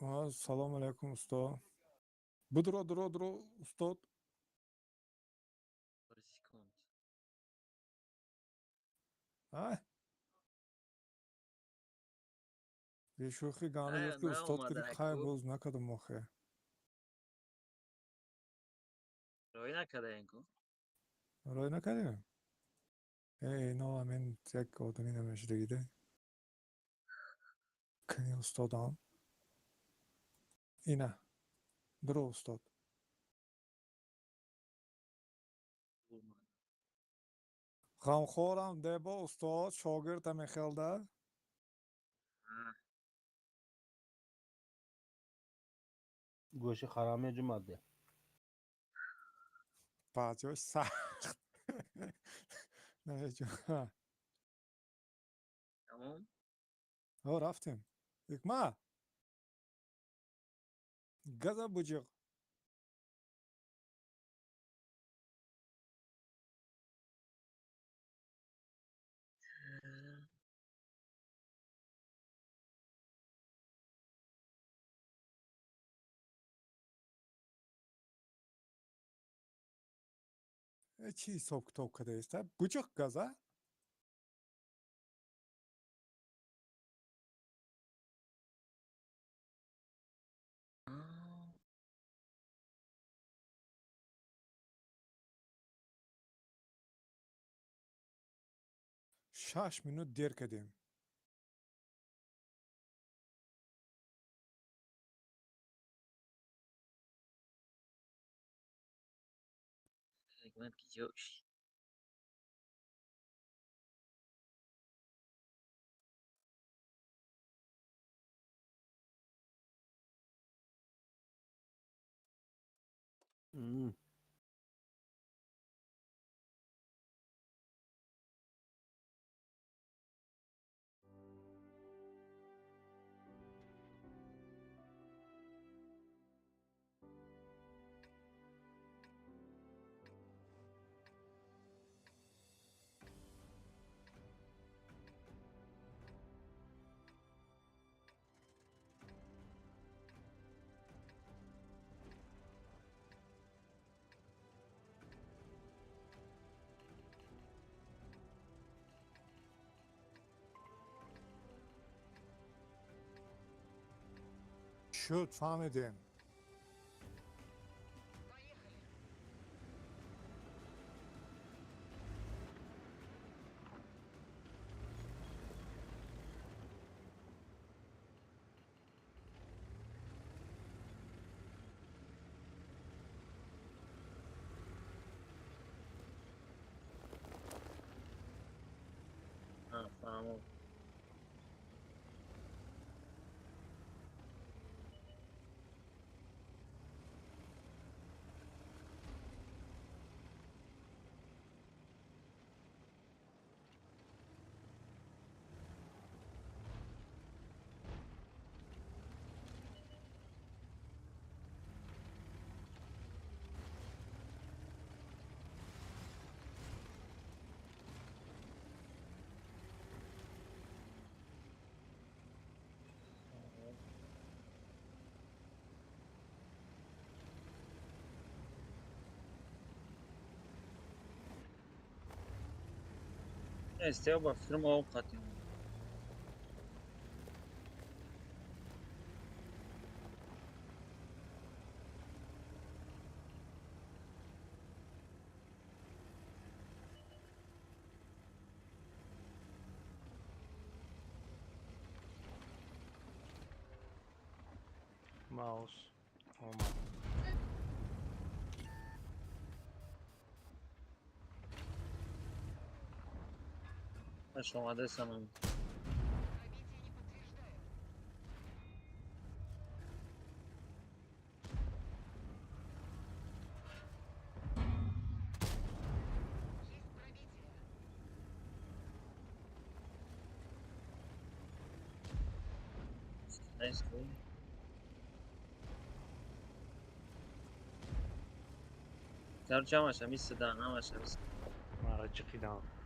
Салом алейкум, устод. Будро, дро, дро, устод. Пару секунд. А? Бешӯхӣ ганда Ай, гуфт, ки устод киди наомада хай ку. Боз накардам охе. Рой накардаем ку. Рой накардем? Э, ино амин як одами намешидагиде. Кани устодам? Ина. Дро, устод. Ғамхорам дебо устод, шогирда мехелда. Гӯши хараме ҷумаде. Баъзиҳош сахт. Намеҷума. Тамом? О, рафтем. Ҳикмат. Газа буҷиқ. Э, чӣ ҳисоб китоб кадаеста? Буҷиқ газа? 6 минут дер кардем. Ҳикмат киҷош? Шуд, фаҳмидем. Поехали. Фаҳмом. Истео ба филм об қатим. Маус омад. Аш омадасанам. Пробитие не подтверждаю. Есть пробитие. Нест ку. Короче, ҳамаш ҳами седан, ҳамаш ҳами. Мара ҷиқидам. Есть.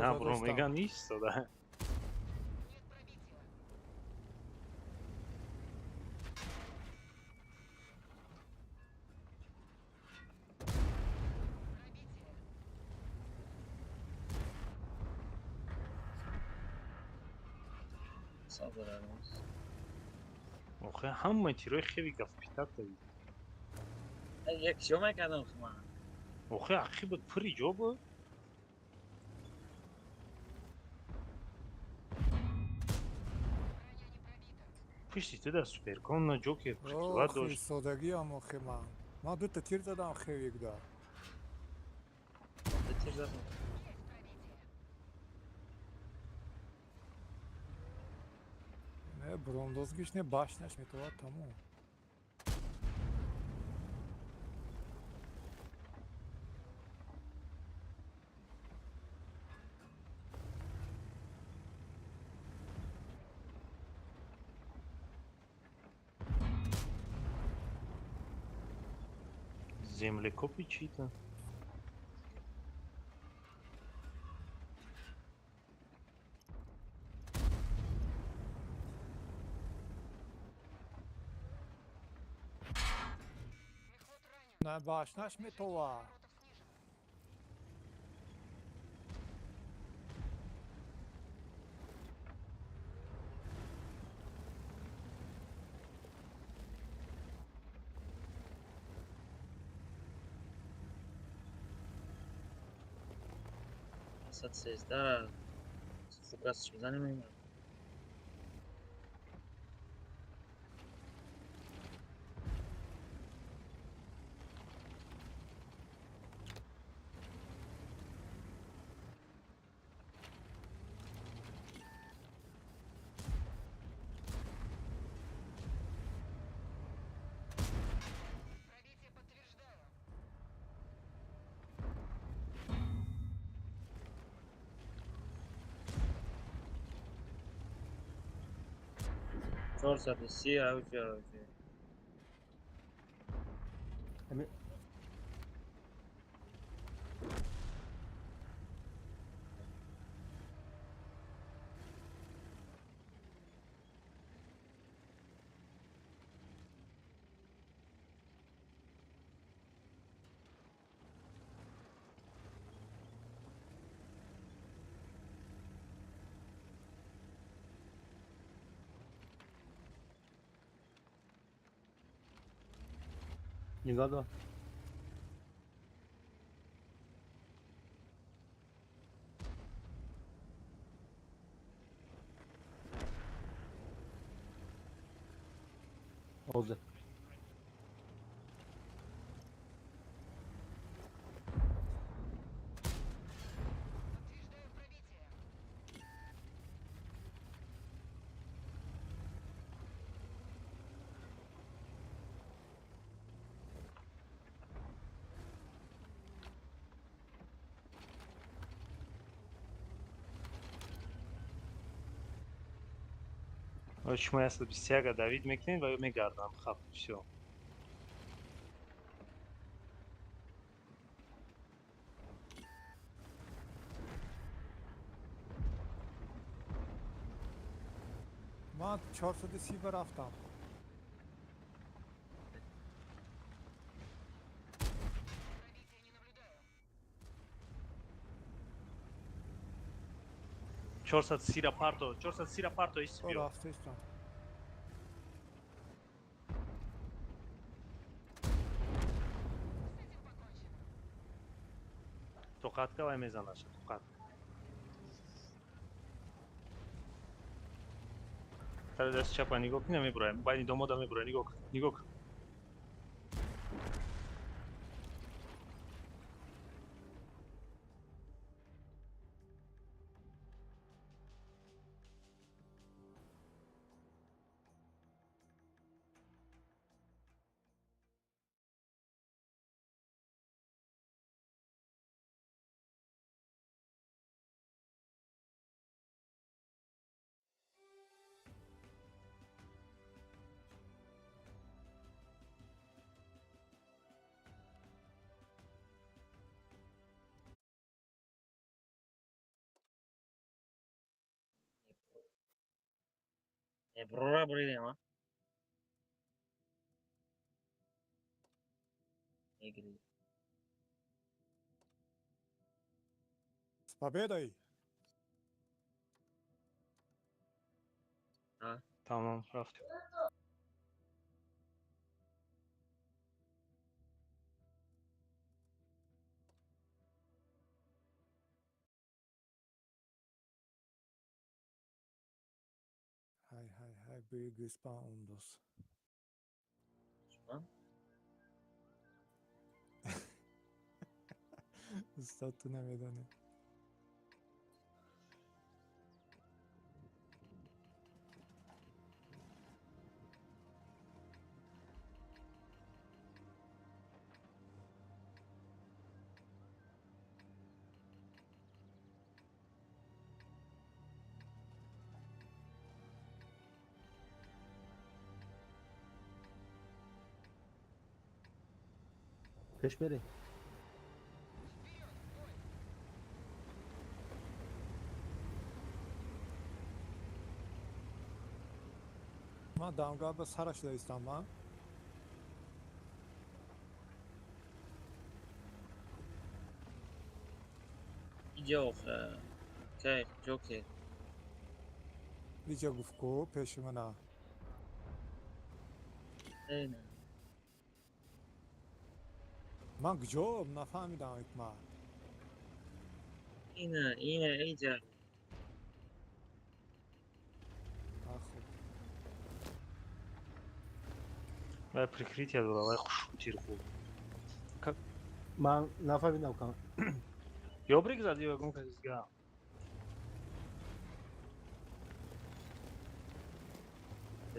На, бро, меган истода. Нет пробития. Пробитие. Сабр. Охе, ҳамаи тирои хеви гафпитат давид. Як чиё мекардам ман? Охе, ақи буд, пури ҷо буд. Броня не пробита. Пушти ту дар суперкон на ҷокер прикрывать Охи, дошт. содагиам охи ман. Ман дута тир задам хевик да. Тир задам. Есть пробитие. Не, брондозгиш не башняш метавад тамом. Землекопи чита. Мехвод ранен. На башняш метова. Оборотов снижено. Сад сездаҳ фукас мезанем. Пробитие подтверждаю. 430 авҷ авҷ. Ами нигоҳ дор. Ҳозир. Подтверждаю пробитие. Шумо 121 давид мекунед ва ё мегардам хап, всё. Ман 430 ба рафтам. Пробития не наблюдаю. 430 ра парто, 430 ра парто ис О, биё. рафтестам. С этим покончено. Тоқатка вай мезанаша, тоқат. Тари даст чапа нигоҳ кунӣ, мебураем. Байни домода мебураем, нигоҳ кун, нигоҳ кун. Эброра буридем, а? Мегири. С победой! Тамом, рафтем. Ҳай, ҳай, ҳай, бӯи гӯспанд омдос. Чӣ? Устод, ту намедонӣ. Пеш мерем. Вперед, в бой! Ман дамга ба сара шуда истам, а? Иҷа охе. Кай, ҷокер. Иҷа гуфт ку пеши мана. Э, на. Ман куҷо нафаҳмидам ҳикмат. Ина, ина, иҷа. А, хуб. Вай прикрытие дора, вай хушрӯ тир хӯрд. Ман нафаҳмидам кам. Ё брик зад, ё ягон каси дига.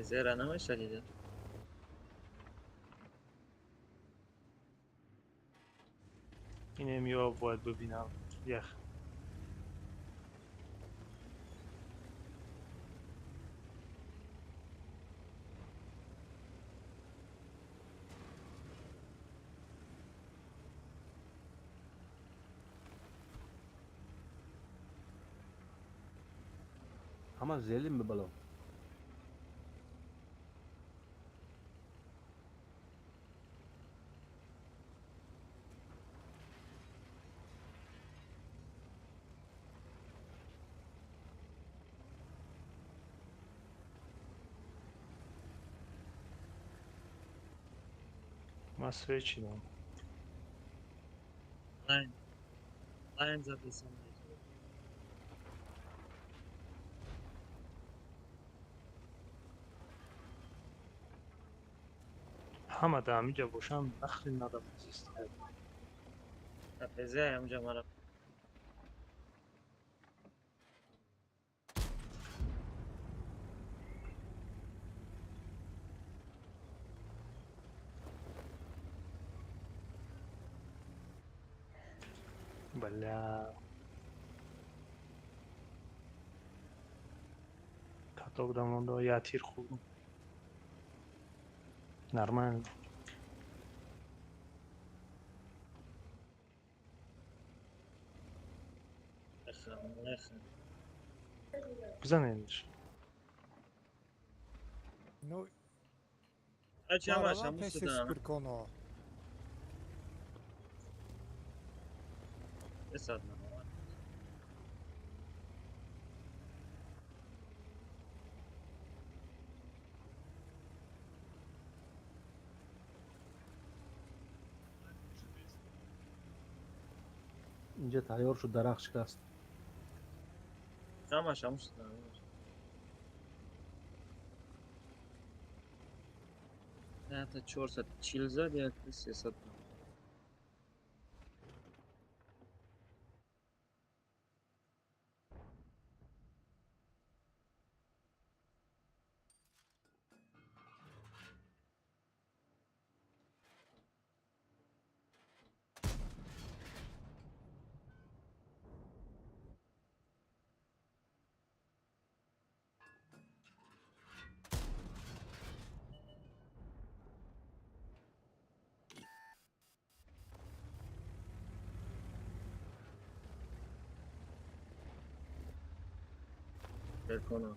Зера намеша дида. Инем ё бояд бибинам. Ях. Ҳама зелим бибало. Ман свечи дам. Лайн. Лайн задесам. Ҳама дар ҳамиҷа бошам, нахри надам зист. Тафезе ҳамҷа мара. Бля. Каток дамонда я тир хӯрдам. Нормально. Мехам, мехам. Бизанедш. Ну, Ачи ҳамаш маравам ҳамун пеши судан. спирконо. Бесад на. Инҷа тайёр шуд, дарахт шикаст. Ҳамаш ҳамун судан. Ята 440 зад, як 300. Перкона.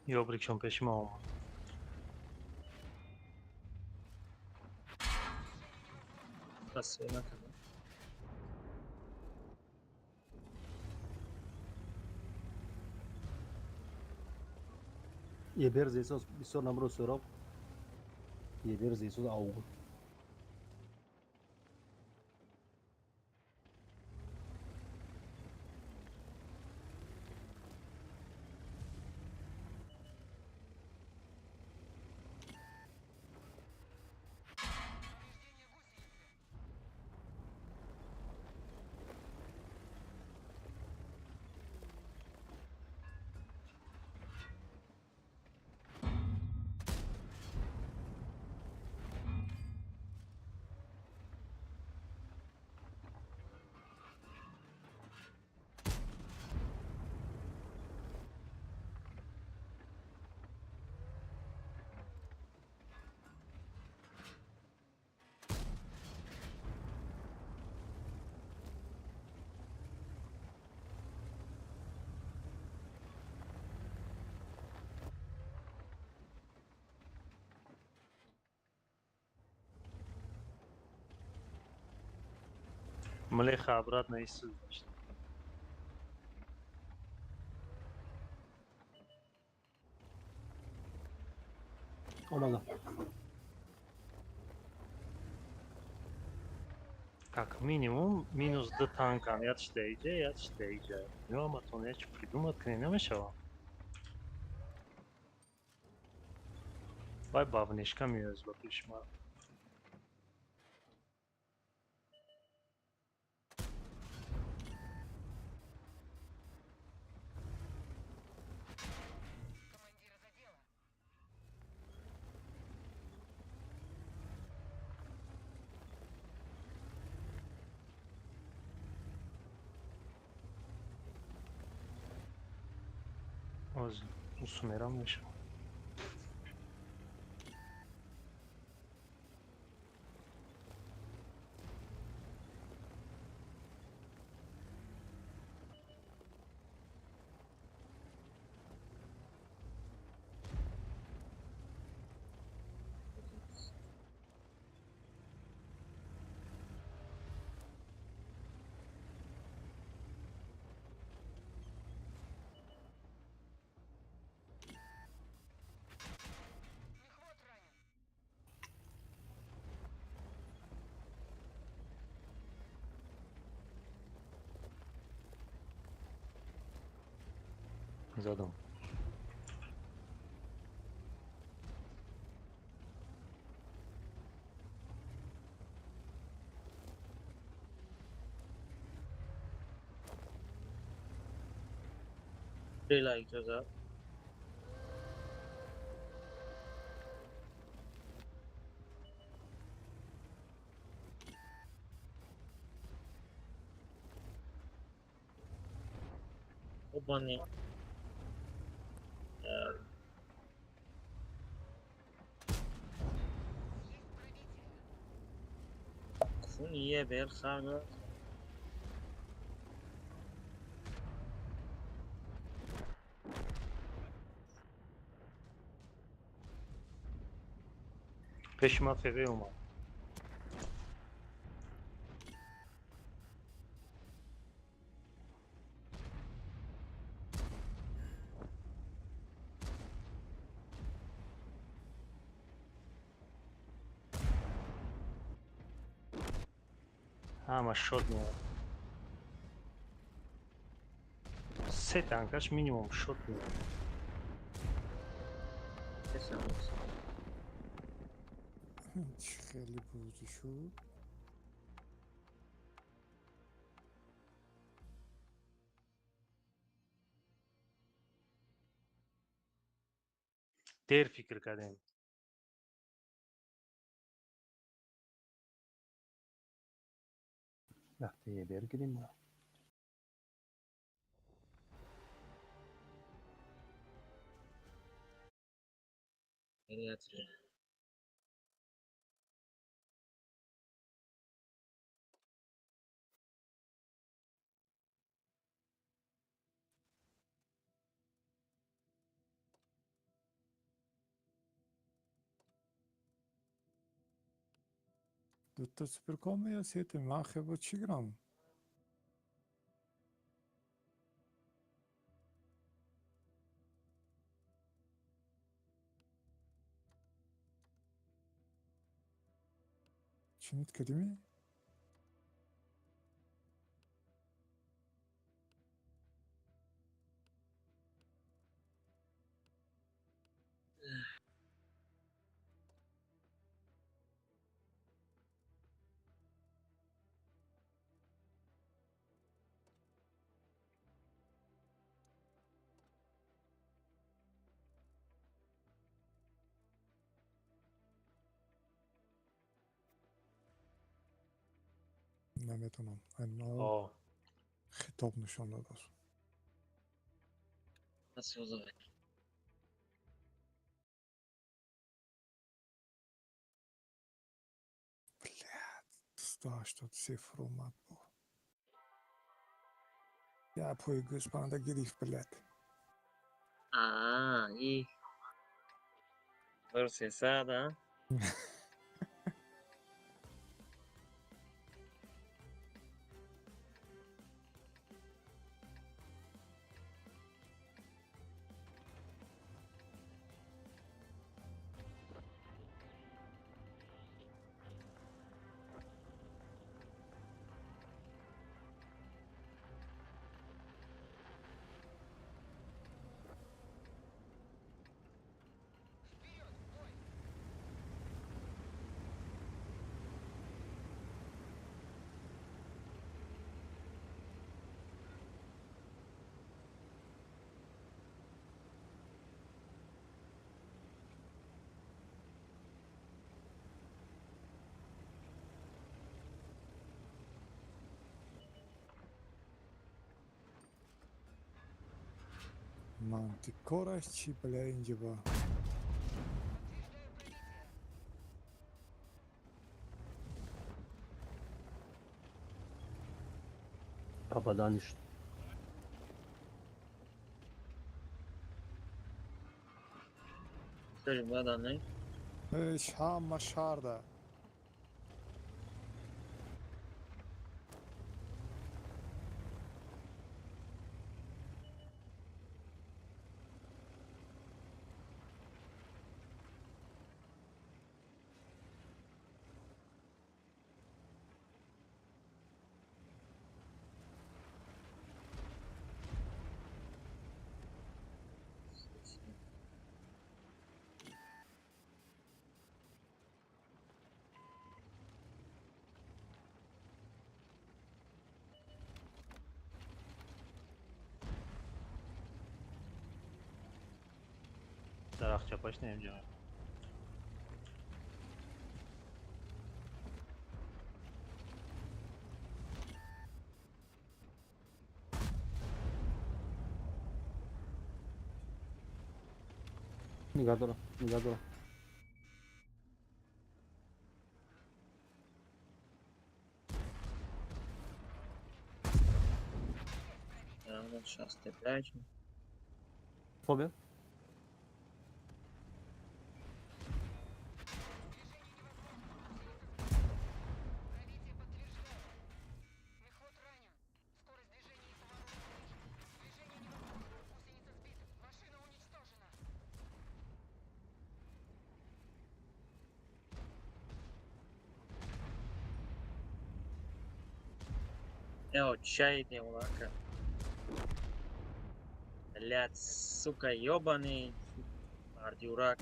Ёбрикшон пеши ма омад. Пас накардам. Ебер зесос бисёр намро сӯроб. Ебер зесос ауг. Повреждение гусеницы. Млеха обратно Иисус, значит. Омада. Как минимум, минус д танкан. Я чтейджа, я чтейджа. Ну, ама то не че придумат, не намешава. Вай бавнишка ми е златиш ма. Командира задело. Оз, усумерам мешава. Мехвод ранен. Задам. Стрела иҷозат. Обани. Есть пробитие. Кун ебер хага. Пеши ма ФВ омад. Ама шот меояд. Се танкаш минимум шот меояд. Чӣ хеле бозӣ шуд. Дер фикр кардем. Якта ебер гирим ма. Дута суперком я сете махе бо чиграм. Чинит кадими? Наметавонам. О. Хитоб нишон додааст. Блядь, 183 фурӯмад бо. Я пои гӯсфанда гирифт, блядь. А, и. Процеса, да? Вперед, в бой! Мантикораш чӣ, бля, инҷаба? Подтверждаю пробитие. Попаданиш. Скажи, бада, не? Эй, ҳама шаҳрда. Дарахчапаш немҷа. Нигаҳ дорам, нигаҳ дорам. Да, 65. Фобия? Движение невозможно. Гусеница сбита. Пробитие подтверждаю. Мехвод ранен. Скорость движения и поворота снижена. Движение невозможно. Гусеница сбита. Машина уничтожена. Э, отчаянный улака. Блядь, сука, ёбаный мардюрак.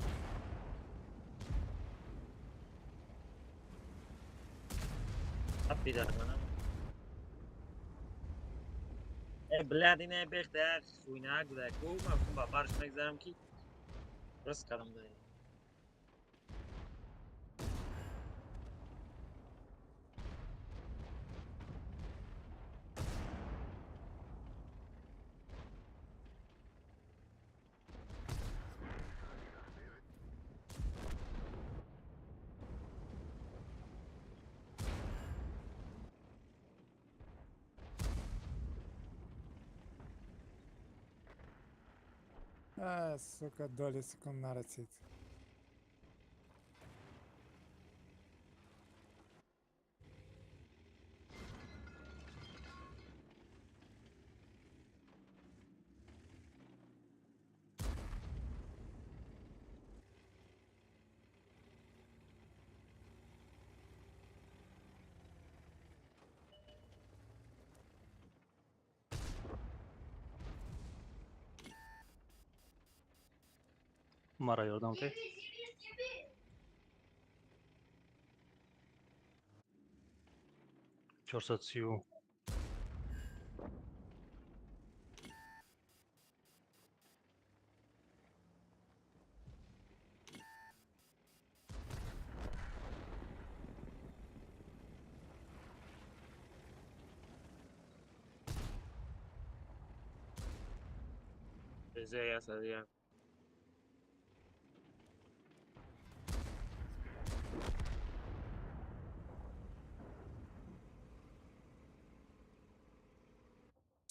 А пидор, манам. Э, блядь, ине бехтар, хуйна гуда ку, ман ба барш мегзарам ки. Рост кардам да. А, сука, доли секунд нарасид. Мара ёрдам те. 430. Зе 101.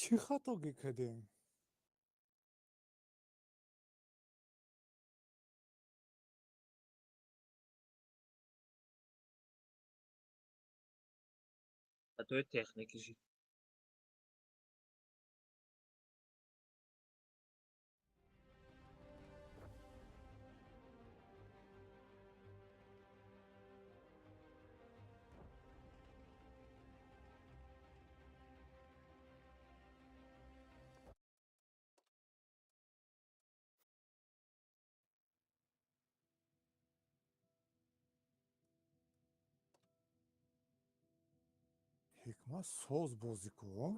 Чӣ хатогӣ кардем? Хатои техникӣ шид. Ҳикмат соз бозӣ кун.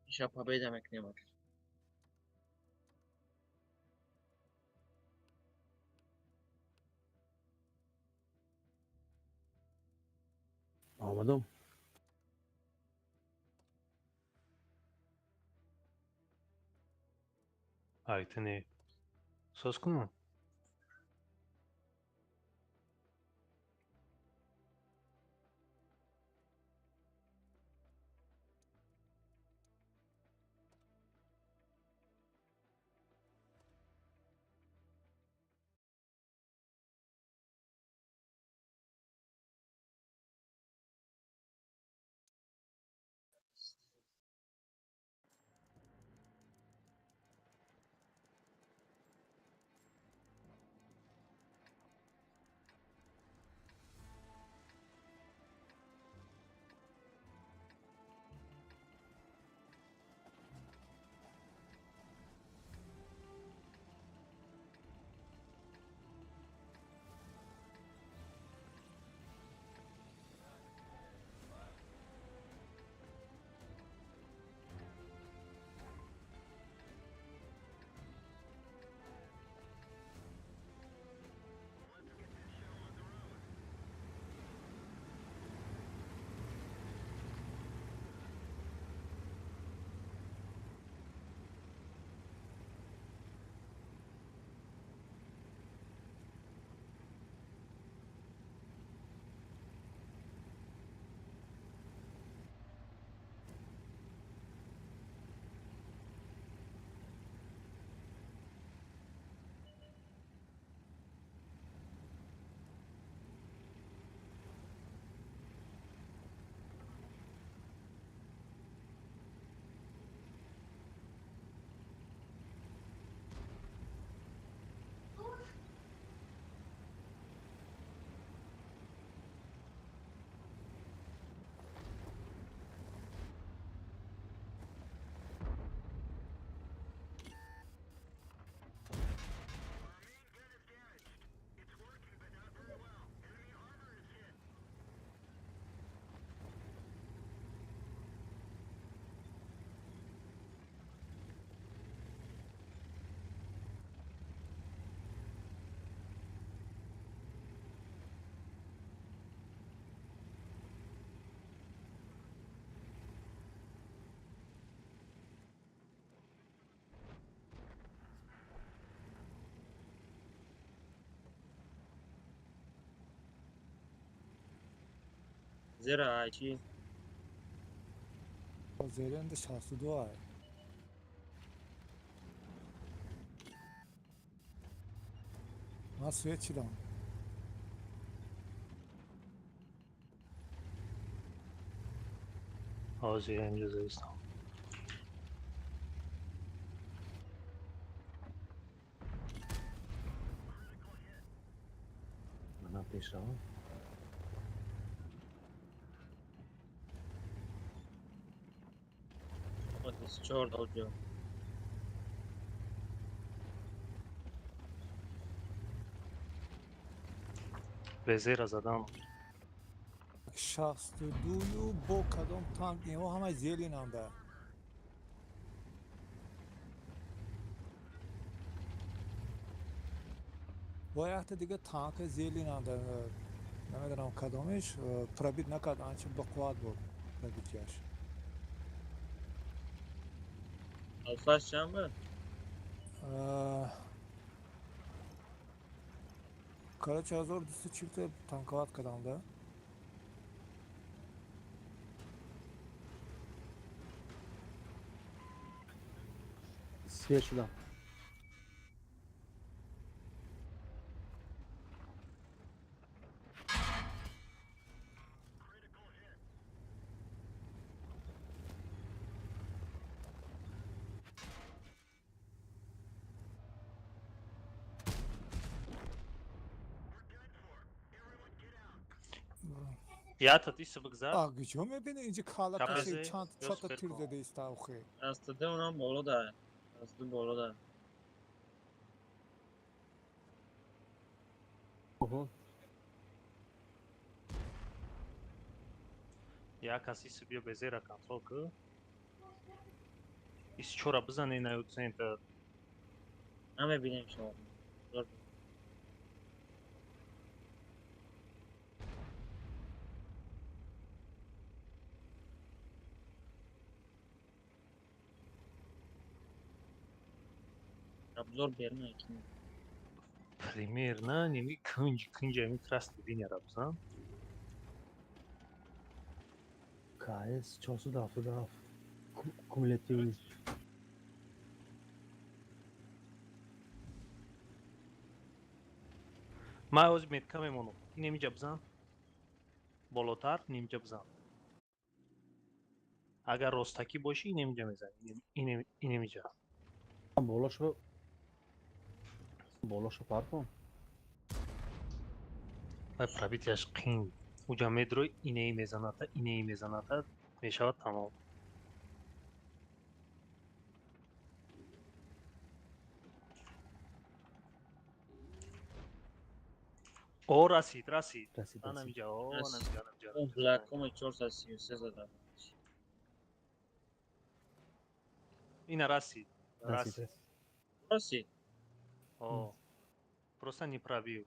Иша победа мекунем акр. Омадам. Айтини соз кунам. Зера ай чӣ? Зеренда 62 ай. Ман свет чидам. Ҳозир инҷо заистам. Манам пешравам. 24 доҷо. Везера задан. 62 бо кадом танк инҳо ҳама зелинанда. Бо якта дига танка зелинанда. Намедонам кадомиш пробит накард, анча бақувват буд пробитияш. Алфаш чанд буд? Короче, 1240 танковат кардам да. Свет шудам. Ята ти се бигзар. А гиҷо мебини инҷа кала каши Капезе, чанд ё чата тир супер зада иста охи. Аз ТД онам боло да. Аз ду боло да. Оҳо. Я каси се биё безера контрол ки. Ис чора бизане на център. Намебинем шумо. Обзор берун якин. Примерно неми кунҷ кунҷ ами красный линия ра бизан. КС 477 кумулятивный. Ман ҳозир метка мемонам. Инемиҷа бизан. Болотар нимҷа бизан. Агар ростакӣ бошӣ инемиҷа мезанӣ. Инемиҷа. Болошо болошо паркун. Вай пробитияш қин. Уҷа медрои инеи мезаната, инеи мезаната, мешавад тамом. О, расид, расид. Расид, расид. Анамиҷа, о, Расид. анамиҷа, анамиҷа. Он Блакоме 433 зада. Ина расид. Расид, Расид. расид. Расид. О. Просто не пробил.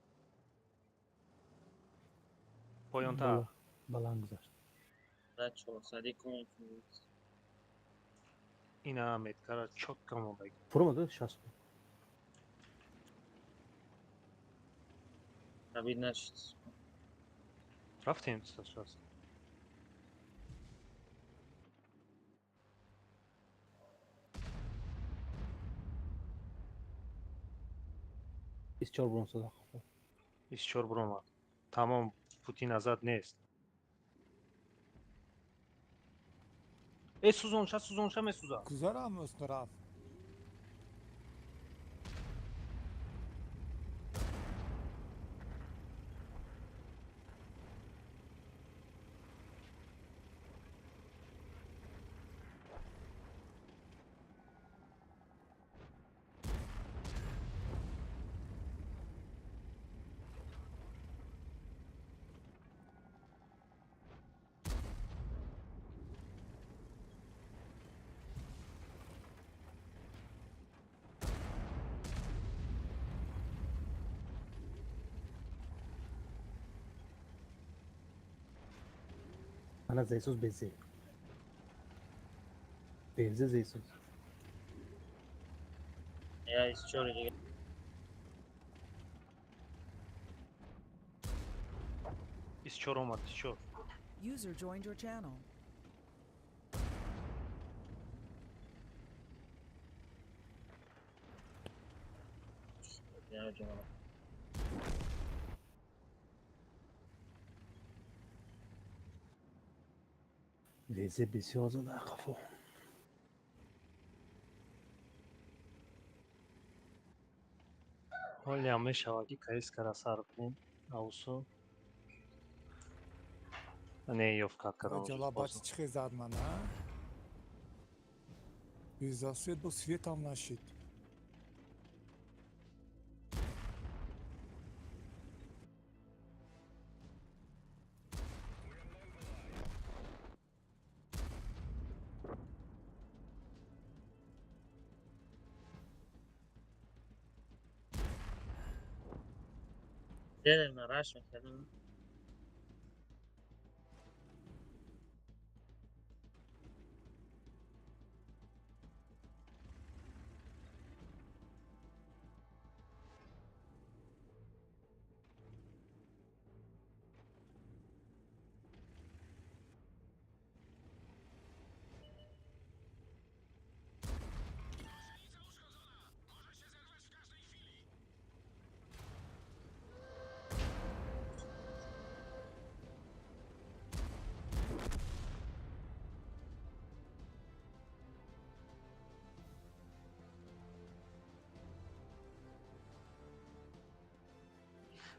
Поёнтар. Баланд гузашт. Да 400 ком. Ина меткара чётко мондаги. Фуромад 60. Пробит нашид. Рафтем 160. Бисту чор буром сада. 24 буромад. Тамом, пути назад нест. Э, сӯзонша, сӯзонша месӯзад. Гузарам рафт. Ана Зейсус безе. Безе Зейсус. Я 24 дига. 24 омад, 24. User joined your channel. Я ҷонам. Безе бисёр зада қафо. Ҳолиам мешавад ки каискара сар кунем. Аусу. Не, ёфт кат кардам. Ҷалабач чӣ хел зад ман, а? Беззасвет бо светам нашид. Дедем на раш мекардам.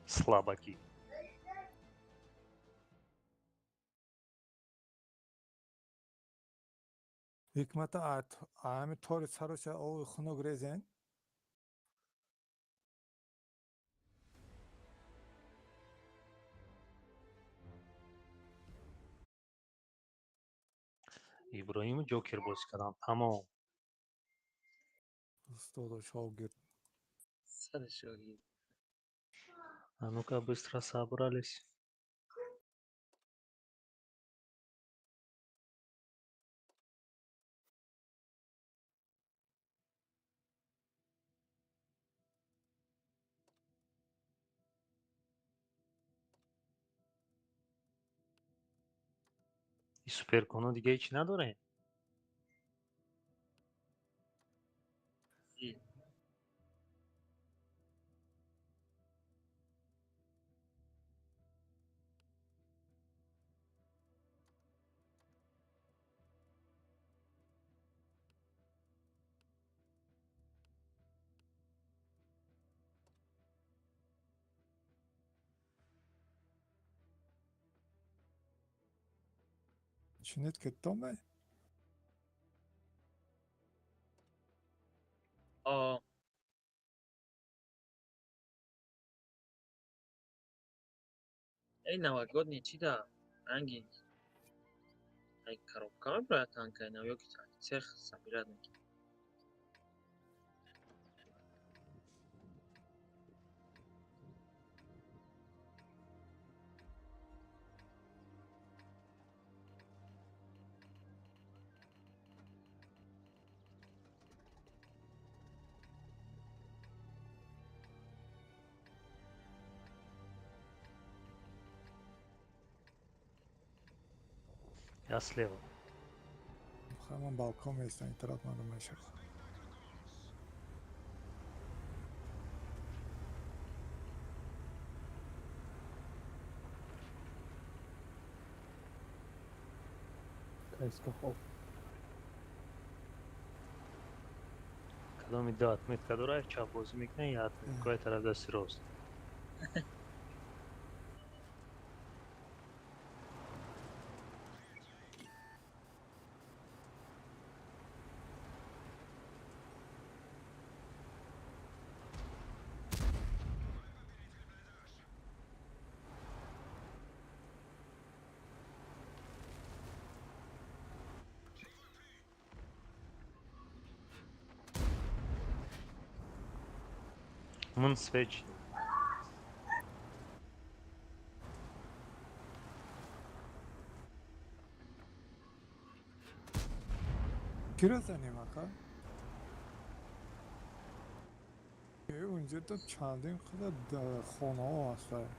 Слабаки. Ҳикмата ами тори сароша ови хунук резен. Иброҳиму Ҷокер бозӣ кардам. Тамом. Устоду шогирд. Сади шогирд. А ну-ка быстро собрались. И суперконо дига ҳеҷ надорем? Зи. Чинет ки томе? О. Эй, новогодний чи да? Ранги. Ай, коробка меброяд танка, нав ёки цех собирать мекунад. Я слева. Хаман балкон местан, ин тараф маълум мешавад. Кайска хоб. Кадоми ду отметка дора, чап бозӣ мекунад, я отметкаи тараф дасти рост. Мун свечи. Киро занем ака? Унҷо то чандин қадар хонаҳо ҳастанд.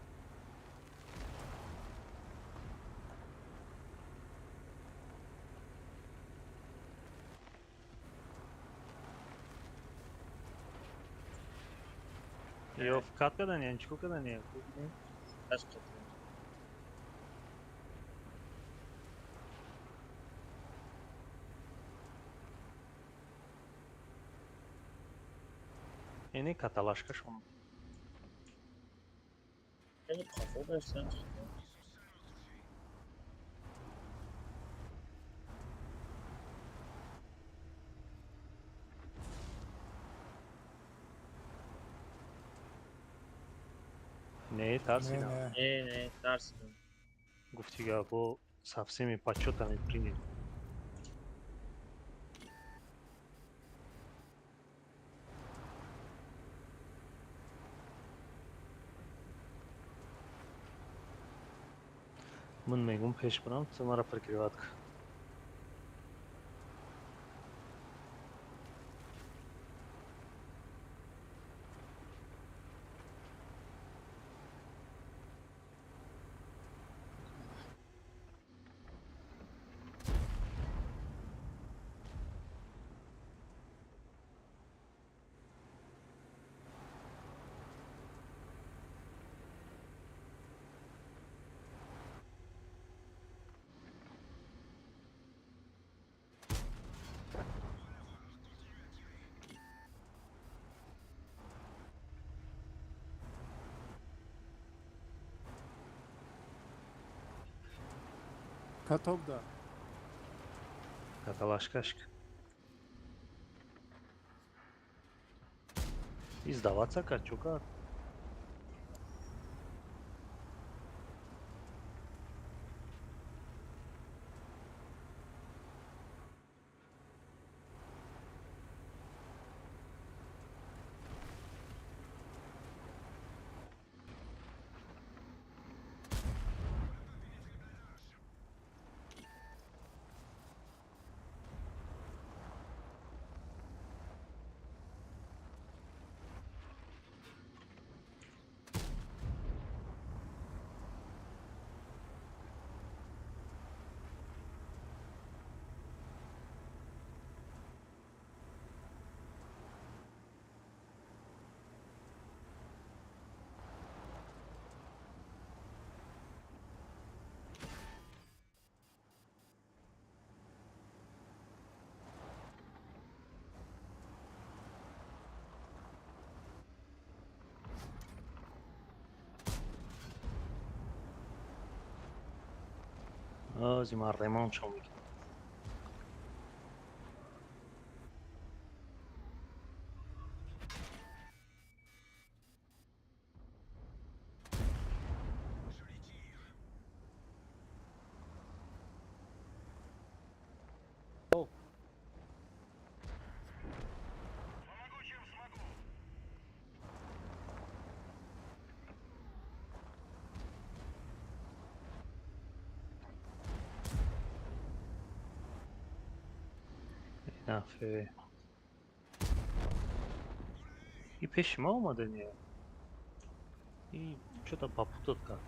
Ё вкат каданиян, чӣ каданиян? Раш кардем. Яъне каталашкашон. Хеле қафо гаштан. Не, тарсидам. Не, не, тарсидам. Гуфти гапо со всеми почетами приняли. Ман мегум пеш барам, ту мара прикрывать. Каток да. Каталашкашка. И сдаваться качука. Ози ман ремонт шо мекунам. Нафе. И пеши ма омадани. И что-то попутал как.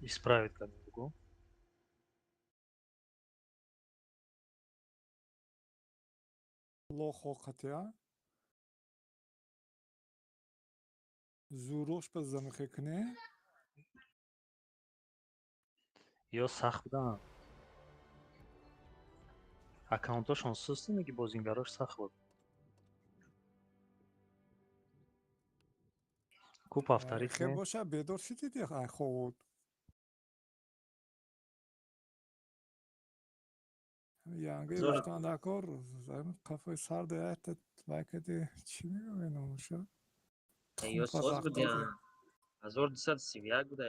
Исправить как-нибудь. Лохо қатия. Зурош па замхекне. Ё сахт будан. Аккаунтошон сустини ки бозингарош сахт буд. Ку повторить. Хе боша бедор шидиди ай ховуд. Янги гуфтан дакор қафои сар даята вайкади чӣ мегӯем номуша? Ё соз будян. 1231 буда.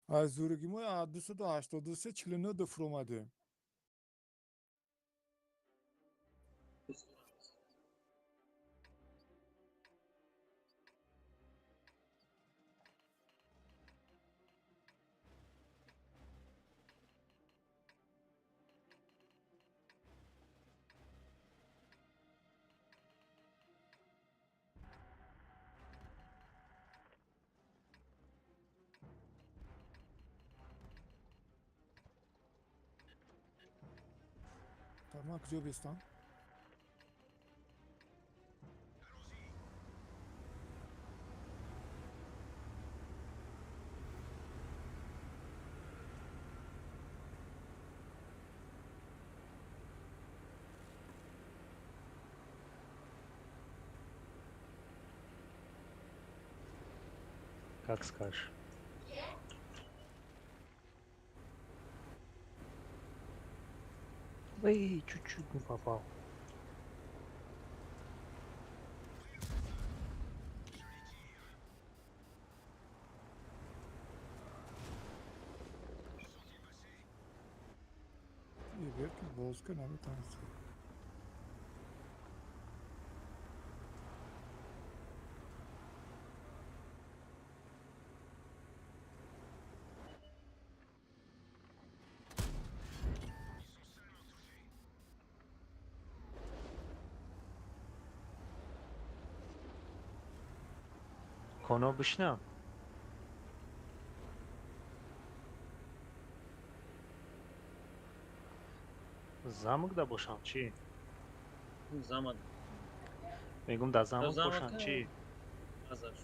Аз зуруги мо 283 49 ду фуромадем. Ман куҷо бистам? Как скажешь. Эй, чуть-чуть не попал. Еберки боз ка наметавонист. Коно бишнам. Замок да бошам чӣ? Замок. Мегум да замок бошам чӣ? Азаш.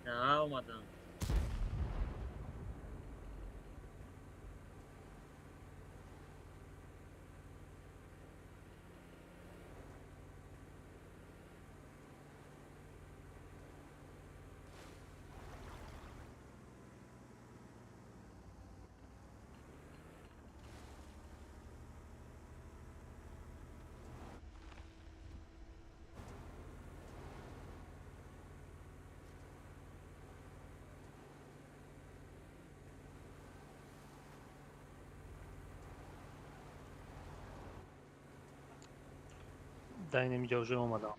На омадам. Дай инамиҷа уже омадам.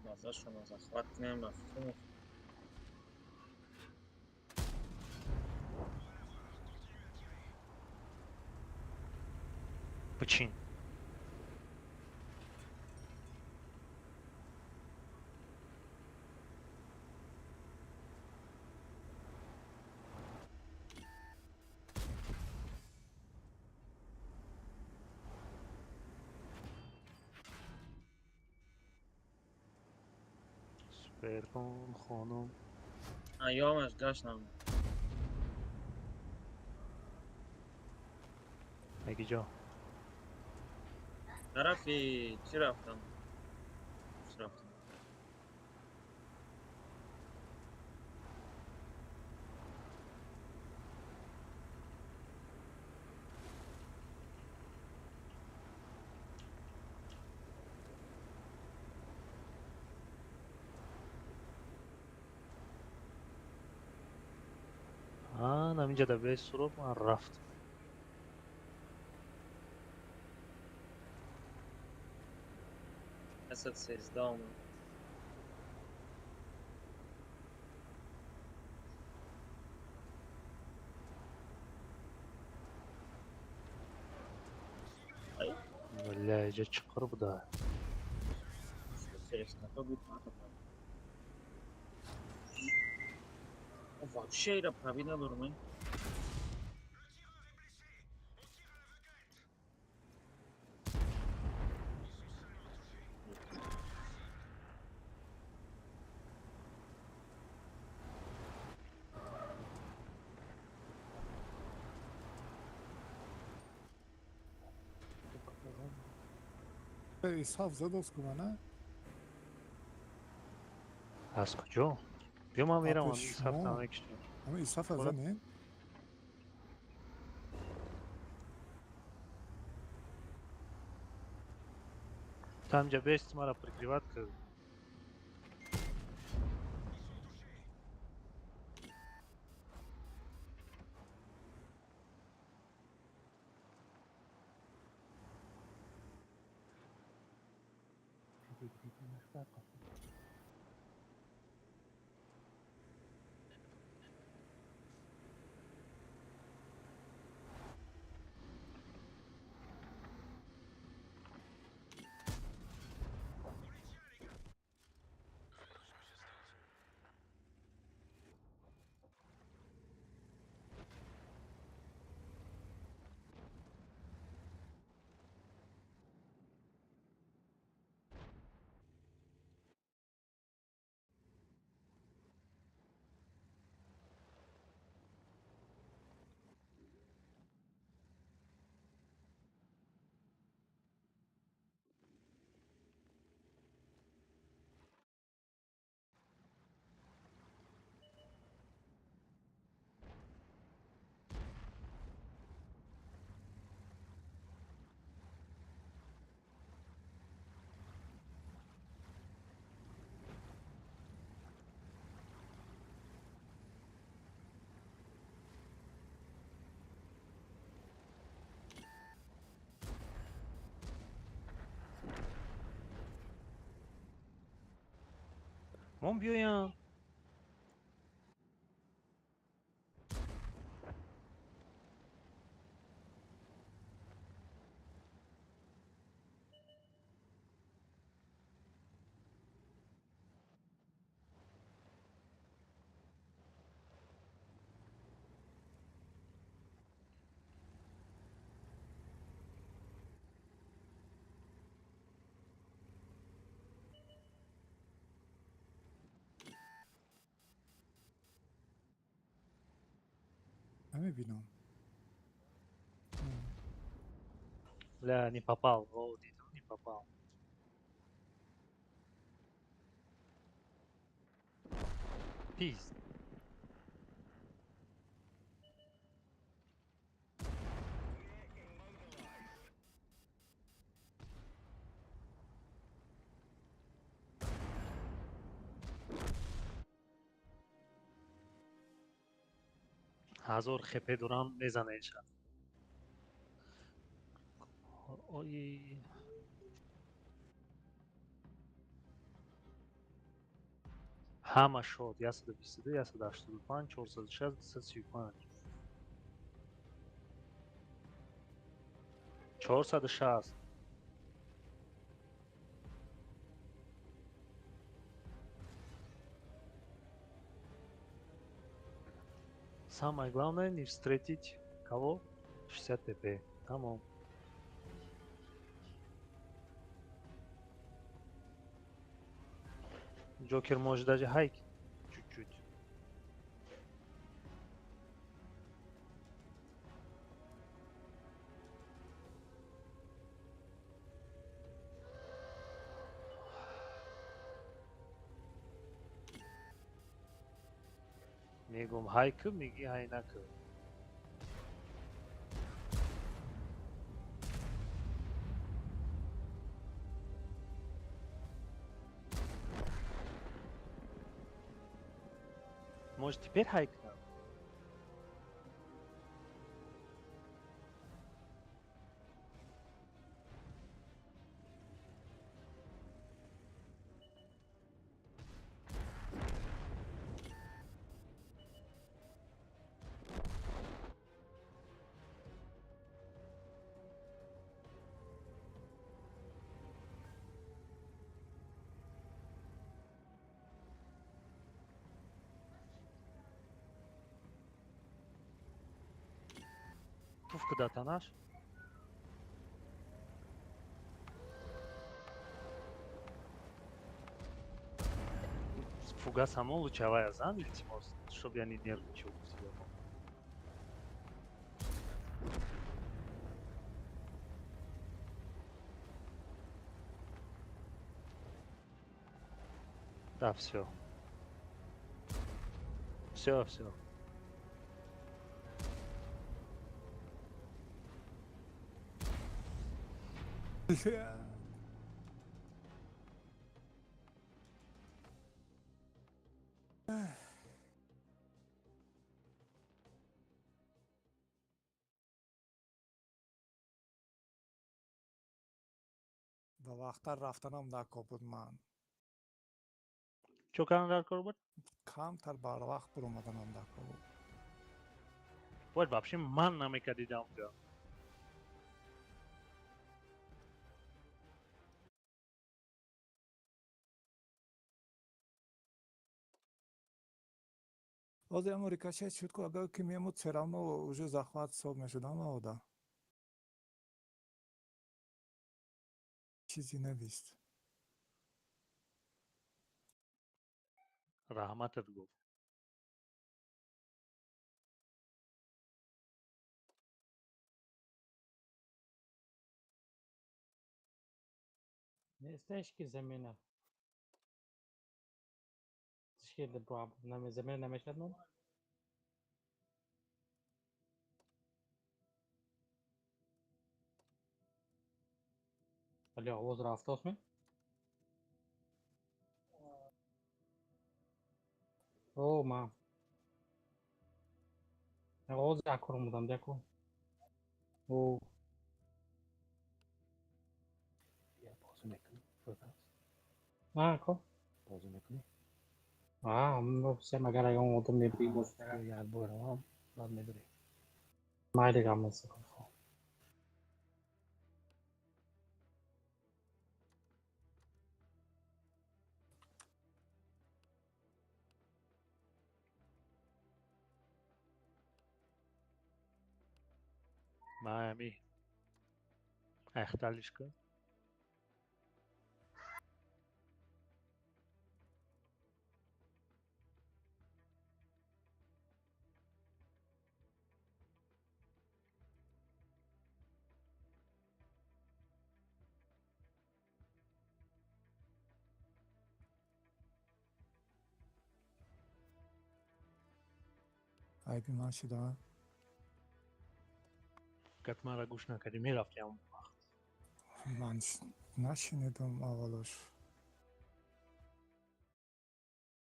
Базашонро захват кунем, рафтем. Бичин. Супер кун, хонум. Аёмаш гаштам. Ягиҷо? Тарафи чӣ рафтам? Чӣ рафтам? Наминҷа да бе суроб ман рафтам. Асад сездаҳ омад. Бля, иҷа чиқур буда. Вообще ира пробить надорам. Исҳоф задост ку мана? Аз куҷо? Биё ман меравам, Апеш Исҳаф шумо? намекушем. Ама Исҳаф Худо- занем? Там ҷа бест мара прикриват кард. Мон биёянд. Намебинам. Бля, не попал. О, не попал. Пиздец. Ҳазор хп дорам, мезана иша. Ой. Ҳама шод 122, 185, 460, 235. 460. Самое главное не встретить кого? 60 ТП. Тамом. Джокер может даже хайк чуть-чуть. Мегум хайку, меги хайнаку. Может, теперь хайк? Туф куда-то наш. Фуга само лучевая зан, илтимос, чтоб я не нервничал. Да, все. Все, все. Ба вақттар рафтанам дар кор буд ман. Чо кардан дар кор буд? Камтар барвақт буромаданам дар кор буд. Бояд вообще ман намекардидам ҷо. Ҳозир ҳамон рикошет шуд ку, агар ки мемуд, всё равно уже захват ҳисоб мешуд ҳама ода. Чизе навист. Раҳматат гуфт. Нестеш ки замена. Замена намешад мон? Алло, овоз рафтост ме? О, ма. Овоз якор мудам, деку. О. Я бозӣ мекунӣ? На, ко? Бозӣ мекунӣ? А, магар ягон одам мебурӣ боз. Як бор равам, баъд мебурӣ. Майли, гап нест. Майами. Ахталишка. Айби ман шуда. Гапи маро гӯш накардӣ, мерафти ҳамон вақт. Ман нашунидам аввалаш.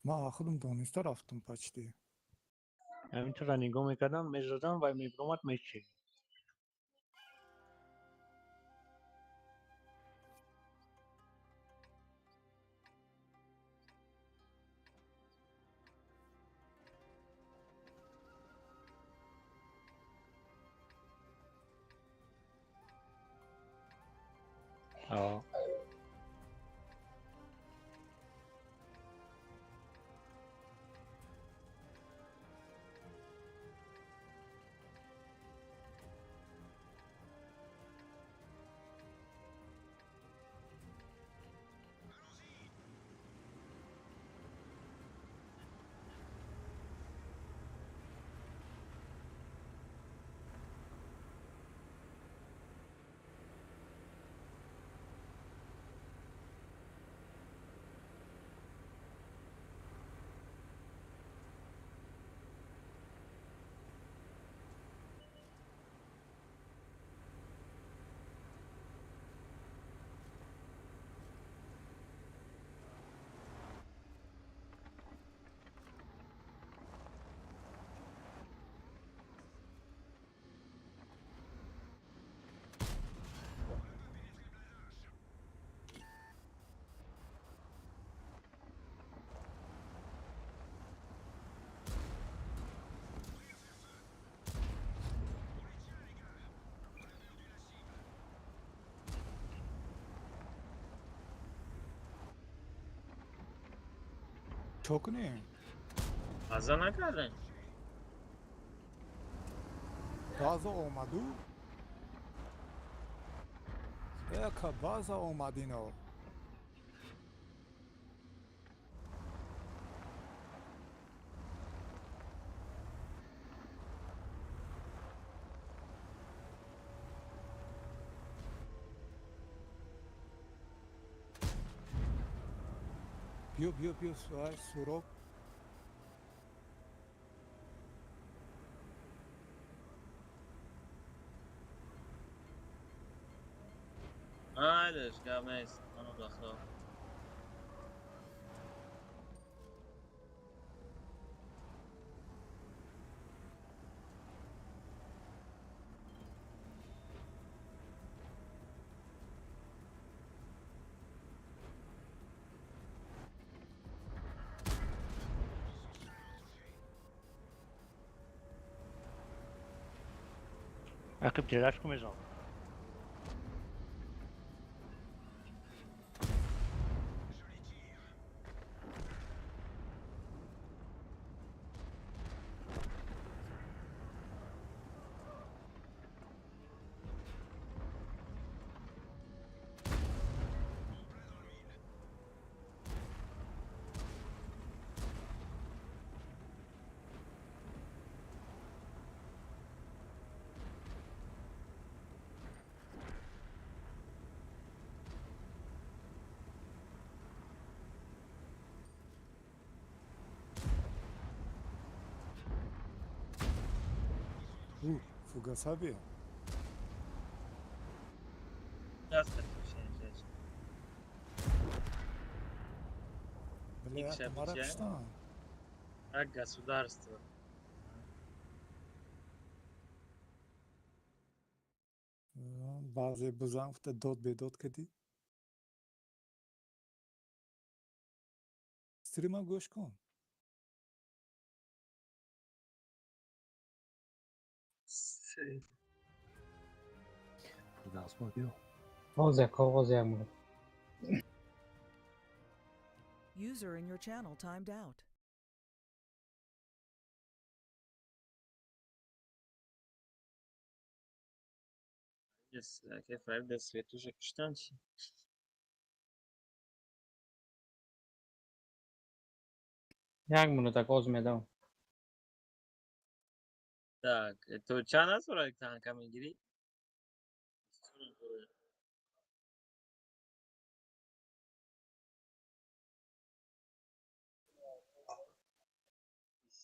Ман худам дониста рафтам почти. Ҳамин тура нигоҳ мекардам, мезадам ва мебиромад, мечи. Аа. Чо кунем? База накардем? База омаду? Яка база омадино. Биё, биё, биё, Суроб. Майлиш, гап нест. Ману ба худо. Ақиб телашку мезанам. Фугасаби. Даст шеш. Бля, мара пиштан. Как государство. Баъзе бузан гуфта дод бедод кардӣ. Стрима гӯш кун. Фирдавсмо биё. Ҳозир коғоз як минут. User in your channel timed out. Фарид светуша киштан чи? Як минут ак, ҳозир медавам. Так, то чанд аст барои танка мегирӣ?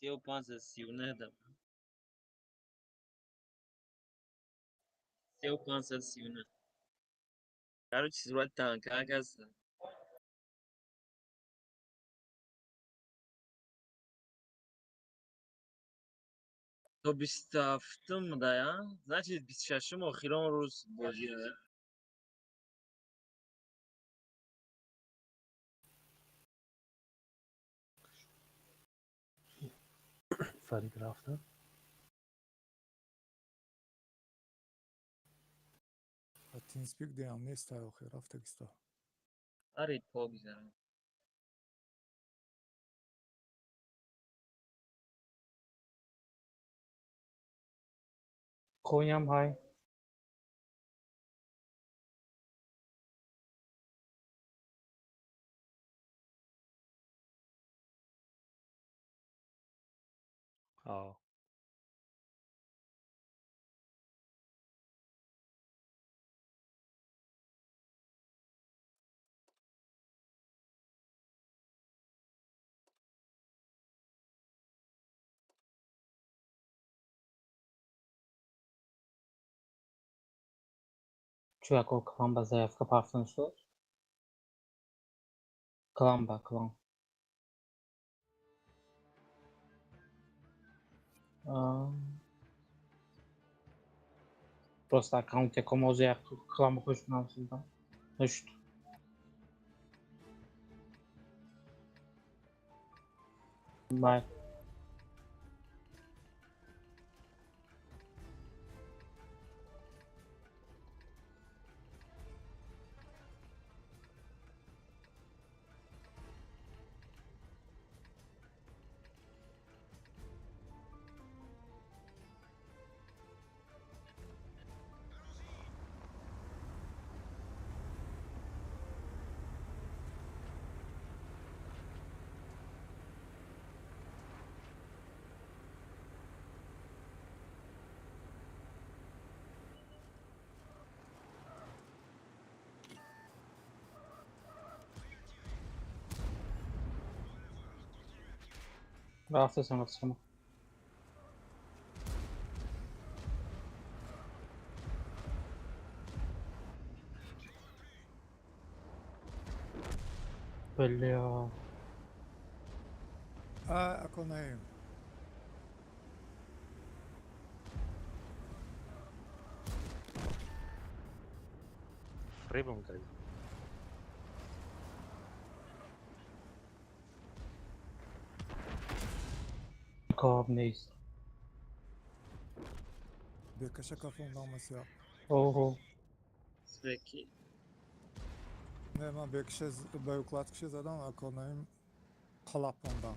3539 дам. 3539. Короче, сурати танкак ҳаст. То 27-ум да, значит, 26-ум охирон рӯз бозӣ. Фарид рафта. TeamSpeak диам неста, охир рафтагиста. Фарид по гизарам. Коням ҳай. Ав. Чӯ яко клан ба заявка партон шуд? Клан ба клан. Просто аккаунт яком ҳозир як клан бихош кунам нашуд. Бай. Рафтасам, рафтасам. Бля. А, ако наим. Фребом гай. Коб нест. Бекаша кафон намася. Оҳо. Свеки. Не, ман бекаша ба укладкаша задам, ако наим қалапондам.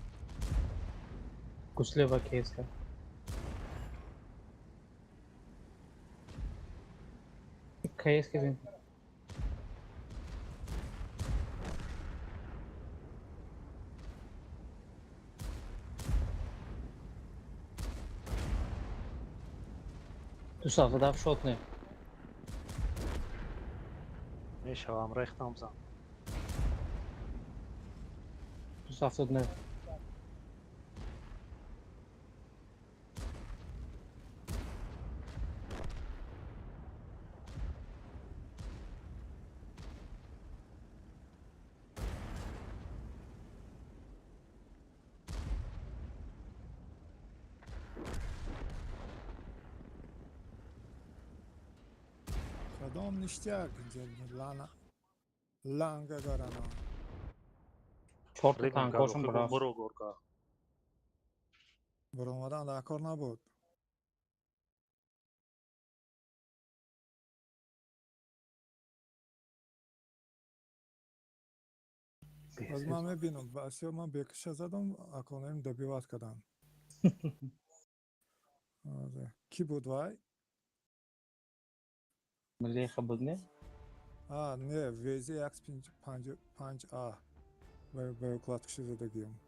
Гуслева кейска. Кейска зин. Ту сафда шот не. Мешавам, рехтам зан. Ту сафда не. Кадом ништяк инҷа лана ланга гарана. Чорта Фребом танкошон гай. бурафт. Буро горка. Баромадан дар кор набуд. Аз ман мебинам, басё ман бекиша задам, аконаим добивать кардам. Ки буд вай? Млеха буд, не? А, не, ВЗ 155А. Ба укладкаши задагиам.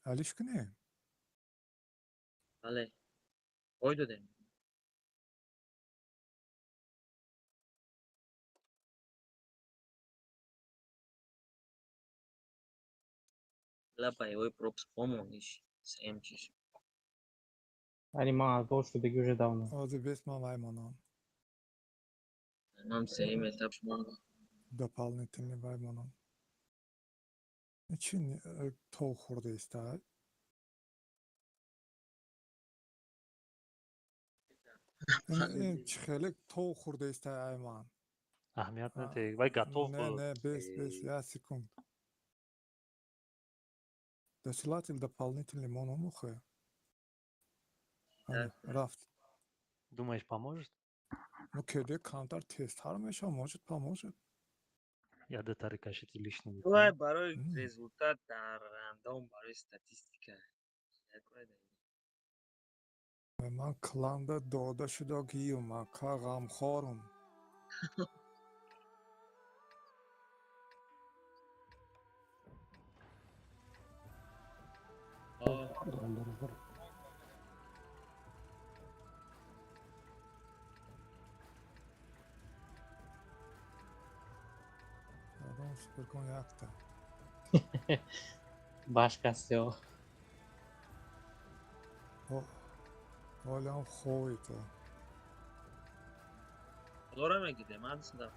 Алиш кунем? Бале. Бой додем. Ла боевой пропуск помониш. Сем чиш. Али ман аз бой шудагӣ уже давно. Ҳозир бес ман вай монам. Ман сеюм этап шумо. Дополнительный вай монам. Чи то хӯрда иста? Чи хеле то хӯрда иста ай ман? Аҳамият надиҳ. Вай готов Не, буд. не, бес, бес, як секунд. Досылатель дополнительный монам ухе. Рафт. Думаешь, поможет? Ну, кеде камтар тезтар мешавад, может, поможет. Я дата рикошети лишний. Вай барои результат дар рандом, барои статистика. Ман кланда дода шудагиюм, ака ғамхорум. Одам суперкон якта. Башкасио. Ҳолиам ховита. Худоро мегиде, ман садаф.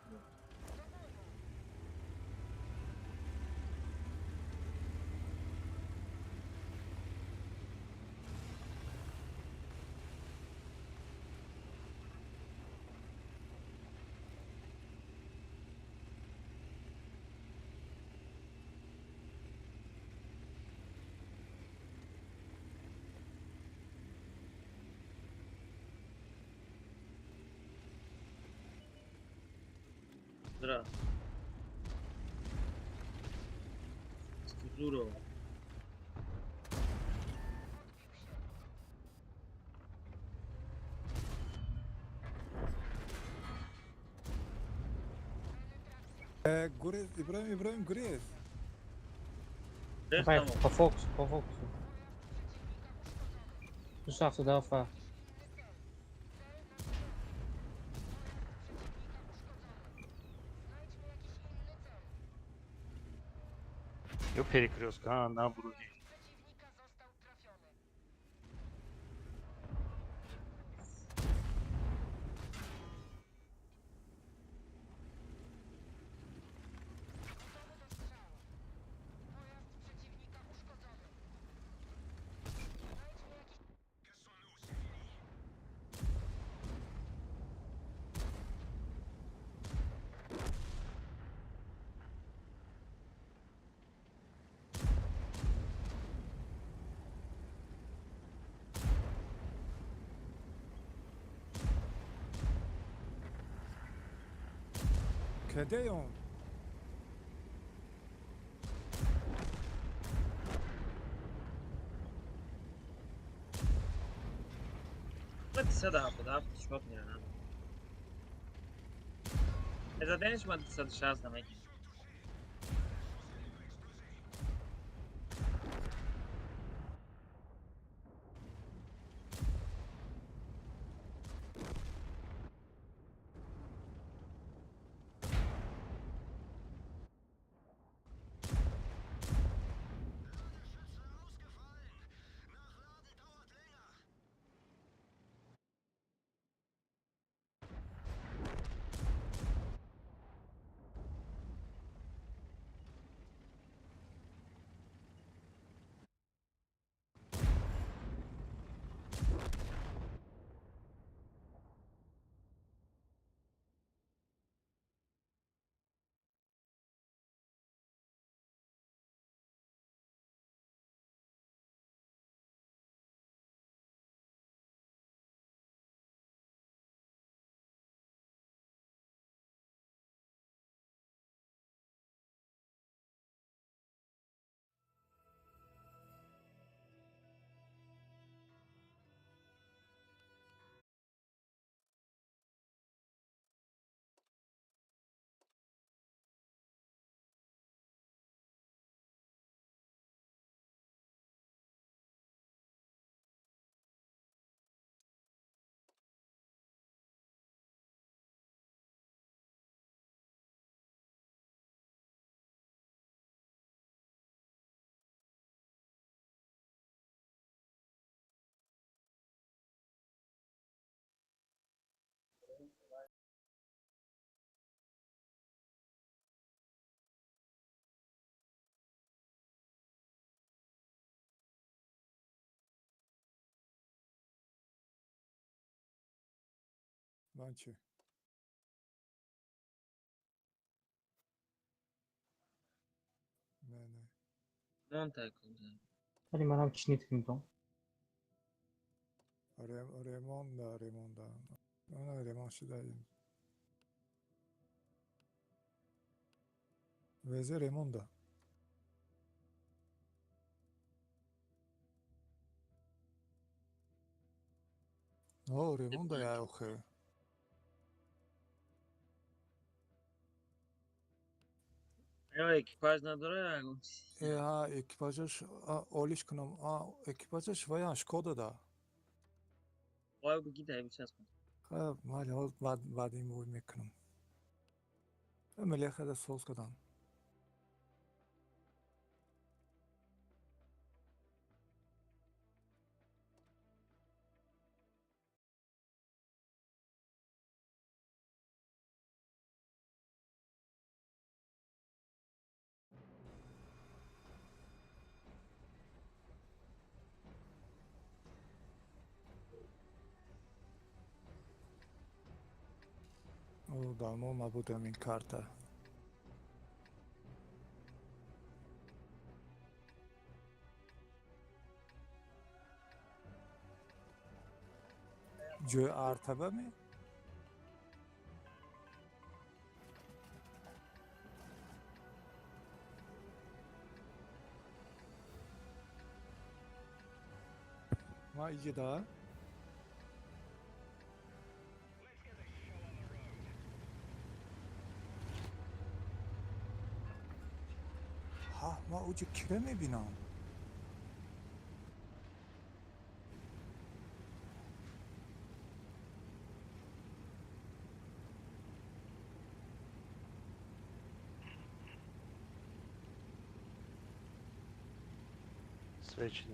Здра. Зуро. Гурез, Ибраим, Ибраим, гурез. Давай, по фокусу, по фокусу. 277. Ё перекрёстка, на бруди. Где он? 377 шот меранад. Заденеш ма 360 намекунад. Ман чӣ? Не, не. Монтай кунда. Вале манам чинит кунидам. Ремонда, ремонда. Ремон шуда. Везе ремонда. О, ремонда я охе. Э, экипаж надора ягон. Э, ҳа, экипажаш олиш кунам. А, экипажаш ваян Шкода да. Ой, буги дай бичаспам. Ха, майли, ҳоз баъд баъд ин бой мекунам. Мелехада соз кардам. Давно набудам ин карта. Ҷои артаба ме? Ма иҷида? Ҳа, ма уҷа кира мебинам? Свечи.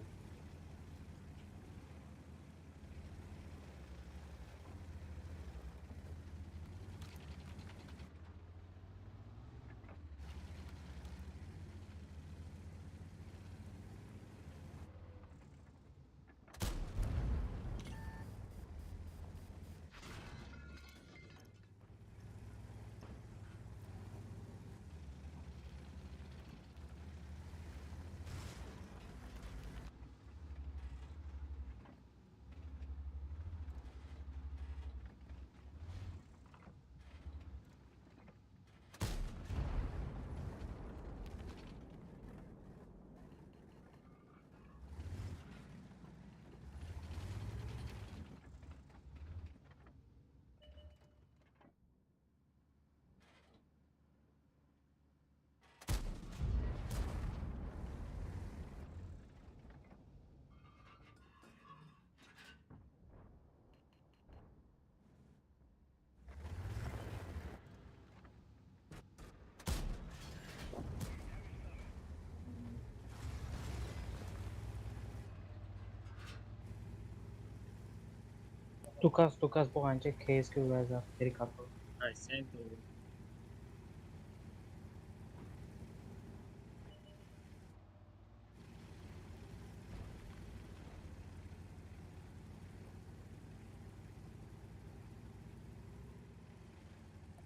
Тукас, тукас бо анча кейс ки ваза фери капо. Ай, сенто.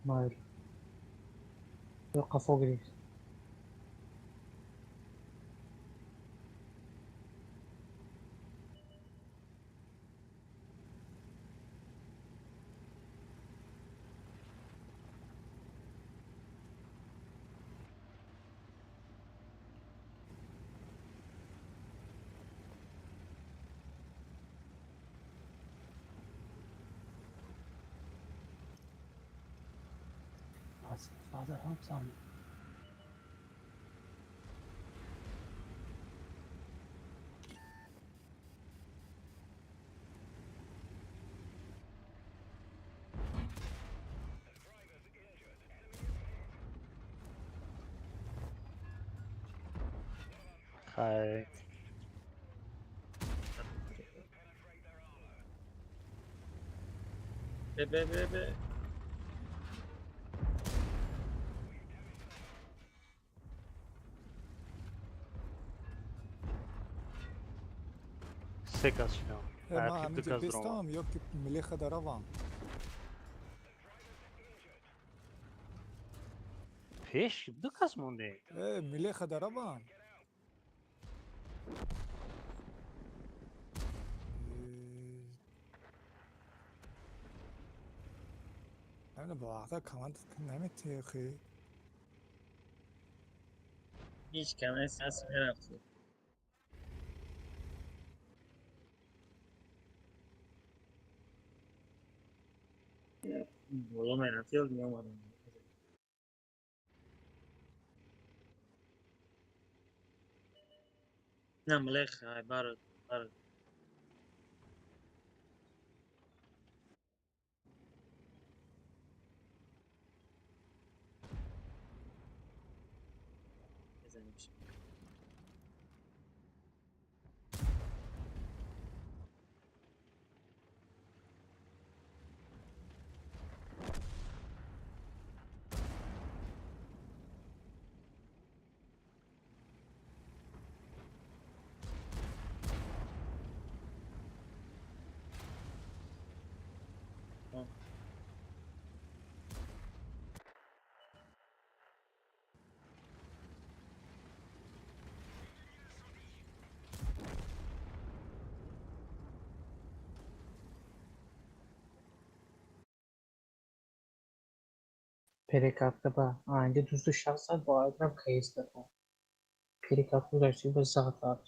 Майр. Қафо гирифт. Father, help some. Хай. Бе, бе, бе, бе. Се кас шидам. Э, ма Ай, ҳаминҷа ду кас дрома. бестам ё ки мелеха даравам? Пеш ду кас монде. Э, милеха дарабан. Намедонам ба вақта команда наметехи. Ҳеҷ кам нест, ҳаст мерафтӣ. Боло мерафтӣ ё меомадам? На млеха, ай барод, барод. Бизанемш. Перекатка ба. Инҷа 260 бояд рафт кейс дакун. Перекат гузашти ба зад рафт.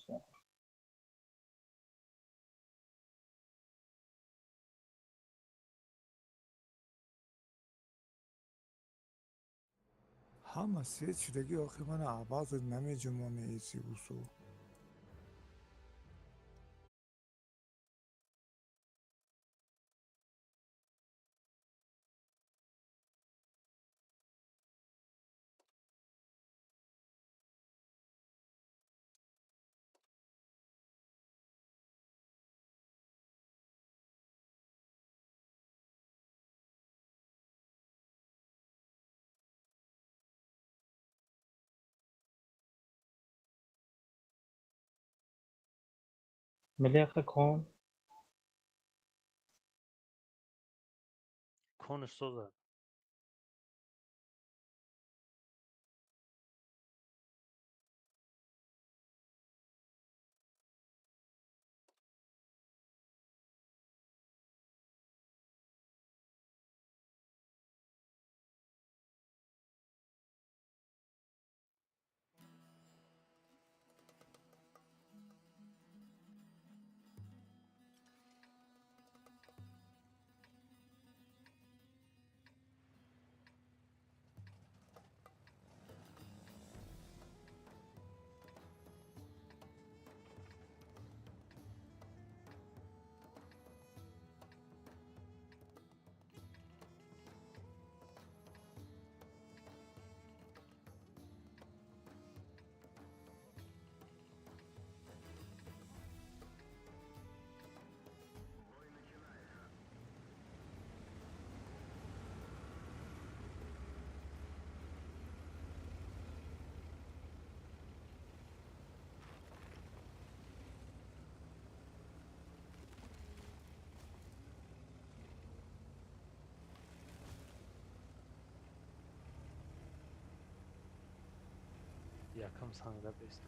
Ҳама свет шудагӣ охир мана аввал намеҷумони иси усу. Милеха кон. Конаш созад. Якам санга бест.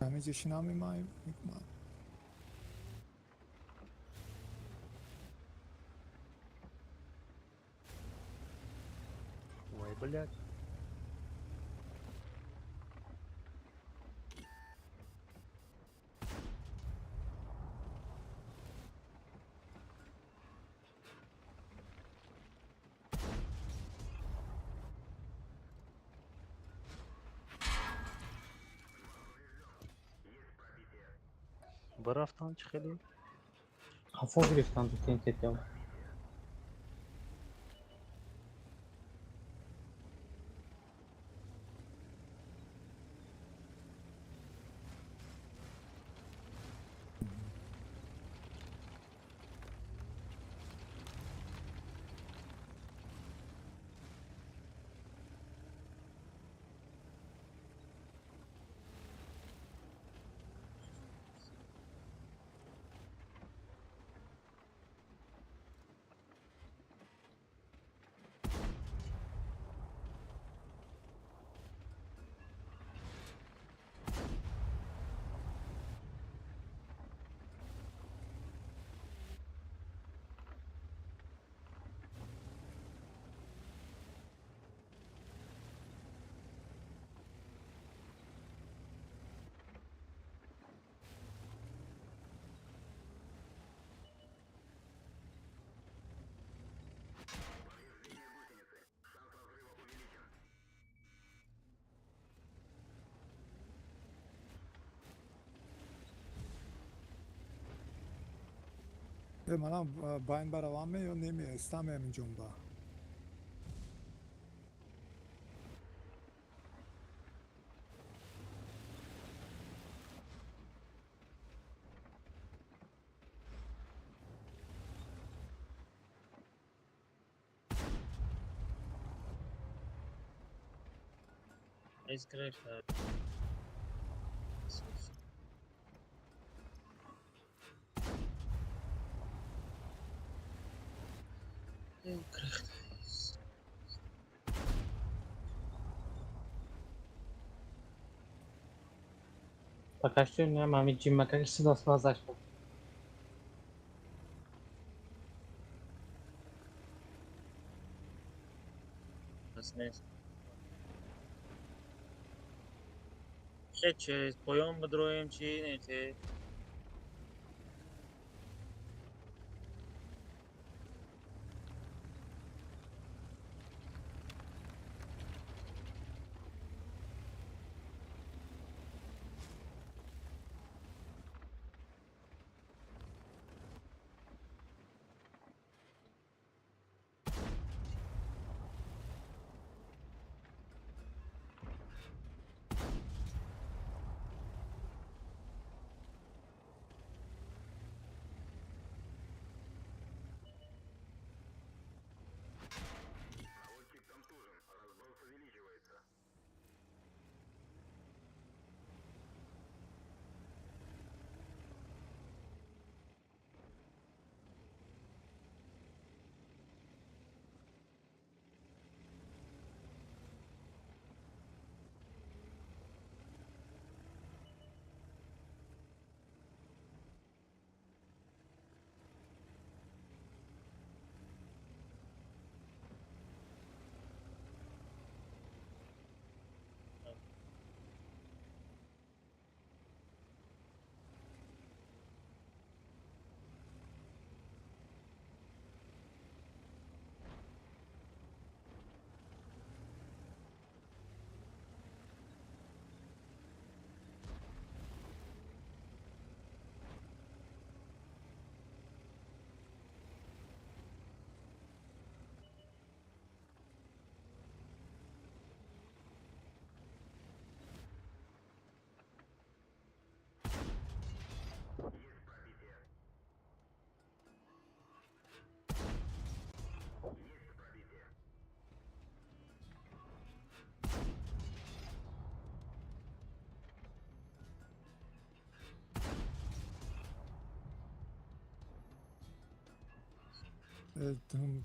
Ҳамиҷа шинам мекунам. Ой, блядь. Барафтан чӣ хеле? Қафо гирифтан ду тентетио. Манам байн бараваме ё немеистам ҳаминҷонба? Пока что на маме Джима как всегда смазать. Через поем бодроем чи не.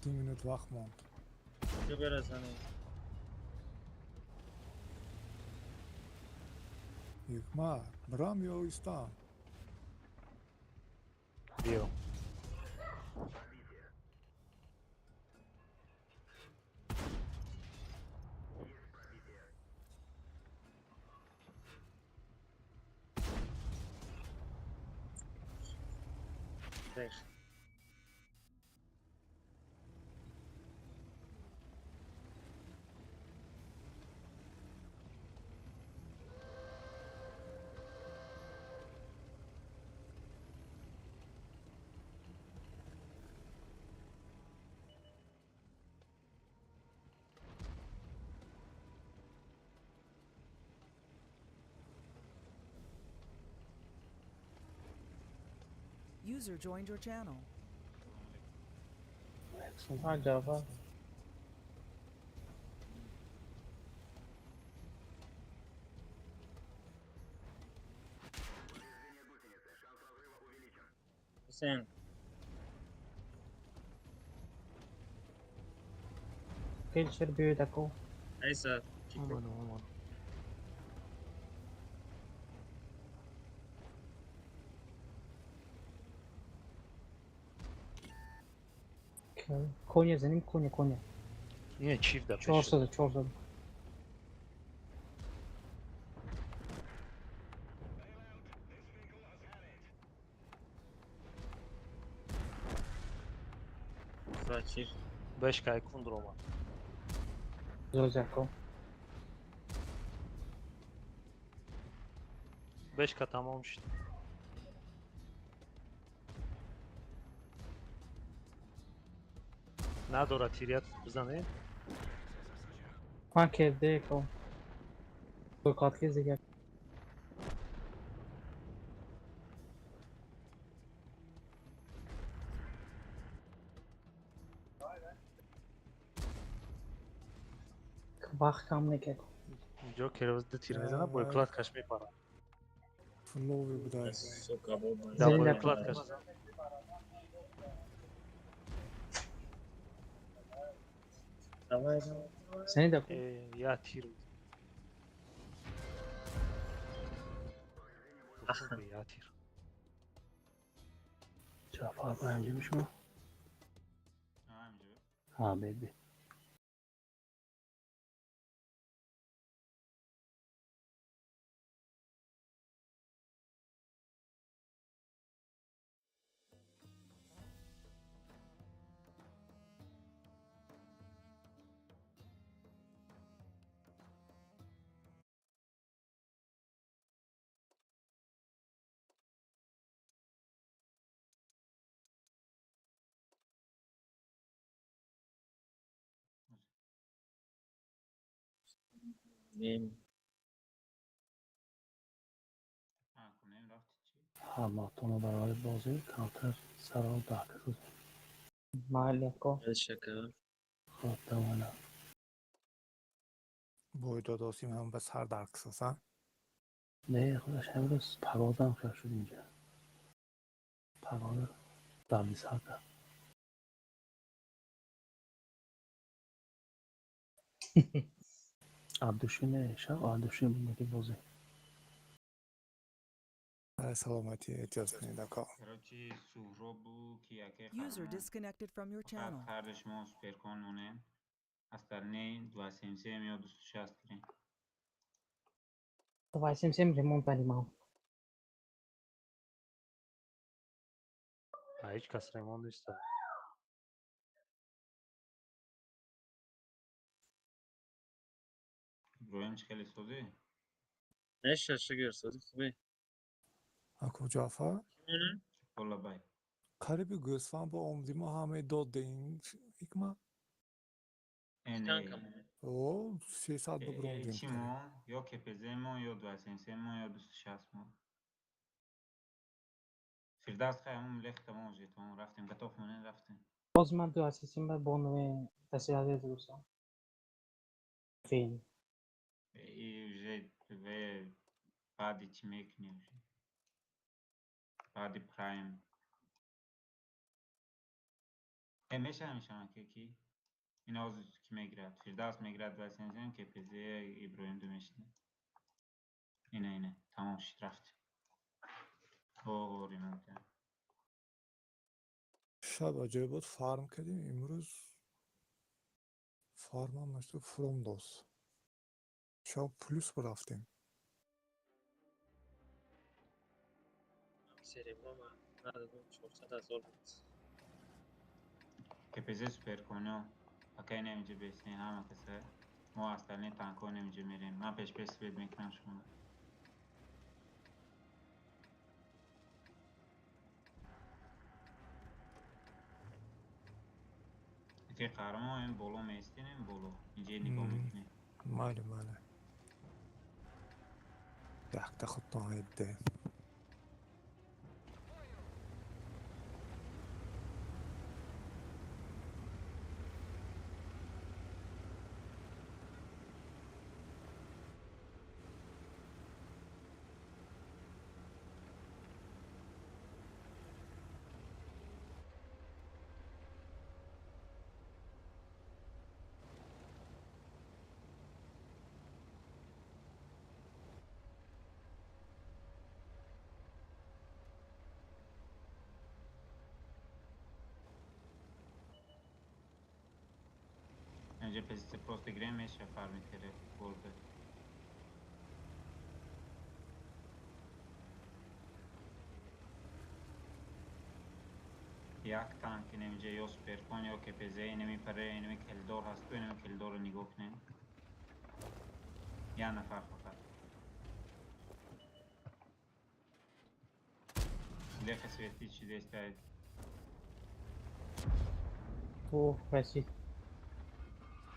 Ду минут вақт монд. Бирасанем. Ҳикмат, бирам ё истам? Биё. Рехт. User joined your channel. ҳа, Ҷафар. Ҳусейн. Фельдшер биёед, ако. Айса. Омадам, омадам. Коня заним, коня, коня. Не, чиф да пеше. 400, 400. Чиф. Бешка е кундрома. Зозако. Бешка тамом шид. Надора тирият бизане. Ман керде ко. Катки зига. Вақт кам некеко. Ҷокер ду тир мезана, боекладкаш мепара. Флови будай. Сука, боба. Да, боекладкаш. Давай, давай. Сени да. Я тир. Я тир. Ҷафар, ба инҷа мешумо? Ҳа, бед, бед. Нем. Ҳаматонро барои бозӣ камтар саро даҳ Майли, ако. Шака. Хоб, давана. Бой додосим ҳам ба сар дарк саса. Не, худаш ҳамрӯз парвозам хел шуд инҷа. Парвоза дарди сар кард. Абдуши не, шаб Абдуши буд бозӣ. Саломатӣ, эҳтиёт кунед, ако. Короче, Суҳробу ки яке User disconnected from your channel. Ҳарду шумо суперкон монем. Остальные 277 ё 260 кирем. 277 ремонт даримам. А ҳеҷ кас ремонт неста. Иброҳим, чӣ хеле созӣ? Неша, шугр, созӣ хубе. Ако Ҷафар? Болабай. Қариби гӯсфанд бо омдимо ҳамаи додем, Ҳикмат? О, 300 буброндем. Чӣ мо? Ё КПЗ мо, ё 277 мо, ё 260 мо. Фирдавс хай ҳамун лехта мо жетон рафтем, готов монем, рафтем. Боз ман 277 ба бонуи дастиазе дурсам. Фин. И уже ве баъди чӣ мекунӣ уже? Баъди прайм. Э, мешавам, мешавам, ки ки? Ин ҳозир ки мегирад? Фирдавс мегирад 277, КПЗ Иброҳим ду мешинад. Ина, ина. Тамом шид, рафт. О, ремонт. Шаб аҷоиб буд, фарм кардем, имрӯз фармам нашуд, фуромдос. Шаб плюс рафтем. Серебро ма нададум, 400 000 буд. КПЗ суперконо. Пока инаминҷа бесен, ҳама каса. Мо остальные танкҳо инаминҷа мерем. Ман пеш-пеш свет мекунам шумо. Ки қаҳрамон ин боло меистем, ин боло. Инҷа нигоҳ мекунем. Майли, майли. Якта худтон ҳайдде. Инҷа позиция просто гирем, меша фарми кара борда. Як танк инаминҷа ё суперкон ё КПЗ инами паре, инами келдор ҳасту, инами келдорро нигоҳ кунем. Як нафар фақат. Леха свети чи дестаед. Оҳ, расид.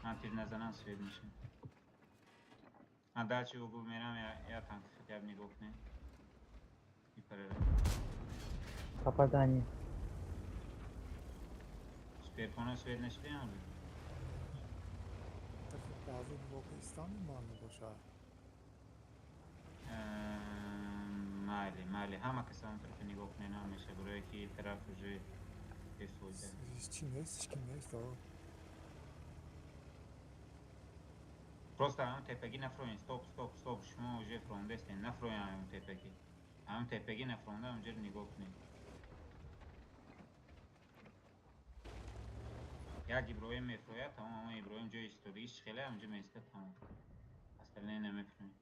Ман тир назанам, свет мешавам. Ман дальше угол мерам, я танк хотя бы нигоҳ кунем. Ипарера. Попадание. Суперконо свет нашидем? Баъзе нигоҳ истани ман мебошад. Майли, майли. Ҳама каса он тарафа нигоҳ кунем, ҳамеша барое ки ин тараф уже бефоида. Ҳеч нест, ҳеч ким нест. Просто ҳамон тепагӣ нафроен. Стоп, стоп, стоп. Шумо уже фрондестен. Нафроен ҳамон тепагӣ. Ҳамон тепагӣ нафронда, ҳамонҷоро нигоҳ кунед. Як Иброҳим мефрояд, тамом, ҳамон Иброҳим ҷои истодагиш чӣ хеле ҳамонҷо меистад, тамом. Остальные намефроем.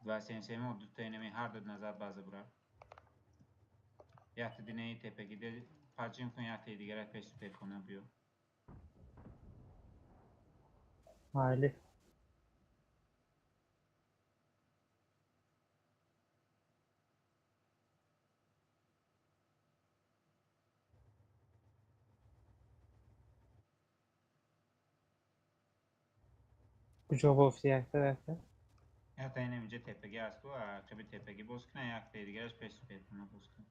277 дута инами ҳар ду назар база бурад. Якта динаи тепагиде парҷим кун, яктаи дигарат пеш суперхона биё. Майли. Куҷо гуфти якта якта? Якта инаминҷа тепагӣ асту, ақиби тепагӣ боз кунад, яктаи дигараш пеш суперхона боз кунад.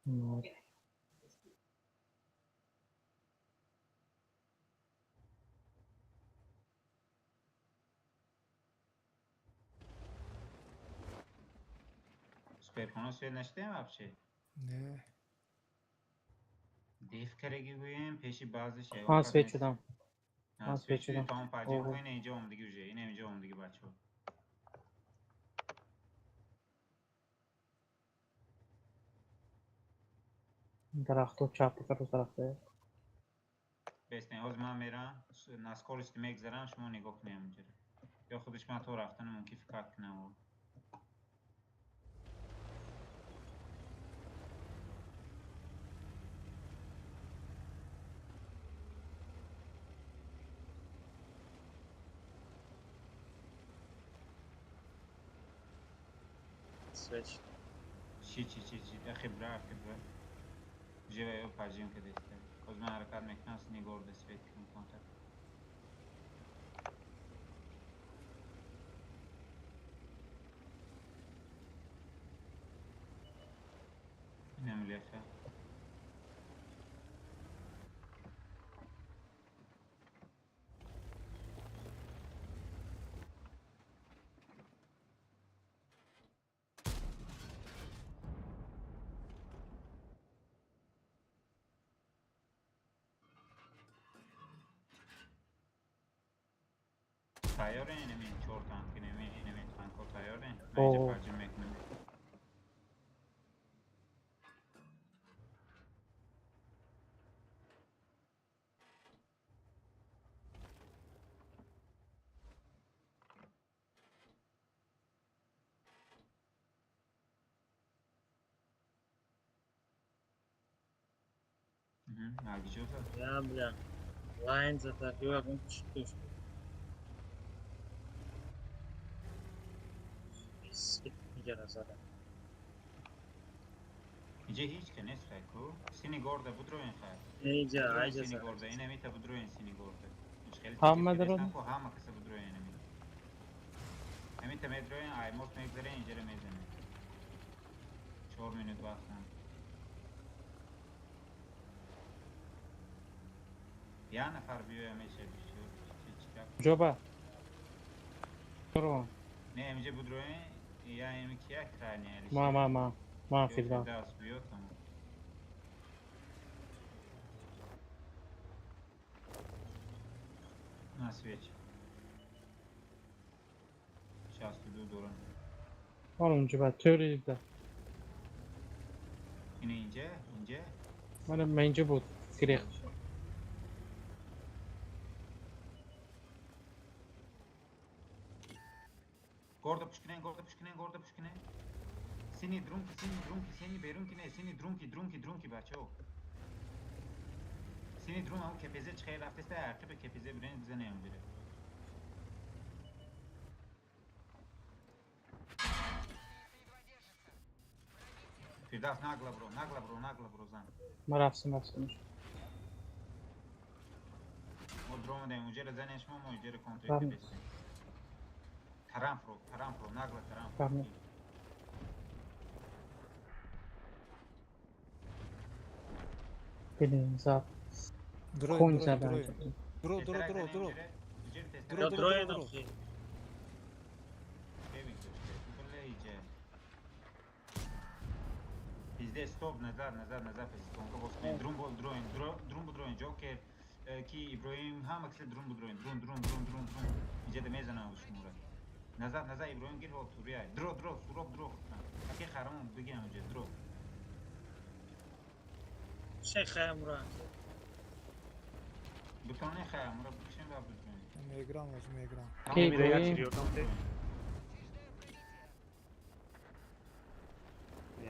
Майли. Суперхона свет нашидаем вообще? Не. Деф караги гӯем, пеши баъзе Ман свет шудам. Ман свет свет шуди, шудам. тамом, парҷим Оҳо. кун, ина инҷа омадагӣ уже, ина инҷа омадагӣ бачаҳо. Дарахту чапи кару тарафта. Бестен, ҳозир ман мерам, на скорости мегзарам, шумо нигоҳ кунед ҳаминҷаро. Ё худаш ман то рафтана мумкин фикр кунам. Свет. Чи чи чи чи, хибра, хибра. Уже ё парҷим кардеста. Ҳозир ман ҳаракат мекунам, нигоҳ да свет кунам камтар. Инам леха. Тайёрен инами чор танк, инами танкҳо тайёрен. Ман инҷа парҷим мекунам. Я, бля, лайн затопила, он штучку. Иҷа ҳеҷ ка нест хай ку? Сини горда будроен хай. Иҷа, айҷа сини горда, ина мита будроен сини горда. Ҳама дорад? Ҳама каса будроен ина мита. Ҳамита медроен, ай мост мегзарен, иҷара мезанем. 4 минут вақт монд. Я нафар биёя меша бисёр чӣ Ҷоба. Ро. Не, инҷа будроен, я ими кия крайне. Ма филда. Биё тамом. На свеч. 62 дорам. Орум ҷоба, тӯри да. Ина инҷа, инҷа. Мана ман инҷа буд, грех. Горда пушкинен, горда пушкинен, горда пушкинен. Сини друнки, сини друнки, сини берунки не, сини друнки, друнки, друнки бачаҳо. Сини друн ҳам КПЗ чӣ рафтеста, арқиби КПЗ бирен бизанем бире. Фирдавс нагла бро, нагла бро, нагла бро зан. Ма рафтам, рафтам. Мо дромадем, уҷера занем шумо, мо уҷера контракт бестем. Тарамфро, тарамфро, нагла тарамфро. Блин, зад. Конь зад. Дро, дро, дро, дро. Дро, дро, дро. Пизде, стоп, назад, назад, назад, пизде, друм, дроин, друм, дроин, Ҷокер, ки Иброҳим, ҳама кисе друм, дроин, друм, друм, друм, друм, друм. Иҷа да мезанам шумора. Назад, назад, Иброҳим гир ҳол турия. Дро, дро, суроб, дро. Аки харам бигем уҷа, дро. Шейх Хаямура. Бутоне Хаямура бикшем ва бутоне. Меграм, оз меграм.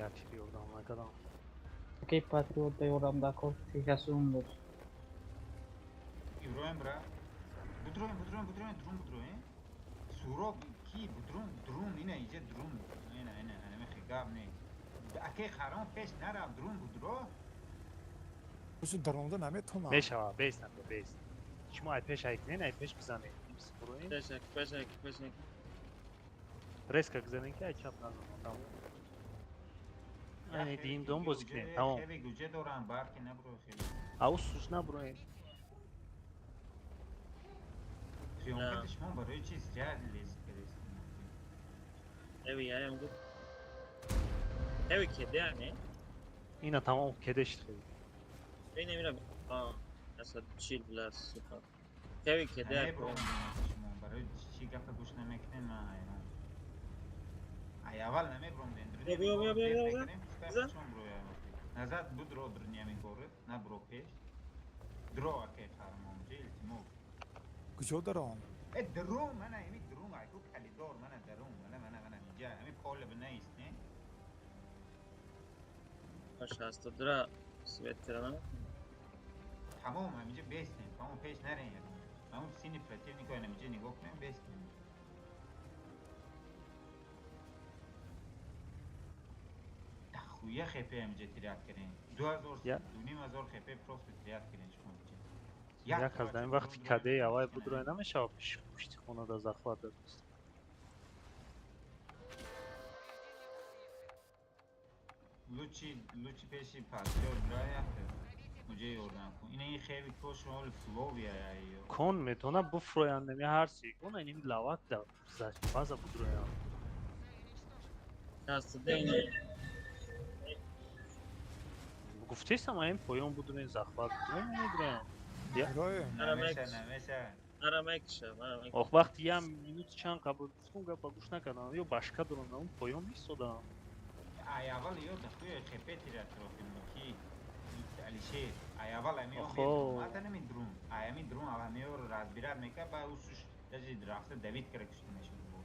Як ёрдам накардам. Окей, патриот да ёрдам дакор, тегасун буд. Иброҳим бра. Будроем, будроем, будроем, друм будроем. Суроб ки будрум, друм ина иҷа друм. Ина, ина, ина мехи гап не. Аке харам пеш нарав, друм будро. Усу даромада наметонам. Мешава, бест нака, бест. Шумо ай пеш ай кунен, ай пеш бизанед. Буроем. Пешак, пешак, пешак. Резко гзанен ки ай чап назанам. Тамом. Ай дим дом бозӣ кунем, тамом. Хеле гуҷа дорам, барки набро хеле. Ау суз наброем. Приёмкати шумо барои чиз зиёд лез кардест. Эви яям гуфт. Эви кеде не? Ина тамом кеде шид хеле. Ин намира. А, асад чил блас супер. Эви кеде шумо барои чӣ гапа гӯш намекунед ман ҳайрон. Ай аввал намебромдем. Биё, биё, биё, биё. Назад будро дрня мегорад, на бро пеш. Дро аке фармон, илтимос. Куҷо даром? Э друм, мана ими друм, айку калидор, мана дарум, мана мана мана инҷа, ами поле бинеист, не? Шаста дра свет кардам. Тамом, ҳаминҷа бестем, тамом пеш нарен ягон. Ҳамон сини противнико ҳаминҷа нигоҳ кунем, бестем. Хуя хп ҳаминҷа тиряд кардем. 2000, 2500 хп просто тиряд кардем шумо инҷа. Як аз дар вақти каде авай будрой намешава пушти хона да захват дад. Лучи, лучи пеши патриот брая уҷа ёрдам кун. Ина ин хеви кош ҳол фловия ё. Кон метона буфроянд неми ҳар секунд иним лавак да база будроянд. Гуфтесам аим поён будроен захват будроен намедроянд. Дроем. Намеша, намеша. Мара мекушам, мара мекушам. Ох, вақти як минут чанд қабл гуфтум, гапа гӯш накардам. Ё башка дорам, он поён истодам. Ай аввал ё дахуя хепетира трофим ки Алишер, ай аввал ами Охо. омада нами дрон. Ай ами дрон аввал ами ро разбират мека ба усуш даже рафта Давид кара кушта мешуд бо.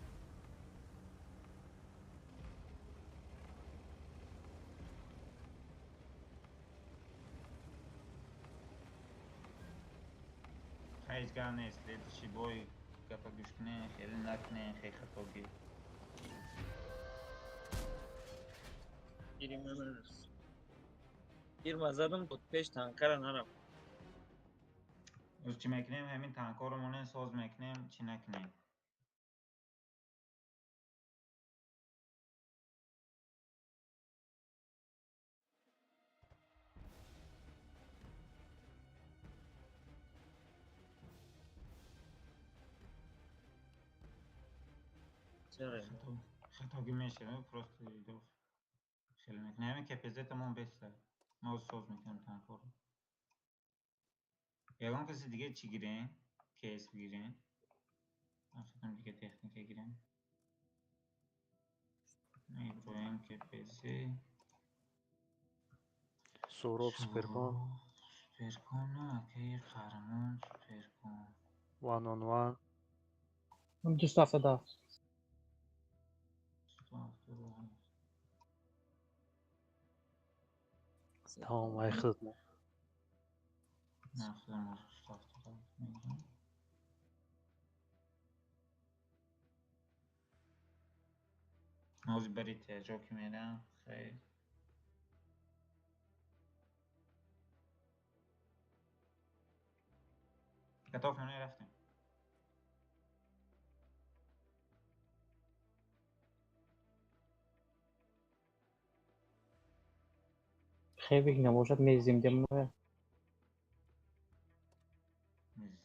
Ҳеҷ гап нест, следующий бой гапа гӯш кунен, хеле накунен, хеле хатогӣ. Гири ман нарас. Гирма задам, буд пеш танкара нарафт. Оз чӣ мекунем? Ҳамин танкҳоро монем, соз мекунем, чӣ накунем? Чаро? Хатогӣ мешавад, просто хеле мекунем. Ҳамин КПЗ-тамон беста. Ма оз соз мекунем танкҳоро. Ягон каси дига чӣ гирем? КС бигирем? Ман худам дига техника гирем. Иброҳим КПЗ. Суроб суперкон. Суперкон на, акаи Қаҳрамон суперкон. One on one. 277. 277. Тамом, ай худат. Ман худам оз 277 мегирам. Ҳозир бари тиҷо ки мерам, хейр. Готов монем, рафтем. Хевик набошад, мезем демоя.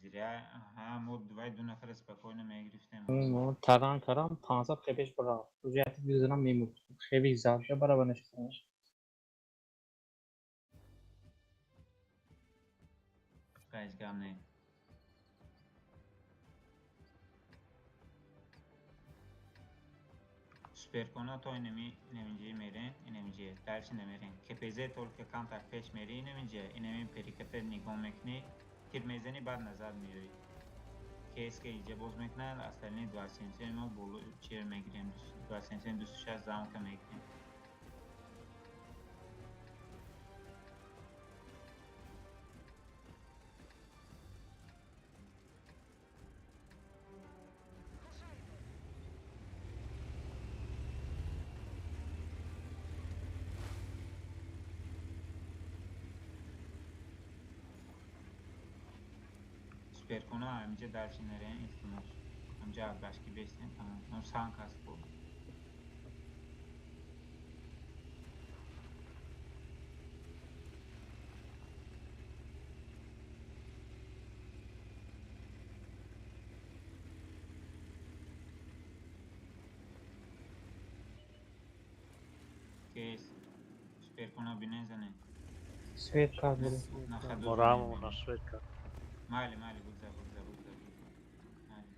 Зря, аҳа, мо дувай ду нафара спокойно мегирифтем. Таран карам 500 хебеш бара. Уже яти бизанам мемурд. Хевик зарда барабар нишастам. Ҳеҷ гап не. Суперкона то инами инаминҷа мерен, инаминҷа дальше намерен. КПЗ только камтар пеш мери инаминҷа, инами периката нигоҳ мекунӣ, тир мезанӣ, баъд назар меоӣ. КСК инҷа боз мекунад, остальные 27 мо боло чер мегирем, 27 26 замка мегирем. Суперкона ҳаминҷа дальше нарен, илтимос. Ҳамҷа башки бестен, тамом. Он санк ҳаст бо. Кейс. Суперкона бинен занен. Свет кард буд. На ходу Морамон занен. на шведка. Майли, майли, бигзар, бигзар, бигзар, бигзар. Майли.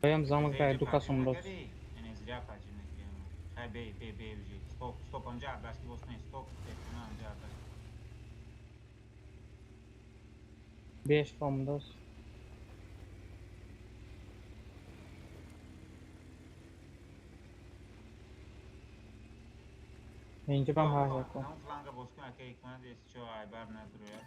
Поям замок Зря дай ду кас паҷим омдод. накардӣ? Яъне зря паҷим накардӣ. Хай бей, бей, бей уже. Стоп, стоп, ҳамҷа башки боз кунед. Стоп, суперкона ҳамҷа башки. Беш омдод. Инҷа бам ҳар якон. Ҳамон фланга боз кун, ака ҳикмат эс чо айбар надурояд.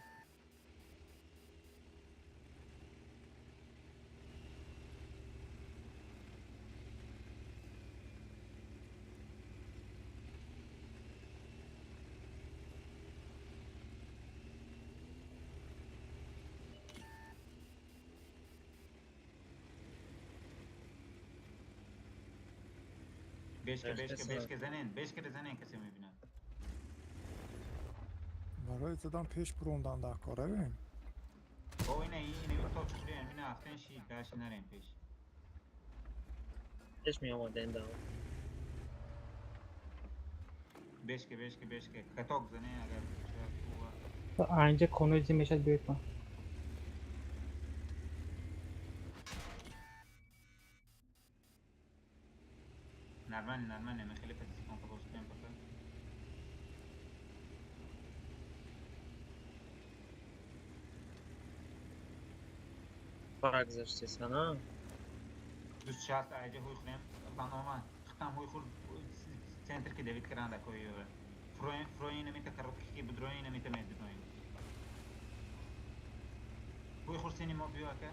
Бешка, бешка, бешка занен, бешка занен касе мебинад. Барои задан пеш бурондан дар кора бибин. О, ина, ина, ин то чуқурем, ина афтен ши, дальше нарем пеш. Пеш меомадем да. Бешка, бешка, бешка. Каток занен агар шояд хуб. Инҷа конои зи мешад биёед ман. Нормально, нормально, мы хеле позиционка боз кунем пока. Парак заштеса, на? Дӯст шаст айҷа ҳуй хӯрем, банома, хитам ҳуй хур центр ки давид каранда кои. Фроин, фроин намита короткий ки будроин намита медроин. Ҳуй хур сени мо биё ака.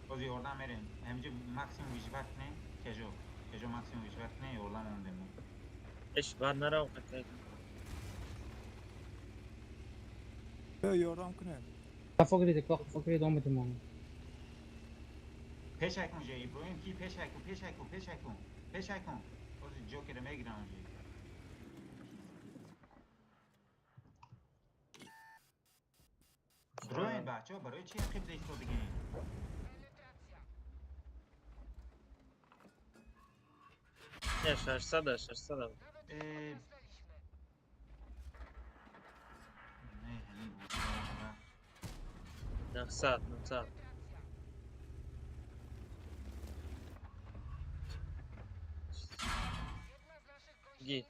Боз ёрдам мерем. Ҳаминҷо максимум виживат кунем, кежо. Кежо максимум виживат кунем, ёрдам омдем мо. Эш, баъд нарав қатъ. Ёрдам кунем. Қафо гирид, қафо гирид, омадем мо. Пешай кун же, Иброҳим ки пешай кун, пешай кун, пешай кун, пешай кун. Боз ҷокера мегирам уже. Дроин бачаҳо барои чи ақиб заистодагиен? Не, 600, 600. Не, ҳамин буд. 900, 900. Ги.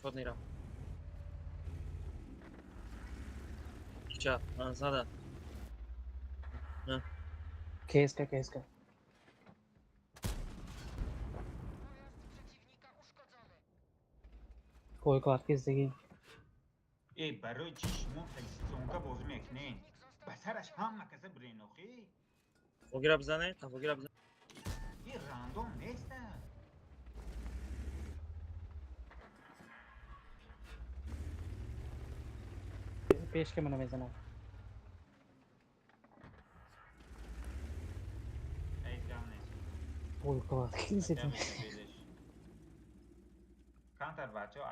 Шод нира. Ча, 900. Кеска, кеска. Ой, кладки здаги. Э, барои чи шумо позиционка бозӣ мекунед? Ба сараш ҳама каса бирен охи? Қафогира бизане, қафогира бизане. И рандом неста. Пеш ки мана мезанам. Эй, гап нест. Ой, кладки здаги. Камтар бачаҳо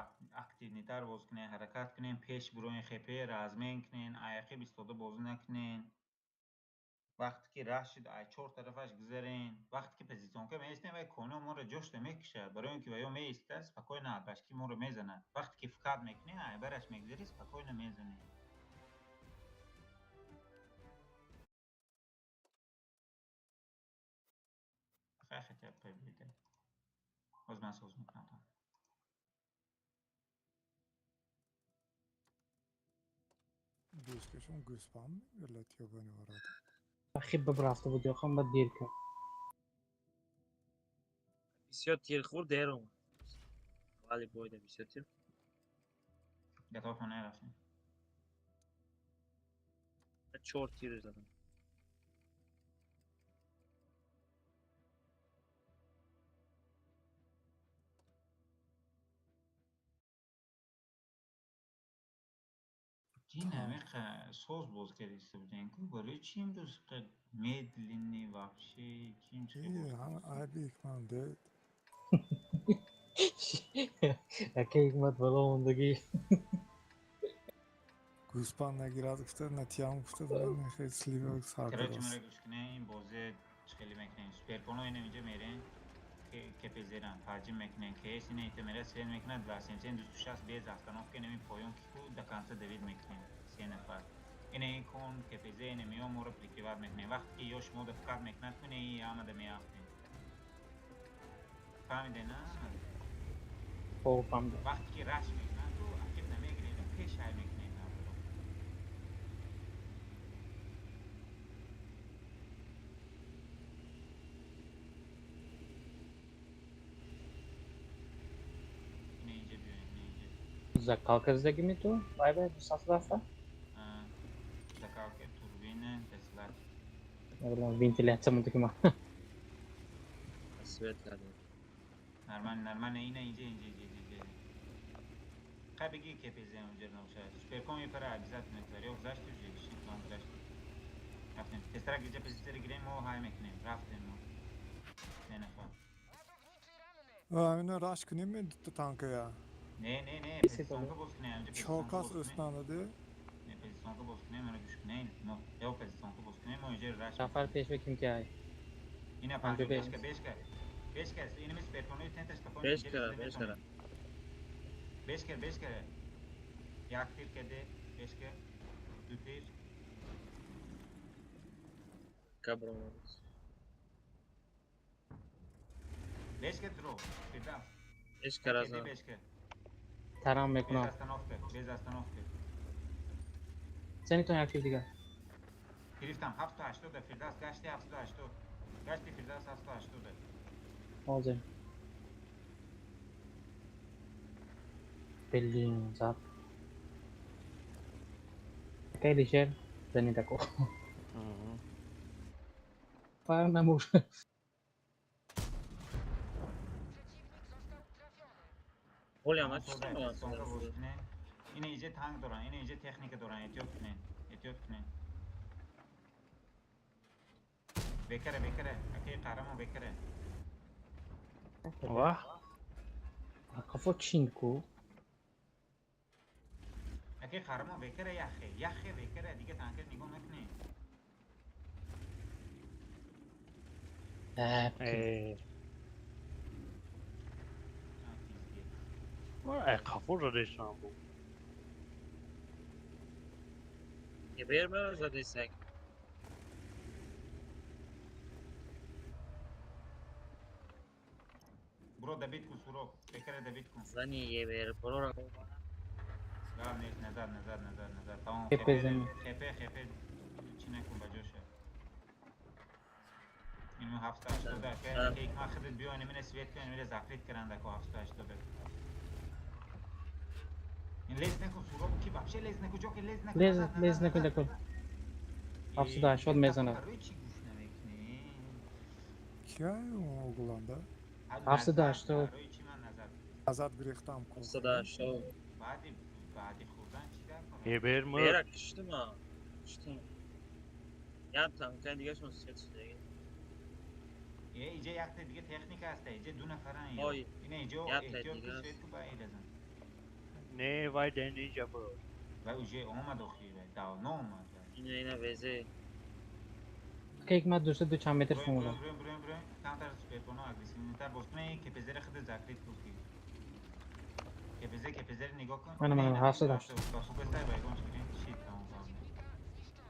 активнитар боз кунен, ҳаракат кунен, пеш буроен, хепе размен кунен, аяқиб истода бозӣ накунен. Вақте ки раҳ шуд, ай чор тарафаш гузарен. Вақте ки позиционка меистем, вай коно моро ҷошта мекушад. Барои он ки ваё меиста, спокойно башки моро мезанад. Вақте ки вкат мекунӣ, ай бараш мегузарӣ, спокойно мезанӣ. Хай хотя бы победа. Боз ман соз мекунам там. Гӯскашон гӯспанд мегӯяд ёбани варад. Хиб бибрафта буд, ёхам ба дер кард. Бисёр тир хӯрд, дер омад. Вале бойда бисёр тир. Готов хона рафтем. Чор тир задам. Ин ҳамиқа соз боз кардиста будем ку барои чи имрӯз медленный вообще чим чӣ боз Ҳама айби ҳикмат де. Ака ҳикмат бало мондагӣ. Гӯспанд нагирад гуфта, натиям гуфта, хел слива сар Короче, кардааст. мара гӯш кунем, ин бозе чӣ хеле мекунем. Суперконо инам инҷа мерем, кепезерам фарҷим мекунем, кс ина ита мера свет мекунад, 277 260 без остановка инами поён ки ку до конца давид мекунем. Се нафар. Ина ин кон КПЗ ина меё моро прикрывать мекунем. Вақте ки ё шумо да вкат мекунад, куне и ама да меафтем. Фаҳмиде, на? Хоб, фаҳмидам. Вақте ки раш мекунад, ту ақиб намегиред, пеш ҳай мекунед. Ина инҷа биёем, ина инҷа. Закалка здаги ми ту? Бай бай, дусад рафта? Закалка, турбина, дасилат. Намедонам, вентиляция мондаги ман. Свет кардем. Нормально, нормально, ина инҷа, инҷа, инҷа, инҷа, инҷа. Хай беги КПЗ онҷа набошад. Суперкон мепара обязательно мепара. Ё гузашти уже, шитон гузашти. Рафтем. Тезтарак инҷа позитсияро гирем, мо ҳай мекунем. Рафтем мо. Се нафар. Ина раш кунем дута танкая. Не, не, не, Се позиционка боз кунем, инҷа Чор позиционка кас боз кунем. ӯстанда. Не, позиционка боз кунем, мара гӯш кунем. Мо ё позиционка боз кунем, мо инҷа раш Сафар пеш беким ки ай. Ина Анҷо панҷо беш. бешка, бешка. Бешка, инами суперконои центраш спокойно Беш инҷа кара, зида беш кара. метавонем. Бешка, бешка. Як тир каде, бешка. Ду тир. Века бромад. Бешке дро, фирдавс. Ҳеч кара зад. Бешке. Тарам Без мекунам. остановка, без остановка. Зенитон як тир дигар. Гирифтам 780, фирдавс гашти 780. Гашти фирдавс 780. Ҳозир. Блин, зад. Акай Алишер, зенитако. Фарқ намошад. Przeciwnik został trafiony. Ҳолиам накуштам. Сонга боз кунед. Ина иҷа танк доран, ина иҷа техника доран, эҳтиёт кунед. Эҳтиёт кунед. Бекара, бекара, акаи қаҳрамон бекара. Ваҳ. Қафо чин ку? Акаи қаҳрамон бекара яхе, яхе бекара, дига танкер нигоҳ накунед. Э, ай қафо задешам бу. Ебер мара задесак. Буро добить кун суроб, бекара добить кун. Зани ебер борора. Гап нест, назад, назад, назад, назад. Тамом. Хепе зани. Хепе, хепе. Чӣ накун ба ҷоша. Ину 780 ака, ака икма худат биё, ин мина свет кун, ин мина закрит каранд ака 780. Ин лез накун суроб, ки вообще лез накун, ҷоки лез накун. Лез назад, лез назад, накун назад. дакун. 780 мезанад. Барои чӣ гӯш намекунӣ? Кия огланда? 780. Барои чӣ ман назад? Назад гирифтам ку. 780. Баъди баъди хӯрдан чӣ дар кор? Ебер мурд. Бера куштума. Куштум. Як танкаи дигашон свет шудаги. Е, иҷа якта дига техника ҳаста, иҷа ду нафаран. Ой, ина иҷо якта эҳтиёт дига ку аст. свет ку ба эдазан. Не, вай ден иҷа буд. Вай уже омад охи, вай давно омад. Вай. Ина ина везе. Акай икма 202 чанд метр Броем, фумуда. броем, броем, броем, броем. Камтар супербоно агрессивнитар боз кунед, КПЗ-ро худ закрит ку ки. КПЗ, КПЗ-ро нигоҳ кун. Мана, мана, Не, 780. ба хуб аст, ба ягон чӣ гирем, шит тамом тамом.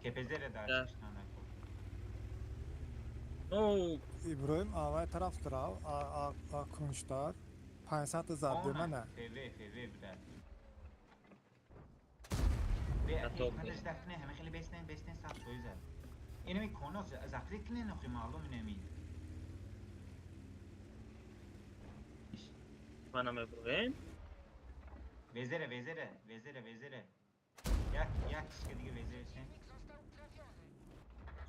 КПЗ-ро дар Да. шиштан накун. Ну, Иброим авай тараф трав, а а а кунштар 500 зад Она, мана. ФВ, ФВ буда. Бе, Да, аки, топ ҳадаш даф кунед, ҳама хеле бестен, бестен сад фоиз аст. Инами коно закрит кунед, охи маълум инами. мана меброем. Везере, везере, везере, везере. Як, як кишка дига везере сен. Przeciwnik został trafiony.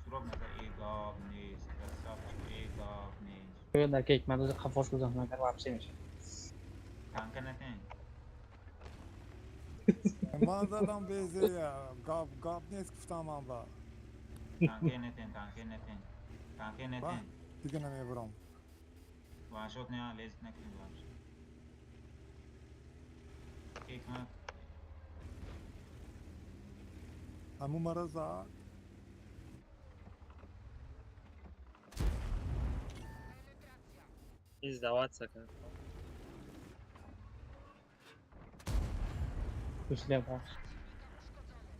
Суроб назар, э гап нест, красавчик, э гап нест. Акай икма дози қафош гузашт агар вообще мешад. Танка натен. Ман задам безея. Гап гап нест гуфтам ман ба. Танке натен, танке натен. Танке натен. Дига намебурам. Ваншот не, лез накунед вообще. Ҳикмат. Ҳамун мара зад. Penetracja. Издаваться кард. Гусля бахш. Przeciwnika uszkodzony.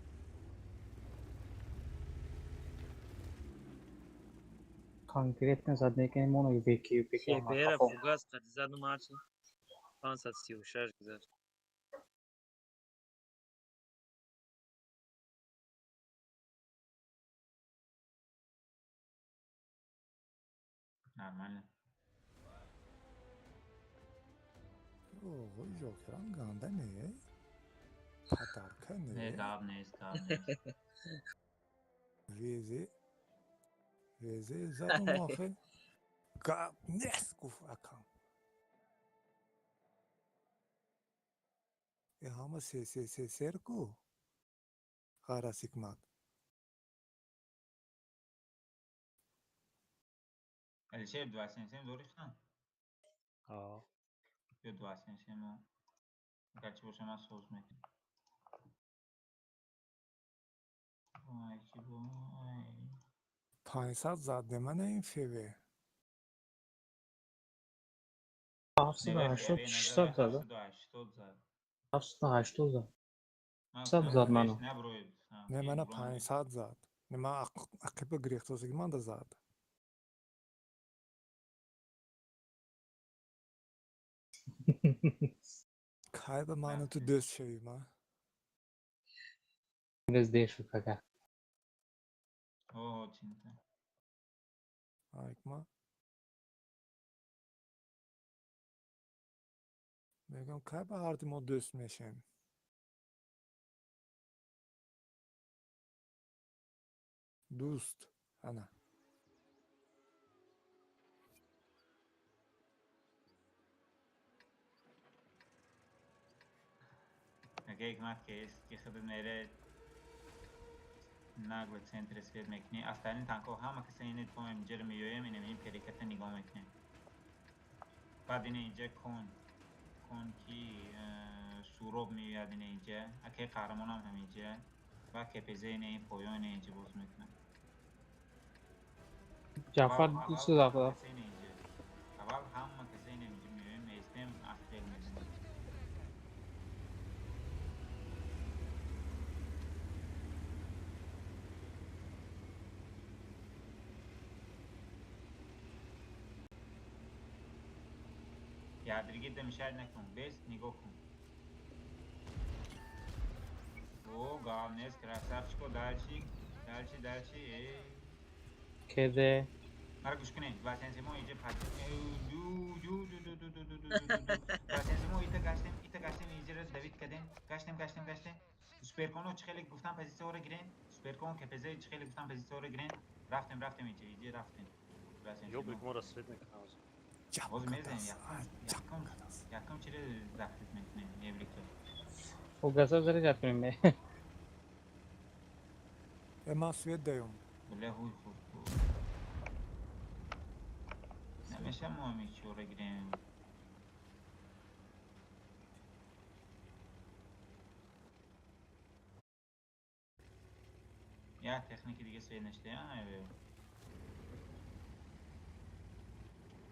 Конкретно зад мекунем моно веки веки Ебера қафо. фугас қади заду марчи. 536 гузашт. Нормально. Ого, ҷокерам ганда не. Подарка Не, не. гап нест, гап нест. Везе. Везе задум охе. Гап нест гуфт акам. Э ҳама се се се сер ку. Ғайр аз ҳикмат. Алишер 277 дори хна? А. Ё 277 агарчи боша ман соз мекунам. Вай, ки вай. 500 зад мана ин феве. 780 600 зад. 780 зад. 780 зад. Ман 600 зад ману. наброид. Не, мана 500 зад. Ман ақиба гирехтозаги манда зад. Кай ба ману ту дӯст шавӣ ма? Имрӯз дер шуд кака. О, чинта. Айкма. Мегӯям кай ба ҳарду мо дӯст мешавем? Дӯст. Ана. Аге ҳикмат ки ест ки худат мере нагло центре свет мекунӣ. Остальные танкҳо ҳама каса ини то инҷаро меоем, инам ин переката нигоҳ мекунем. Баъд ина инҷа кон ки суроб меояд ина инҷа, акаи қаҳрамонам ҳаминҷа ва КПЗ ина ин поён ина инҷа боз мекунам. Ҷаъфар Аввал ду ҳама дақиқа. каса ина инҷа. Аввал ҳама каса ина инҷа меоем, меистем, обстрел мезанем. Ядригида мешать накун, бес нигоҳ кун. О, гав нест, красавчико, дальше, дальше, дальше, эй. Кеде. Мара гӯш кунед, Васенсимо инҷа пат. Ду, ду, ду, ду, ду, ду, ду, ду, ду, ду. Васенсимо ита гаштем, ита гаштем, инҷаро давид кардем. Гаштем, гаштем, гаштем. Суперконо чӣ хеле гуфтам позитсияҳоро гирем. Суперкон КПЗ чӣ хеле гуфтам позитсияҳоро гирем. Рафтем, рафтем инҷа, инҷа рафтем. Ёбик Васенсимо. моро свет мекунам. Ҷаб Боз мезанем, кадас. якум, Ҷаб якум, кадас. якум чиро закрит мекунем, эврика. Фугаса заряд кунем. Э, ман свет даём. Бля, ҳуй худ. Намеша мо ҳамин чора гирем. Як техники дига свет нашта,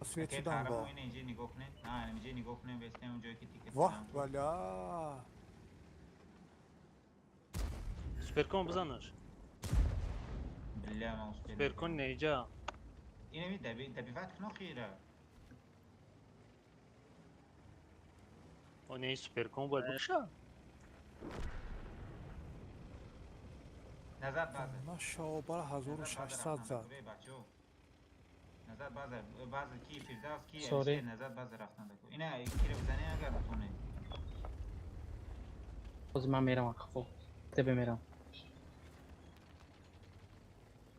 Свет Окей, шудам қаҳрамон бо. ина инҷа нигоҳ кунед. На, инҷа нигоҳ кунед, бестем он ҷое ки тикет Воҳ, кардам. валя. Суперкон бизанаш. Бля, ман успел. Суперкон неиҷа. Инами добивать кун охира. О, не, суперкон бояд бикша. Назад база. Ма шобара Назад база 1600 рафтан. зад. Эй, бачаҳо. Назад база, база ки Фирдавс, ки Sorry. Алишер, назад база рафтан дако. Ина киро бизанем агар битонед. Боз ман мерам қафо. Тебе мерам.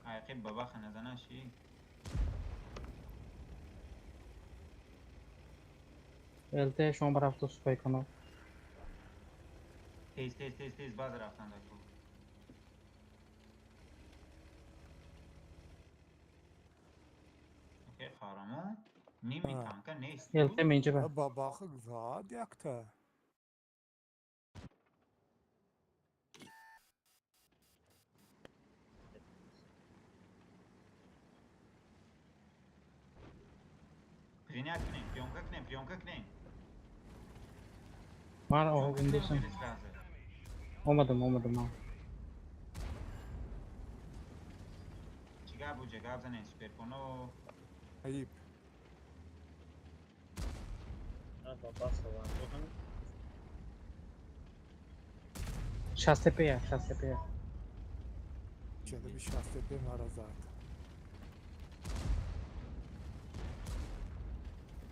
Айқиб бабаха назана ши. ЛТ шумо барафту супайконо. Тез, тез, тез, тез база рафтан дако. Окей, қаҳрамон. Ними А. танка нест. ЛТ инҷа ба. Бабаха зад якта. Принять кунем, приёмка кунем, приёмка кунем. Ман Приёмка кунем ондусам. через сразу. Омадам, омадам ман. Чӣ гап буҷа, гап занем суперконо. Аиб. Баба хаван. 60 ТП, 60 ТП. Ҷалаби 60 ТП мара зад.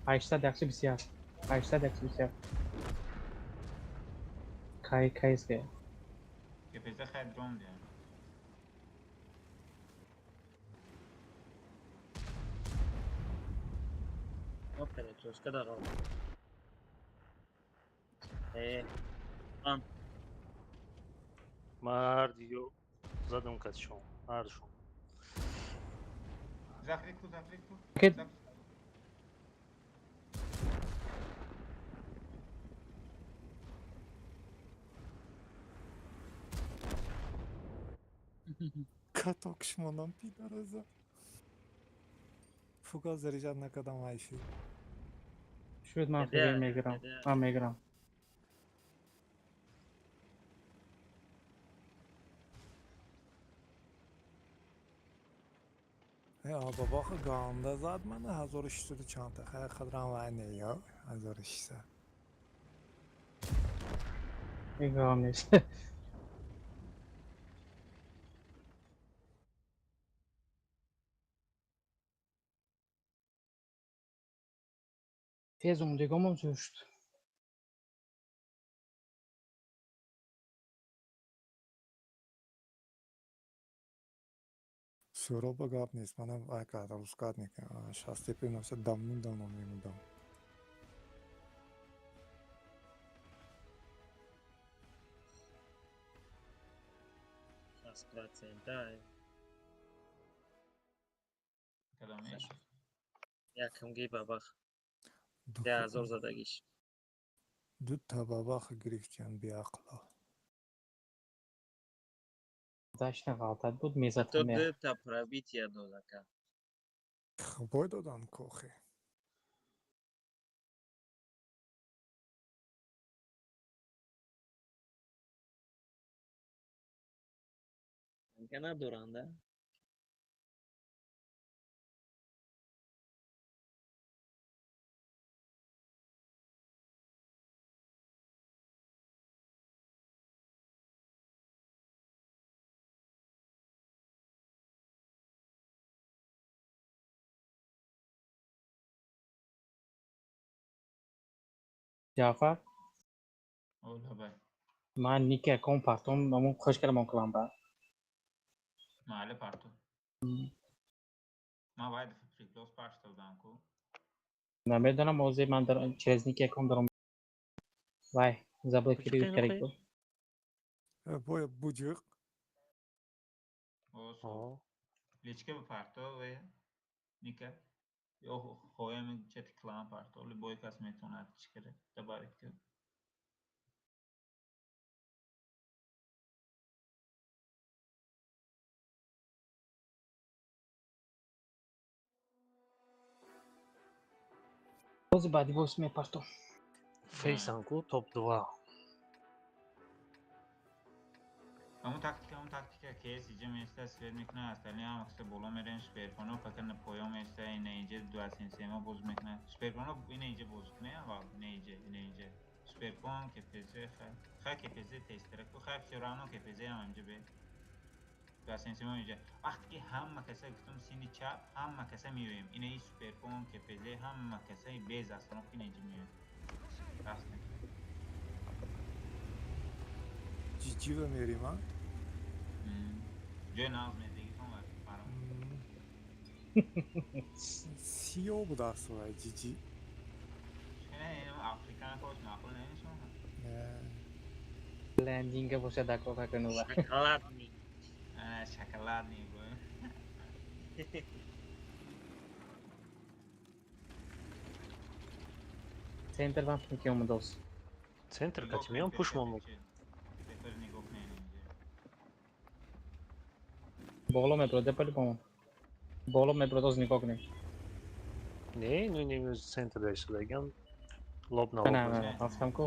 80 121. 80 121. Кай кайске. КПЗ хай дром дия. Мо перекрестка да ғалт. Э, Ман ҳарди ё задам катшон. Ҳардушон. Закрит ку, закрит ку. Ки- Закрит. Каток шмонам пидараза. Фугас заряжать накардам айши. Шуд ман Еде, фигур мегирам. еде. Ман мегирам. Бабаха ганда зад мана 1600 чандта. Хай қадрам вай не ё 1600. Нигоҳ нест. Тез омдегомон зӯр шуд. Сӯроба гап нест. Манам вай карда рускат мекунам. Шастепи носа давным-давно мемудам. Шаст процента. Кадомеш? Якумги бабах. 10,000 задагиш. Дута бабах гирифтиян беақло. Дашна ғалтат буд мезад То ҳаме. дута пробития дод ака. Бой додан кохи. Танка надоранд, а? Ҷаъфар, Ола бай. Ман ники акон партом, амон хуш кардам он кланба. Маҳалли парту. Ман вай дафъа приклос пашта будам ку. Намедонам, ҳозир ман дар через ники акон даром. Вай, заблокировать Буҷиқи кард. нухи? Боя буҷиқ. О, О, личка ба парто ве ника. Ё хоҳем чати клан парто, любой кас метавонад чӣ кара добавить кунад. Бози баъди боз мепартом. Фейсан ку топ 2. Ҳамун тактика КС иҷа меиста, свер мекунад, остальные ҳама каса боло мерен, шперпоно фақат на поён меиста, ина иҷа ду асенсема боз мекунад. Шперпоно ина иҷа боз кунад, аввал ина иҷа, ина иҷа. Шперпон, КПЗ, хай. Хай КПЗ тестера ку, хай всё равно КПЗ ҳам инҷа бе. Ду асенсема инҷа. Вақте ки ҳама каса гуфтам сини чап, ҳама каса меоем. Ина и суперпон, КПЗ, ҳама каса без остановки ина иҷа меоем. Рафтем. Ҷиҷива мерим, а? Ҷои нағз мездагитон ва фаром. Сиё будааст вай ҷиҷи. Не, африкан кош маъқул намешавад. Не. Лендинга бошад акока кунува. Шоколадный. Шоколадный бо. Центр вам ники омадос. Центр кати меём пушмон мек. Тепер нигоҳ кунед инҷа. Боло меброде по-любому. Боло мебродоз нигоҳ кунем. Не, ну не центр даисодаган лоб на Не, лоб. не, Не. рафтам ку.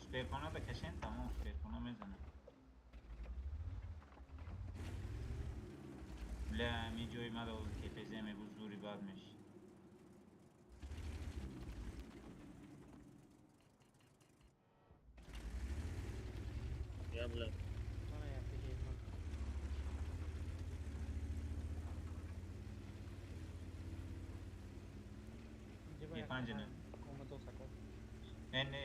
Суперпона да кашен тамом, суперпона мезанад. Бля, ми ҷои мада оз КПЗ мебуд зури бад меш. Я бля. Е панҷана. Не, не.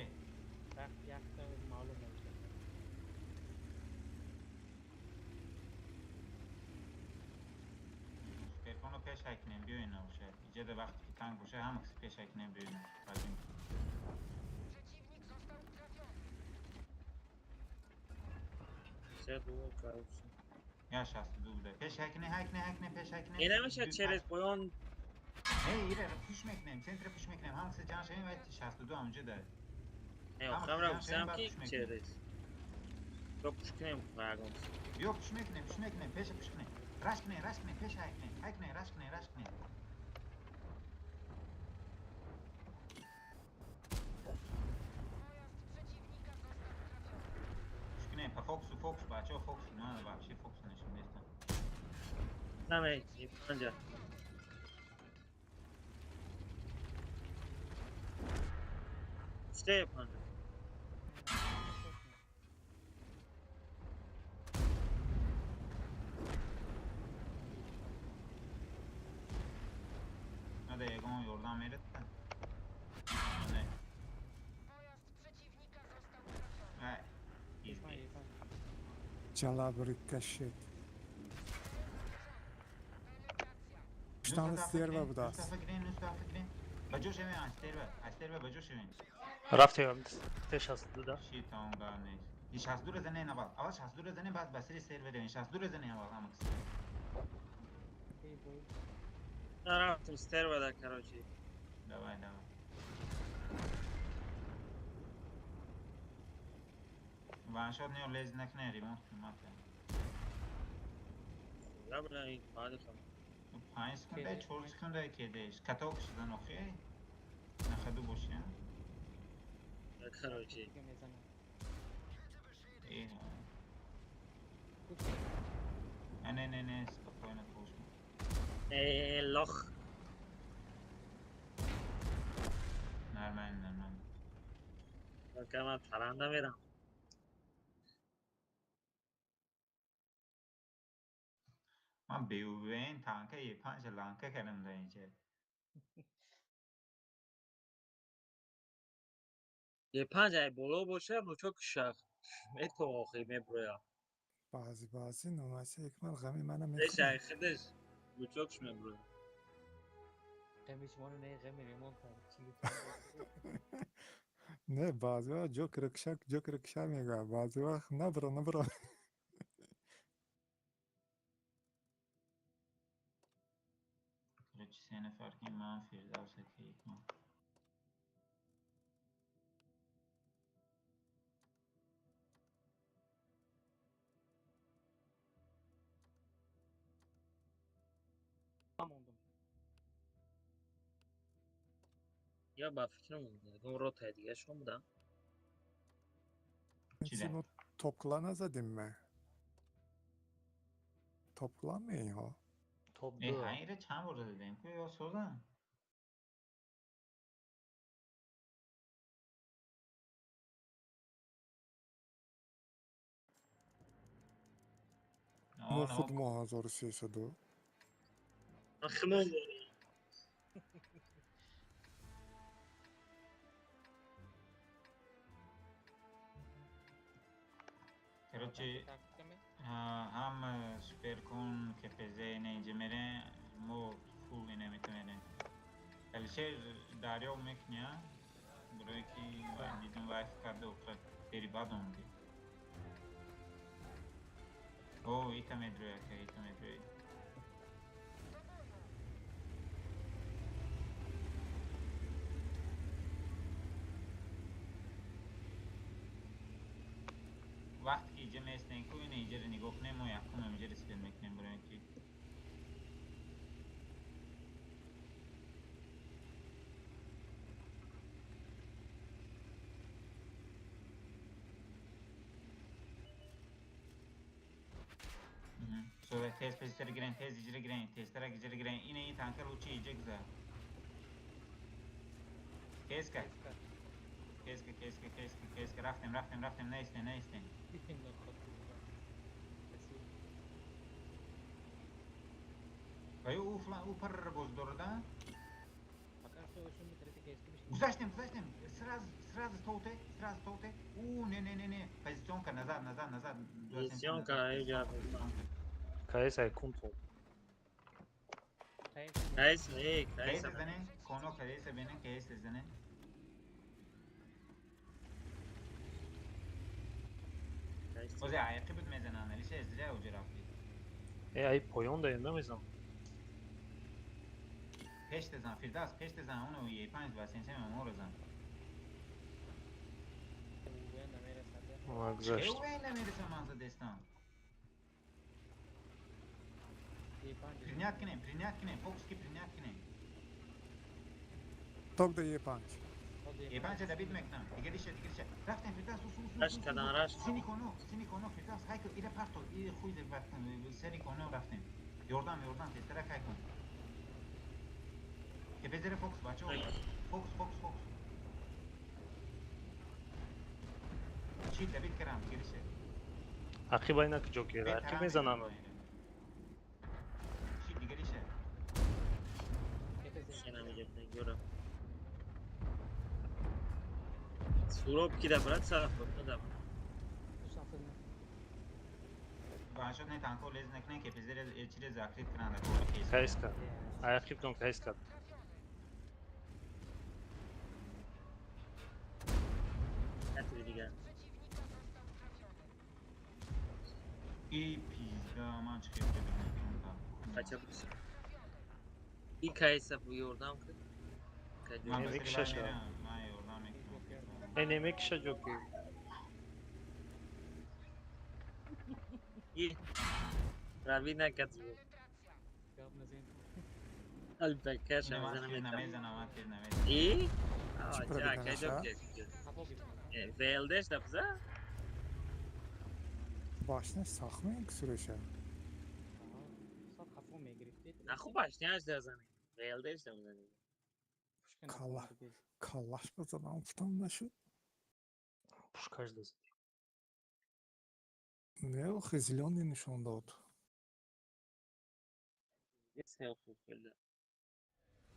Суперпоно пеш ҳайкунем, биёен набошад. Иҷа да вақте ки танк бошад, ҳама каси пеш ҳайкунем биёен. Баъдин. Przeciwnik został trafiony. Се ду короче. Я 62 буда. Пеш ҳайкуне, ҳайкуне, ҳайкуне, пеш ҳайкуне. Э намешад через поён. Не, ира пуш мекунем, центра пуш мекунем. Ҳама каси ҷамъ шавем ва 62 ҳамҷо да. Не, Ҳама охамра ҷамъ шавем, гуфтам баъд ки пуш мекунем. через. Ё пуш кунем ягон. Биё пуш мекунем, пуш мекунем, пеша пуш кунем. Раш кунен, раш кунен, пеш ҳай кунен, ҳай кунен, раш кунен, раш кунен. Кунен, по фокусу, фокус, бачаҳо, фокусу, ман вообще фокусу нишон нестам. Наме, панҷа. Се панҷа. Нада ягон ёрдам мерад? Не. Ай, изби. Ҷалабри кашид. Штан стерва будааст. Ба ҷо шавем, астерва, астерва ба ҷо шавем. Рафтем Т62 да. Ши тамом гар нест. И 62 занен аввал. Аввал 62 занен, баъд ба сари сервер равем. 62 занен аввал ҳама кас. Рафтем стерва да, короче. Давай, давай. Ваншот не лез накне, ремонт кунмата. Лабра ин баъд кам. 5 секунда, 4 секунда кедеш. Каток шудан охи. Нахаду боши, а? Короче. Э. Не, не, не, спокойно слушай. Э, лох. Нормально, нормально. Пока ман таранда мерам. Ман БУВН танка Е5 ланка кардам дар инҷа. Е5 ай боло боша, лучо кушах. Мето охи меброя. Баъзи баъзи номаси Акмал ғами мана Пеш мехӯрад. ай худаш лучокш меброя. Ғами шуморо не, ғами ремонт кардам. Не, баъзе вақт ҷокера кушак, ҷокера кушак мегӯяд. Баъзе вақт набро, набро. Короче, се нафар ки ман Фирдавс аки Икмал. Мондум. Я ба фикрам ягон ротаи дига шом будам. Чида? Мо топкла назадем ме? Топкла ме инҳо? Топ Э, 2. ҳайра чанд бор задем ку ё созан? Мо худ мо 1300. Хмон. Короче, ҳам суперкон КПЗ ина инҷа мерен, мо фул ина метавонем. Алишер дарё мекуни, а? Барое ки дидам вайф карда охир дери бад омадӣ. О, ита медроя, ка ита медроя. Вақте ки иҷа местем ку ина иҷаро нигоҳ кунем, мо якум иҷаро свет мекунем барои ки Тез пезитара гирен, тез иҷара гирен, тезтарак иҷара гирен. Ина ин танка лучи иҷа гузар. Кезка. Кезка, кезка, кезка, кезка. Рафтем, рафтем, рафтем, наистем, наистем. Ва ё ӯ флан, ӯ парра боз дорада? Гузаштем, гузаштем. Сразу, сразу столте, сразу столте. У, не, не, не, не. Позиционка назад, назад, назад. Позиционка, иҷа. КС ай кунтул. КС, эй, КС КС. зане, коно КС бене, КС зане. Озе аяқи буд мезананд, Алишер зря уҷа рафтӣ. Э, ай поён да намезанам. Пеш тезан, Фирдавс, пеш тезан, оно Е5 ва сенсем моро зан. Ма гузашт. Че намерасам ман задестам? Е5. Принять кунем, принять кунем, фокус ки принять кунем. Ток да Е5. Е5 добить мекунам. Дигариша, дигариша. Рафтем, Фирдавс, усу, усу. Раш кардан, раш. Сини коно, сини коно, Фирдавс, ҳай кун, ира парто, и хуй рафтем, сери коно рафтем. Ёрдам, ёрдам, тезтарак ҳай кун. КПЗ фокус, бачаҳо. Фокус, фокус, фокус. Чӣ добить кардам, дигариша. Ақиба инак Ҷокер, ақиб мезананд. Чӣ дигариша? Юра. Суроб кида, брат, саф, да. Башот не танко лез накунем, КПЗ чире закрит кунанд. Кайс кард. Ай ақибтон кайс кард. Дигар. И пизда, ман чӣ хел добить мекунам. Хотя бы. И кайса ёрдам кун. Ман ба сари Мекиша вай шава. мерам, ман ёрдам мекунам. Э, немекиша Ҷокер. И рави накард. Албакаша Не, ман мезанам тир метам. намезанам, ман тир намезанам. И? Чӣ А, пробить ҷа, кай наша? Ҷокер. ВЛДш дабза? Башня сахт кусуреша. Наху башняш дазани. ВЛДш дамзани. Калла. Каллаш базадам, гуфтам нашуд. Пушкаш дазад. Не, охи зелёный нишон дод. Хел хуб хелда.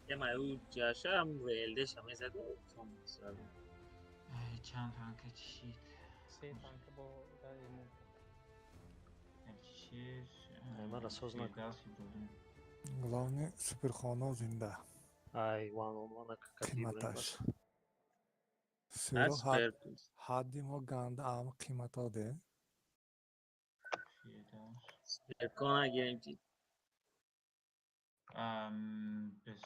Ема ӯ ҷаша ам ВЛДш ам мезаду том сразу. Ай, чанд танка чишид. Се танка бо ремонт. Чишид. Ай, мара соз накун. Фирдавс Иброҳим. Главное, суперхона зинда. Ай, ван он ван Қиматаш. Суро Супер. ҳадди мо ганда ам қимато де. Фирдавс. Суперкона гирем чи.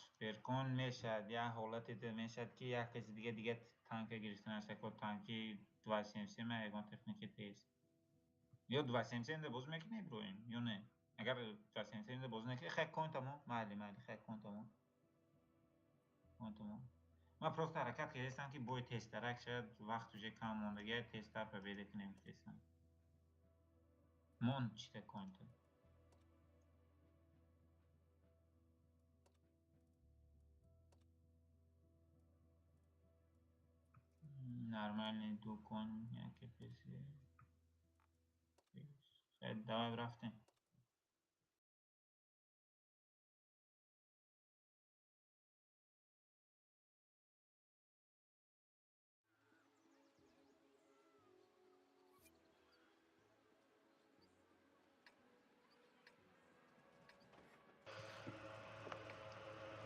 Суперкон мешавад, як ҳолате мешавад, ки як каси дига танка гирифтан аст, яко танки 277 ма ягон техники тез. Ё 277 да боз мекунӣ, Иброҳим, ё не? Агар 277 да боз накунӣ, хай кон тамом, майли, майли, хай кон тамом. Кон тамом. Ман просто ҳаракат кардастам, ки бой тезтарак шавад, вақт уже кам мондагия, тезтар победа кунем гуфтестам. Мон чита конта. Нормальный ду кон, як КПЗ. Хай, давай рафтем.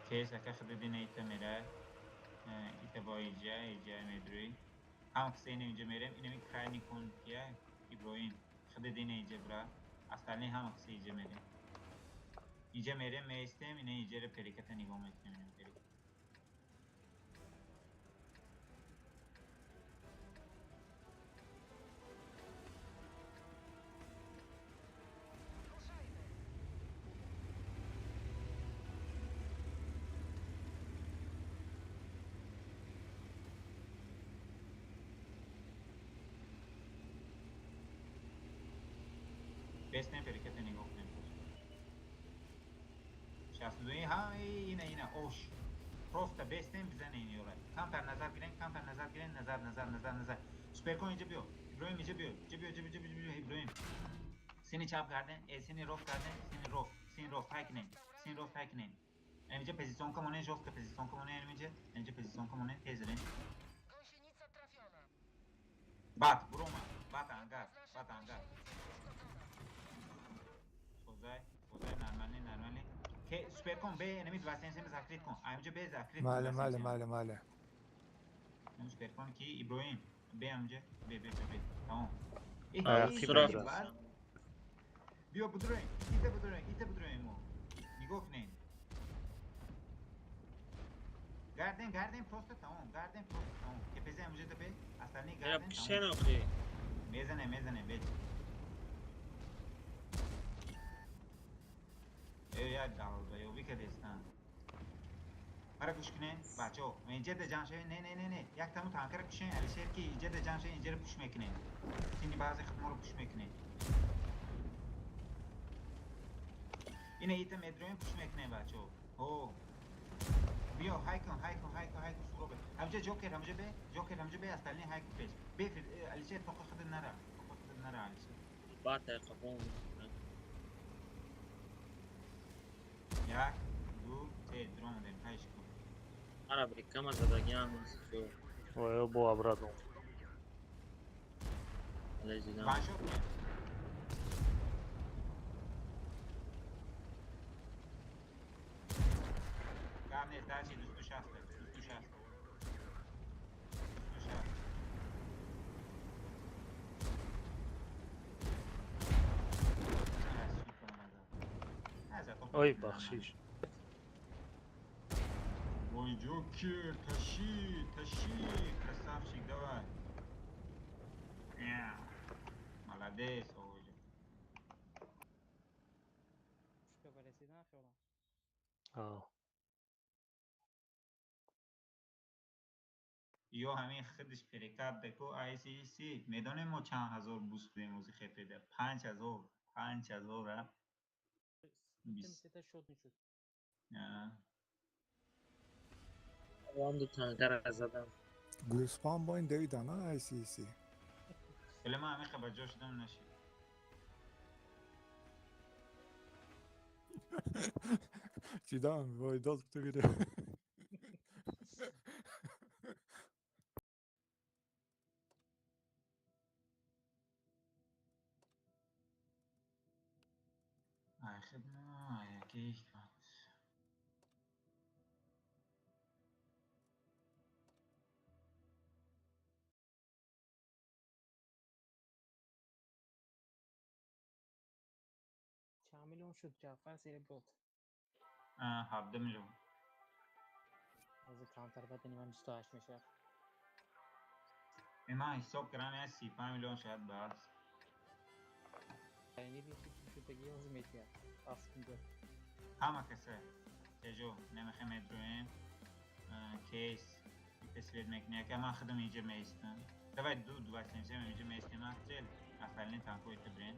Кейс ака худи дина ита мера, ита бо иҷа, иҷа медрӯй. Ҳама киса ина инҷа мерем, инами крайний кон кия, Иброҳим. Худи дина иҷа бира, остальные ҳама киса иҷа мерем. Иҷа мерем, меистем, ина иҷаро переката нигоҳ мекунем, ина перекат. Бестем переката нигоҳ кунем. 62 ҳа, ина, ина, ош. Просто бестем бизане ин ёра. Камтар назар гирен, камтар назар гирен, назар, назар, назар, назар. Суперкон инҷа биё. Иброҳим инҷа биё. Инҷа биё, инҷа биё, инҷа биё, Иброҳим. Сини чап гарден, э, сини рост гарден, сини рост, сини рост тай кунен. Сини рост тай кунен. Инҷа позиционка монен, жёстко позиционка монен, инҷа. Инҷа позиционка монен, тез рен. Gąsienica trafiona. Бат, бурома. Бат ангар, бат ангар. Созай, созай, нормальный, нормальный. Ке, суперкон, бе, энеми 277 закрит кун. А инҷа бе закрит кун. Мале, мале, 277. мале, мале. Ин суперкон ки Иброҳим. Бе амҷа, бе, бе, бе, бе. Тамом. Э, Ай, э, ақиб Суроф. медурад. бад. Биё будуроем, ита будуроем, ита будуроем мо. Нигоҳ кунед. Гарден, гарден, просто тамом, гарден, просто тамом. КПЗ амҷа да бе, остальные Я гарден, тамом. кишен охи. Мезане, мезане, беч. Опять долбоёбӣ кардестан. Мара гӯш кунед, бачаҳо. Инҷа ҷамъ шавед. Не, не, не, не. Як таму танкара кушен, Алишер ки инҷа ҷамъ шавед, инҷаро пуш мекунед. Сини баъзе худморо пуш мекунед. Ина ита медроем пуш мекунем, бачаҳо. О. Биё, ҳай кун, ҳай кун, ҳай кун, ҳай кун, суробе. Ҳамҷа Ҷокер, ҳамҷа бе, Ҷокер, ҳамҷа бе, остальные ҳай кун пеш. Бе, Алишер, тоқа худат нара. Тоқа худат нара, Алишер. Баъд қафо. Як, ду, се, дромадем, хайш кун. Ара брикама задагиам. Ой, бо обратно. Алезидам. Ваншот кун. Гап нест, дальше 260, 260. 260. Сука, назад. Назад, Ой, бахшиш. Ой, Джокер, тащи, тащи, красавчик, давай. Мяу. Молодец, ой. Шука расидан хиёлам. А. Ё ҳамин худаш перекат деко ICC. Медонем мо чанд ҳазор буст будем ози хепеда? 5000, 5000, а? Сета шот мешуд. А. Вам ду танкара задам. Гӯспан бо ин давида на ICC. Вале ман ҳамин ба ҷо шудам нашид. Чидан вой дод ту гире. Ай хидма, яки ҳикмат. Чанд миллион шуд Ҷаъфар сереброд? 17 миллион. Ҳозир камтар баъд нимам 28 мешавад. Ман ҳисоб кардам, я 35 миллион шояд бас. Яъне шудаги ҳозир метиҳад. 7 миллион. Ҳама каса тежо намехе медроем. Кейс свет мекунӣ. Яка ман худам инҷа меистам. Давай ду 277 инҷа меистем, астрел. Остальные танкои ты брен.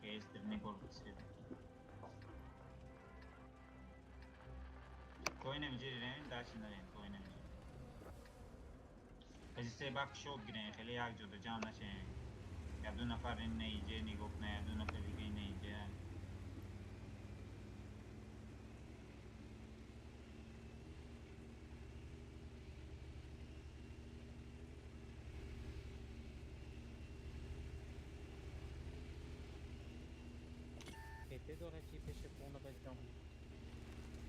Кейс дрни город свет. То инам инҷа рем, дальше нарем, то инам инҷа. Позитсия бак шот гирем, хеле як ҷода ҷамъ нашем. Я ду нафар ин не иҷа нигоҳ кунад, я ду нафар дига ин не иҷа. ПТ дорад ки пеши хона ба ҷон.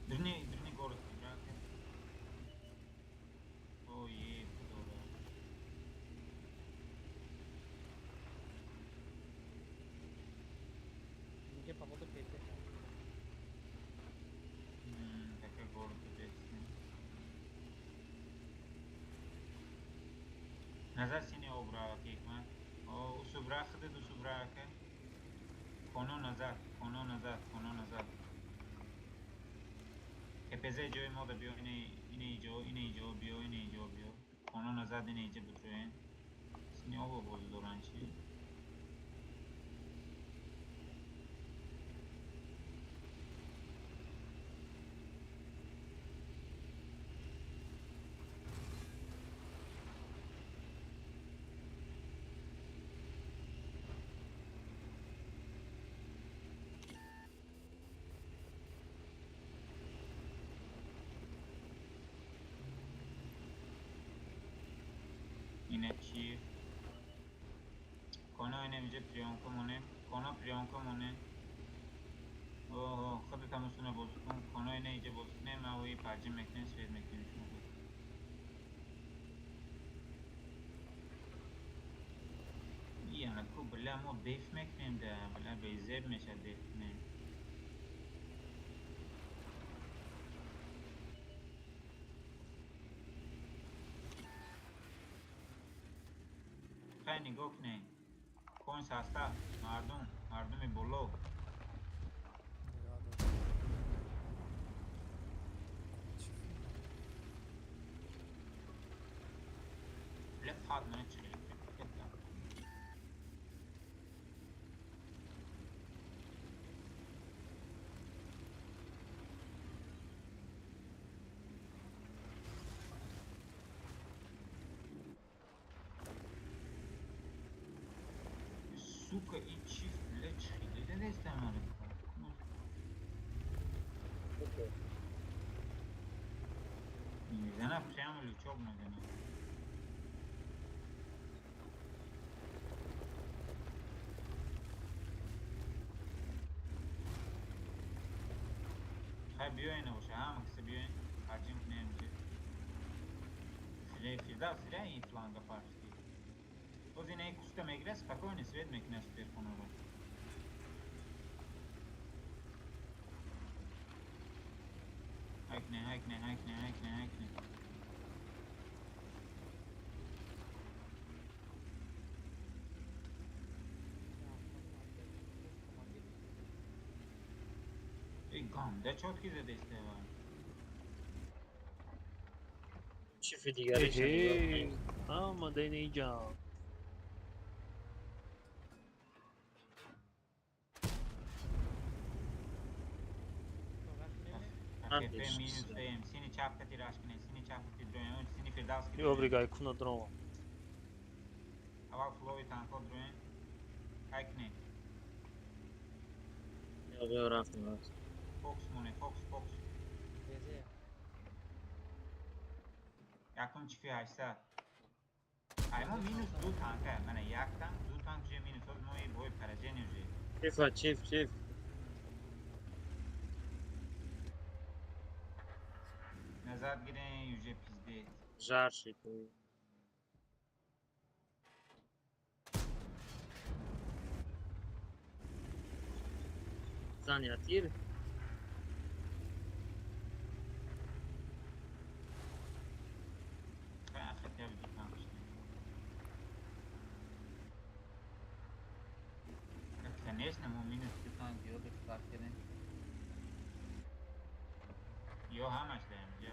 Дрни, дрни город брат. О, е, худо. Инҷа походу ПТ ҳаст. Какой город здесь? Назар сине обрава кекма. О, усубра худет усубра ка. Коно назад, коно назад, коно назад. КПЗ ҷои мо да биё, ине ине иҷо, ине иҷо биё, ине иҷо биё. Коно назад ине иҷа бутроен. Сине обо боз доран чи? Ине чи? Коно ине инҷа приёмка монем. Коно приёмка монем. Оҳо, худат ҳамусуна боз кун. Коно ине иҷа боз кунем, ма парҷим мекунем, свет мекунем шумо. Яна ку бля мо деф мекунем да, бля безеб меша деф кунем. Хай нигоҳ кунед. Кон саста, мардум, мардуми боло. Нигоҳ дор. Бля, пад мана чи хеле прикрепят. Сука, и чиф, бля, чи хеле дадестам мана. Мезана прямо лючок мезана. Хай биёен боша, ҳама киса биёен, ҳарҷим кунем инҷа. Фирдавс сиря ин фланга паршти. Боз ина ин куста мегира, спокойно свет мекуна суперхонаро. Хайкне, хайкне, хайкне, хайкне, хайкне. Эй, ганда чотки задесте ва. Чифи дигари Эҳе, омада инҷа. КП минус ДМ, сини чапкати рашкне, сини чапкати дроен, сини Фирдавс ки. Ёбригай куна дрова. Аввал флови танко дроен. Хайкне. Ёб рафтем рафтем. Фокс моне, фокс, фокс. Якум чифи 800. Ай мо минус ду танка, мана як танк, ду танк уже минус, оз мо и бой поражение уже. Чифа, чиф, чиф. Назад гирен, уже пиздец. Жар шид. Зани тир. Хотя бы ду танк шли. Конечно, мо минус ду танк ёбе флаг кардем. Ё ҳамаш даем ҷа.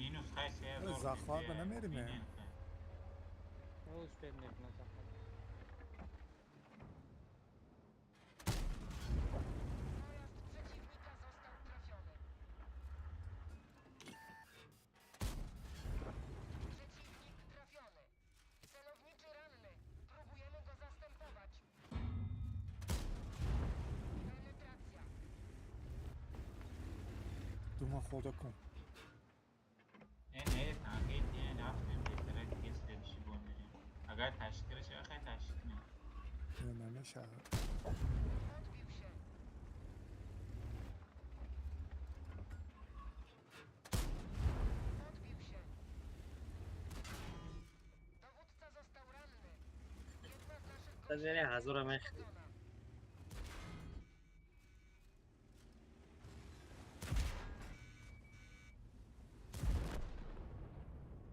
Минус хай се ҳазор. Захват ба намерим? Успеем на захват. Pojazd przeciwnika został trafiony. Przeciwnik trafiony. Celowniczy ranny. Próbujemy go zastępować. Penetracja. Дума хода кун. Не, не, танки не рафтем, беҳтара диге следующий бой мерем. Агар ташкил шава, хай ташкил кунем. Не, намешавад. Odbił się. Odbił się. Dowódca został ranny. Jedna z naszych Тазери gąsienic ҳазора została мехӯрд. uszkodzona.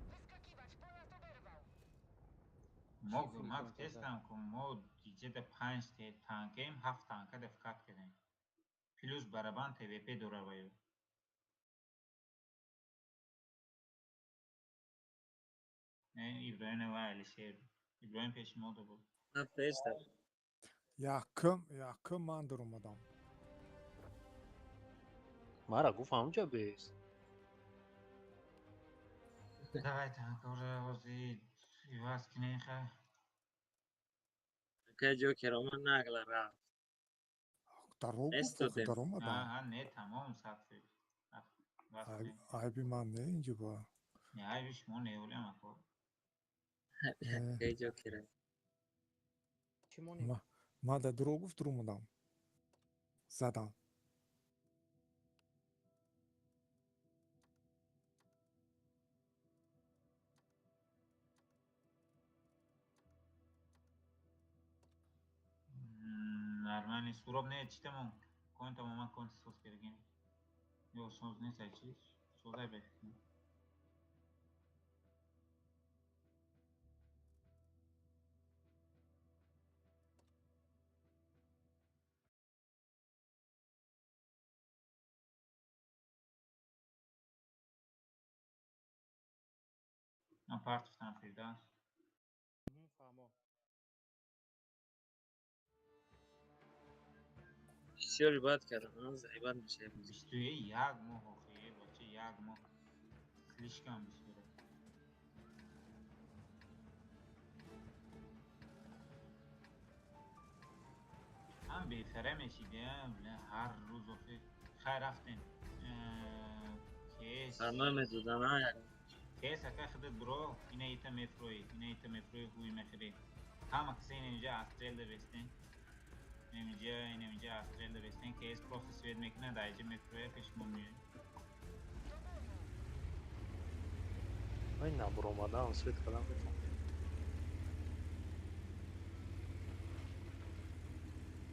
Wyskakiwać, pojazd oberwał. Мо ма гуфтестам, ку мо иҷада панҷ танкаем, ҳафт танка дафкат кардем. Плюс барабан ТВП дора ваю. Не, Иброҳим ва Алишер. Иброҳим пеши мо буд. Нафтеста. Якум, якум ман даромадам. Мара гуфт ҳамҷа бес. Давай танкаро ҳозир иваз кунем хай. Акай Ҷокер омад нагла рафт. Даро гуфт, Эстодем. даромадам. Аҳа, не, тамом сад фоиз. Иваз кунем. Айби ман не инҷа ба. Не, айби шумо не, олям ако. Не. Акай Ҷокер. Чӣ монем? Ман да дурӯғ гуфт, даромадам. Задам. Нормально, суроб не, чи тамом? Кон тамоман кон соз кардагем. Ё соз нест, ай чи? Созай бефикр. Ман партофтам, Фирдавс. Фаҳмо. Бисёри бад кардам, заибат мешавад. 21 моҳ охи, бача, як моҳ слишком бисёре. Ҳам бефара мешиди, ҳар рӯз охи. Хай, рафтем. Кес. Сармоя медодан, а? Кес, ака, худат биро, ина ита мефурӯӣ, ина ита мефурӯӣ, ҳуй мехӯрӣ. Ҳама киса ина инҷа отстрел давестен. Инаминҷа, инаминҷа отстрел давестен. Кес просто свет мекунад, айҷа мефурӯя, пеш мо меоем. Ай, набуромадан свет кардам метавонам.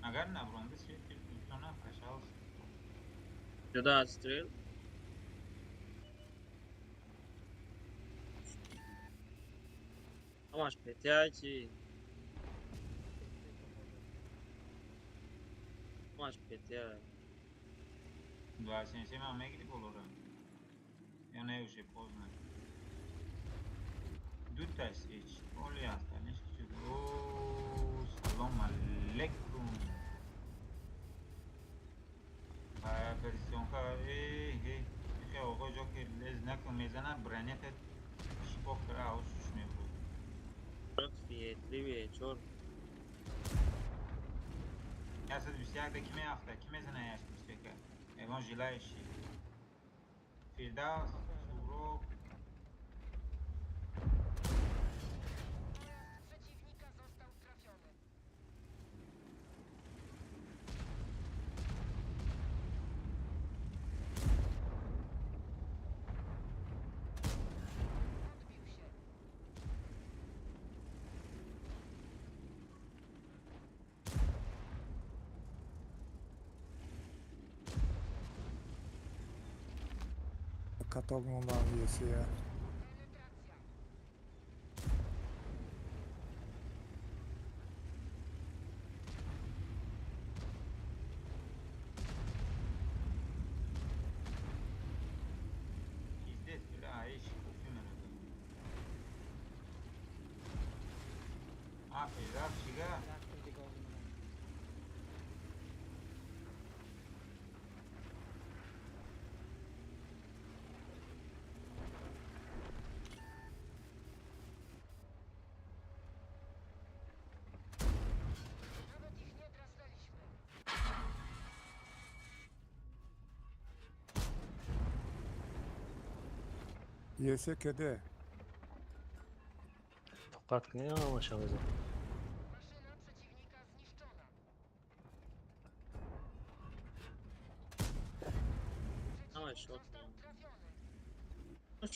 Агар набуромда свет метавонам, пожалуйста. Ҷуда отстрел. Ҳамаш ПТА чи? Ҳамаш ПТА. 23 ман мегири болора? Ё не, уже поздно. Дуташ ҳеч. Оли остальных чуд. О, салом алейкум. Позиционка, э, э, ихе оғо ҷокер лез накун, мезана бронята шипох кара, аусуш мебуд. Три, чор. 121 да ки меафта? Ки мезана 121? Ягон желающий? Фирдавс, Суроб. Pojazd przeciwnika został trafiony. Odbił się. Каток мондан есия. Penetracja. Пиздец, бля, иш кофи мерада. А, Фирдавс чига? Рафтем дига ози манам. Nawet ich nie drasnęliśmy. Есе кеде? Тоқат кунӣ, ҳамаша мезанам. Maszyna przeciwnika zniszczona. Ҳамаш Przeciwnik шот. został trafiony.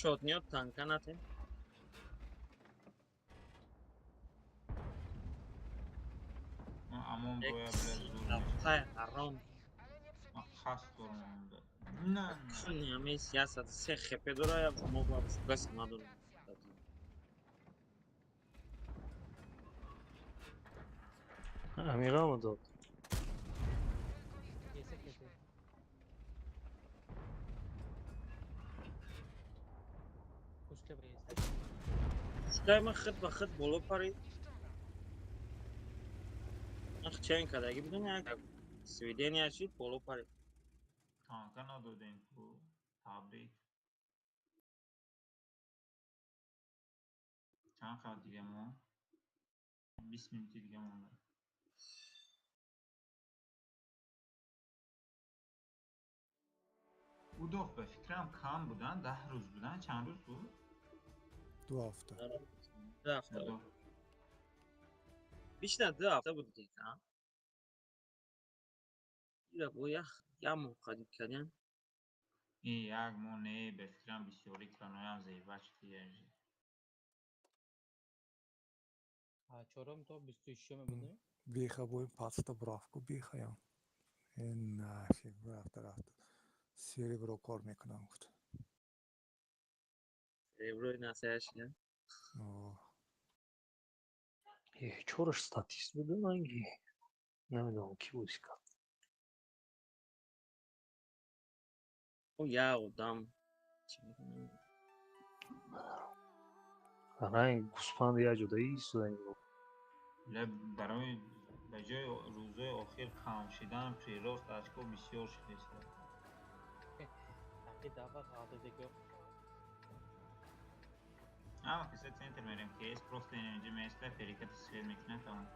Шотниё танка натем. Амон боя, бля, зур мешад. Тай ҳаром. Ich, ale nie Ман przebiliśmy хаст pancerza. дорам онда. На, Куни ҳамаи 103 хп дора, мо ба фугаси надорем. Penetracja. Амирамо дод. Tylko ich Еса drasnęliśmy. кеде? Пушка ба еса. Шукай, ман хит ба хит боло парид. Zniszczona. Ман чен кардаги будам, як сведения шид, боло парид. Танка надодем ку. Табрик. Чанд қадр дига мо? 20 минути дига монда. Удоф ба фикрам кам будан, 10 рӯз будан, чанд рӯз буд? 2 ҳафта. 2 ҳафта. Удоф. Бишна 2 ҳафта буд дига. Ира бо як як моҳ қадим кардем. И як моҳ не, ба фикрам бисёри кланоям заебать шуд. Чорум то 26-уме буд, не? Беха бои паста бурафку бехаям. Ин нафиг, рафта рафта. Серебро кор мекунам, гуфт. Сереброи насаяшида. О, Чораш статист буду анги. Намедонам ки бозӣ кард. О, як одам. Чӣ мекунам? Ранг гӯспанд як ҷодаи истода. Барои ба ҷои рӯзои охир кам шидан прирост очко бисёр шудааст. Ама киса центр мерем, КС просто инҷа места перекати свет мекунад тамом.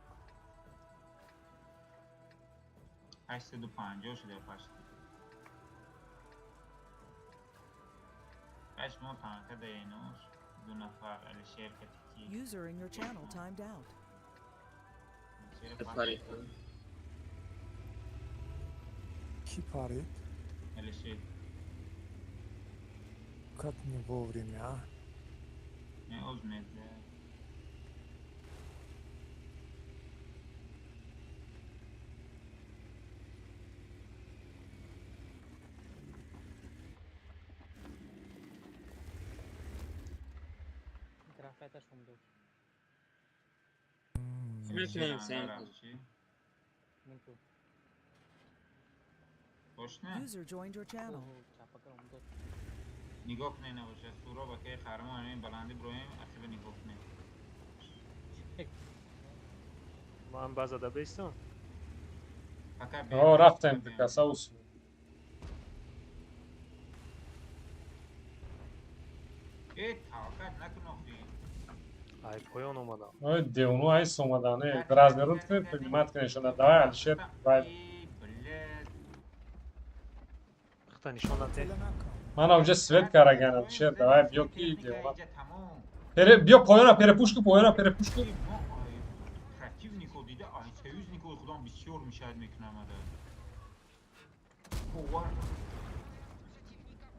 850 шуда почти. Аш мо танка даинош ду нафар Алишер катики. User in your channel timed out. Парид. Ки парид? Алишер. Как не вовремя, а? Не озмед. User joined your channel. نگاه کنه نباشه سورا با که خرما همین بلندی برویم اخیبه نگاه کنه. من بازده بیستم. آه رفتم به کسا. ای طاقت نکن آخی. Ай поён омадам. Ой девону айс омадан. Размерут кунед, принимать кунед шона. Давай Алишер, давай. Хта нишон наде. Ман уже свет караган Алишер, давай биё ки девона. Пере биё поёна, перепушку, поёна, перепушку. Противнико дида, ай союзнико худам бисёр мешаҳад мекунам ада. Бовар.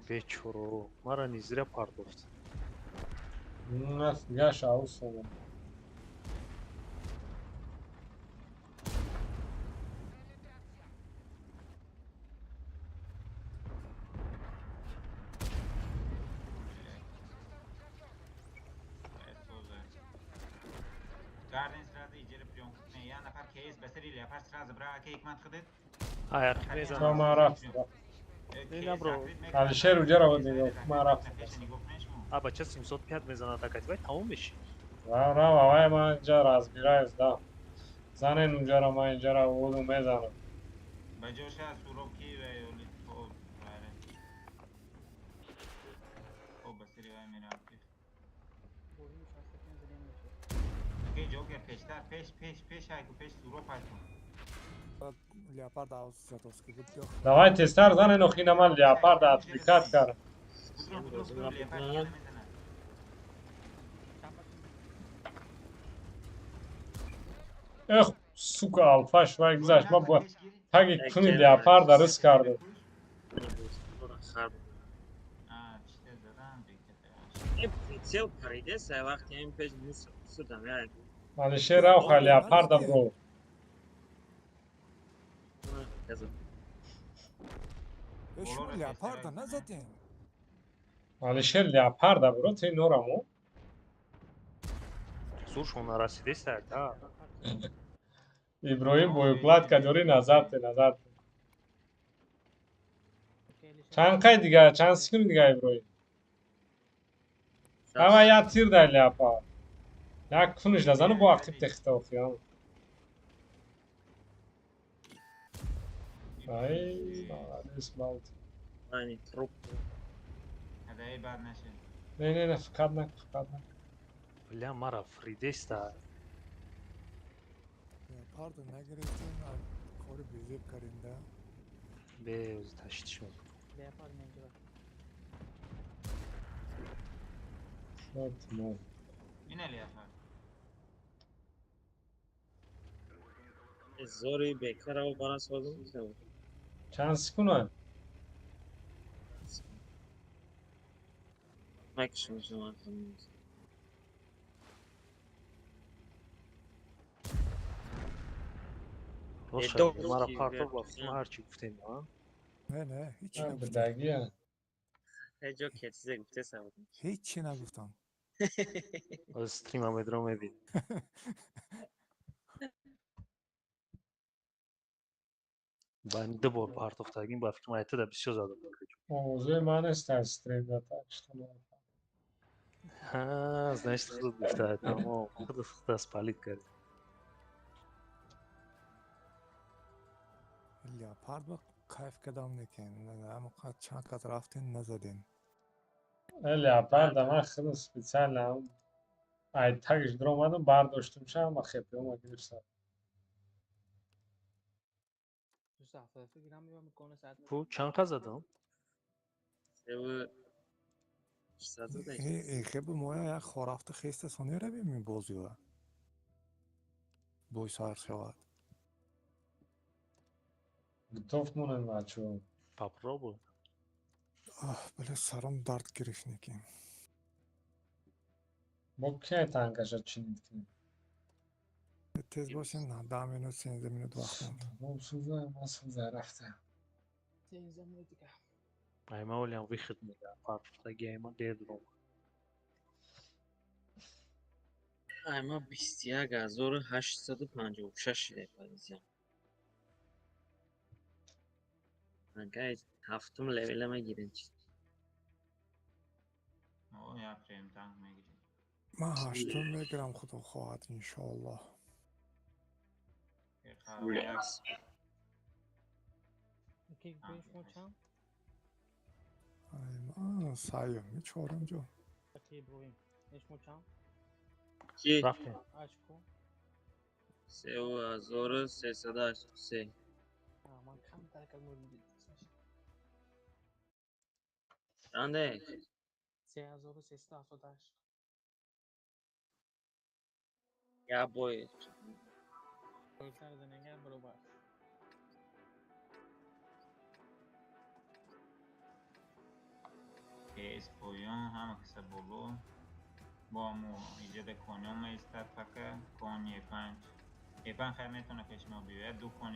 Бечоро, мара низря пардофт. Нафига шаус омад. Алишер уҷаро нигоҳ, ман рафтам. А бача 705 мезанад, акати вай тамом меши. Рав, рав, авай ман инҷа разбираюсь, да. Занен унҷаро, ман инҷаро воду мезанам. Ба ҷоша суроб ки ва ёли хоб вайра. Хоб ба сари вай мерам. Окей, Ҷокер пештар, пеш, пеш, пеш айку, пеш суроб айку. Леопард аус задовски буд. Давай тезтар занен, охина ман леопарда отвлекать кардам. Эх, сука, алфаш вай гузашт. Ман бо таги куни леопарда рис кардам. Алишер равха леопарда бро. Шумо леопарда назадем. Алишер леопарда бро, ти норамо. Зуршон нарасидеста, да. Иброҳим боюкладка дори назад те, назад. Чанд қай дига, чанд секунд дига Иброҳим? Ама як тир дай леопард. Як куниш назану бо ақиб техта охи. Ай, молодец, малт. Ани труп. Адай бад наше. Не, не, не, фақат нак, фақат нак. Бля, мара фридеста. Леопарда нагирифтем, кори безеб кардем, да. Бе, таштиш мекунам. Леопард нагирифт. Шот мо. Ина леопард. Зори бекара бана созум. Чанд секунд? Максимум заман. Мара партов ба ҳарчи гуфтем, а? Не, не, ҳеҷ нагуфтам. Бидагия. Ҳеҷ ҷо ке чизе гуфтесам. Ҳеҷ нагуфтам. Оз стрима медро мебин. Ба ду бор партофтагим, ба фикр ман айтада бисёр задам. Овозои ман нест дар стрим, да, так что. Значит, худат гуфта, тамом, худат худат спалить кард. Леопард ба кайф кардам лекин ҳамоқа чанд кас рафтем назадем. Леопарда ман худам специально ай тагиш дуромадам, бардоштумша, ама хепиома гирифтам. Ку чанд қа задам? Хебу моя як хорафта хеста сони равем ин бозива. Бой сар шавад. Готов монем, бачо. Попробуй. Бале, сарам дард гирифт некин. Мо кай танкаша чинит кунем? Тез бошем, 10 минут, 13 минут вақт монд. Мо суза, ма суза рафта. 13 минут дига. Ай, ма олиам выход мега, партаги айма дер дуром. Ай, ма 21 856 шида позиция. Агай ҳафтум левела мегирем чи. О, я прем танк мегирем. Ман ҳаштум мегирам, худо хоҳад, иншоаллоҳ. Ки беш мо чанд? Ай, ман сеюм, чорум ҷо. Ки Иброҳим. Еш мо чанд? Ки? Рафтем. Очко. 3383. Ман камтар кардам. Чанде? 3378. Я бой. Пойтар занага баробар. КС поён, ҳама каса боло. Бо ҳамо иҷода конён меистад фака, кон Е5. Е5 хайр метавона пеши мо биёяд, ду кон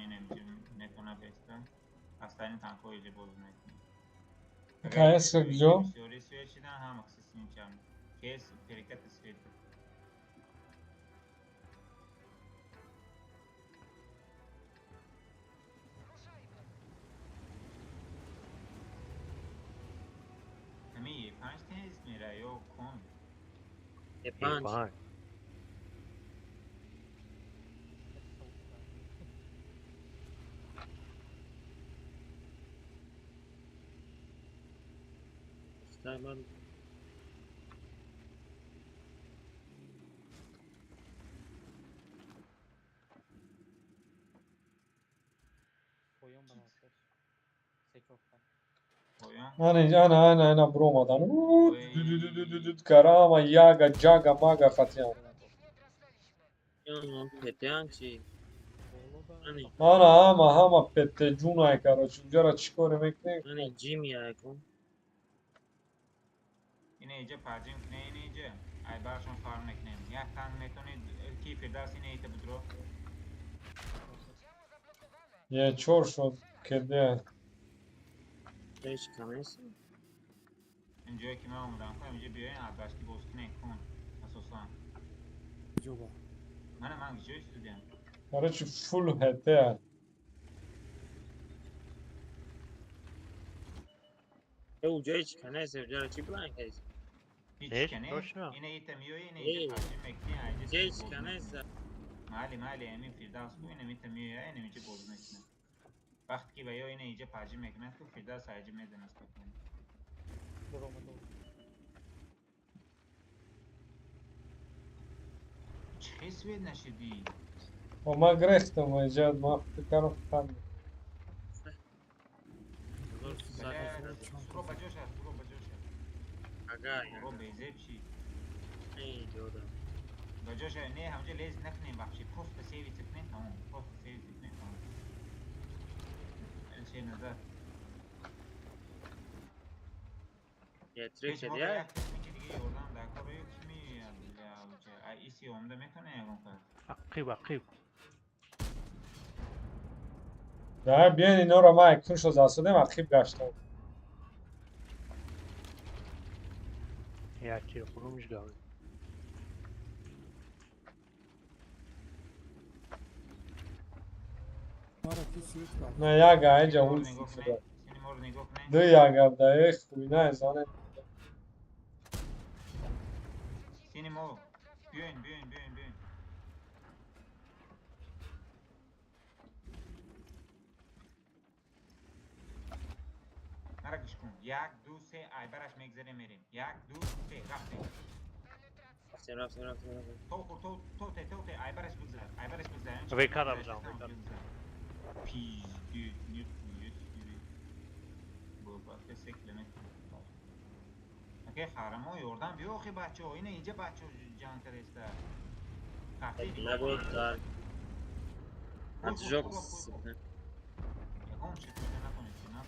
метавона беистад. Астайни танкҳо иҷа боз мекунем. КС куҷо? Бисёри свет шидан, ҳама каса синчам. КС перекати свет. Ҳамин Е5 тез мера ё кон? Е5. Е5. Ман Поён баробар. Се чорта. Поён? Ана, ана, ана, ана буромадан. Карама, яга, ҷага, мага хатиям. Петян чи? Ана, ҳама, ҳама петеҷунай, короче. Уҷара чӣ коре мекунем? Ани ҷими айкун. Ина иҷа парҷим кунем, ина иҷа. Ай баршон фарм мекунем. Як танк метавонед ки Фирдавс ина ита будро. Е4 шуд, кеде. Ҳеч камест. Ин ҷое ки ман омадам, ку инҷа биёен, абашки боз кунем кун асосан. Ҷоба. Мана ман ҷои студиям. Короче, фул ҳете. Э, уҷа ҳеч камест, уҷара чӣ план кардӣ? Ҳеч Ҳеч, кане. точно. Ина ита миёи, ина иҷа парҷим мекунем, айҷа Ҳеч боз камест. Майли, майли, ҳамин Фирдавс ку ина мита миёя, ина иҷа боз мекунем. Вақте ки ва ё ина иҷа парҷим мекунад, ку Фирдавс айҷа мезанад спокойно. Баромадо. Чӣ хел свет нашидӣ? О, ман гирехтам, иҷа ман фикр кардам фақат. Суро ба ҷош аст, суро ба ҷош аст. Ага. Суро безеб шид. Эй, ҷода. Ба ҷош не, ҳамҷа лез накунем вообще, просто сейвиться кунем, тамом. Просто сейвиться кунем, тамом. Алишер назар. Я три Пеш мо кадя? як техники дига ёрдам дар кор ё ки меояд бля уҷа? Ай иси омда метавона ягон кас? Ақиб, ақиб. Да, биён инора ман акнун шо засудем, ақиб гаштам. Як тир хурумиш гавид. Мара ки свет кард. На яга, айҷа Синеморо улф нигоҳ шуда. кунед, синеморо нигоҳ кунед. Ду яга да, эх, хуйна зане. Пиш кун. 1 2 3 айбараш мегзарем мерем. 1 2 3 рафтем. Рафтем, рафтем, рафтем, рафтем. То хӯр, то те айбараш бигзар. Айбараш бигзар. Векара бизан, векара. Пиздец, нихуя себе. Бо 3 километр. Аке харамо ёрдам биё охи бачаҳо. Ина инҷа бачаҳо ҷанг кардаиста. Набуд дар Отжог. Ягон чиз фоида накунед, ки на.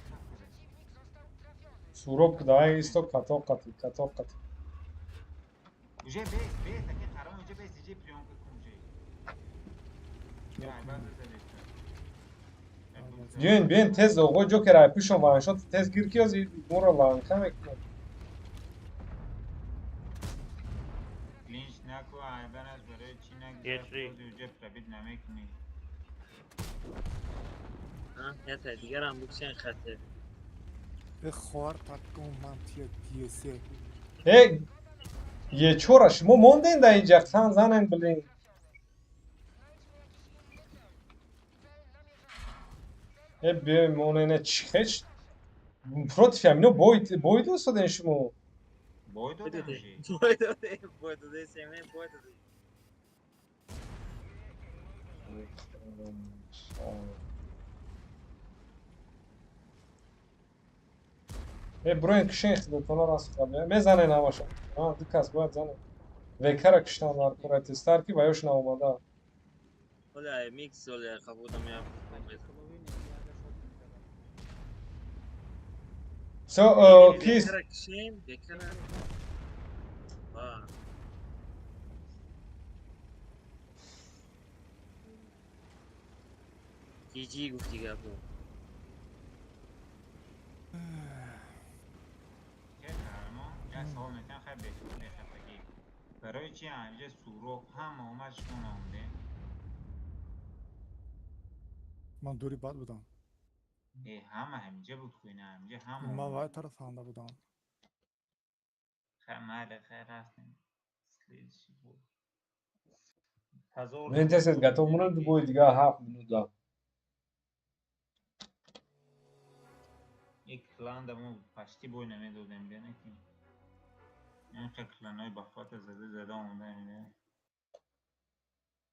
Суроб давай исто катоқ қати, катоқ қати. Уже бес, бес, аке харамо инҷа бес, инҷа приёмка кун уже. Айбар задеста. Биёин, биёин тез оғои Ҷокер айпишон ваншот тез гир ки ози моро ланка мекунад. Клинч наку, айбараш барои чӣ Е, нагузашт? три. Бози уже пробит намекунӣ. Ята дигарам буксен хате. Э, хор такум ман тия диесе. Э, ечора шумо монден дар инҷа хан занен блин. Э, биёин монене чӣ хеч против ҳамино бой бой достоден шумо. Бой додем уже. Бой додем, бой додем, семен бой додем. Э, буроин кишен хидатона раст қабл. Мезанен ҳамаша. А, ду кас бояд занен. Векара киштан дар кора тезтар ки ва ёш наомада. Оля микс оля қабудам я. Всё, кис Векара кишем, векара. Ва. GG гуфти гапо. Ке харамо, як савол метиҳам, хай бехатагӣ. Барои чи ҳаминҷа суроб ҳама омад, шумо наомдем? Ман дури бад будам. Э, ҳама ҳаминҷа буд ку, ина ҳаминҷа ҳама Ман омад. вай тараф анда будам. Хай майли, хай рафтем. Следующий бой. Ҳазор Мен тез готов монем ду бои дигар 7 минута. Ин кланда мо почти бой намедодем, бия ки. Инқа кланҳои бахвата зада зада омода ина.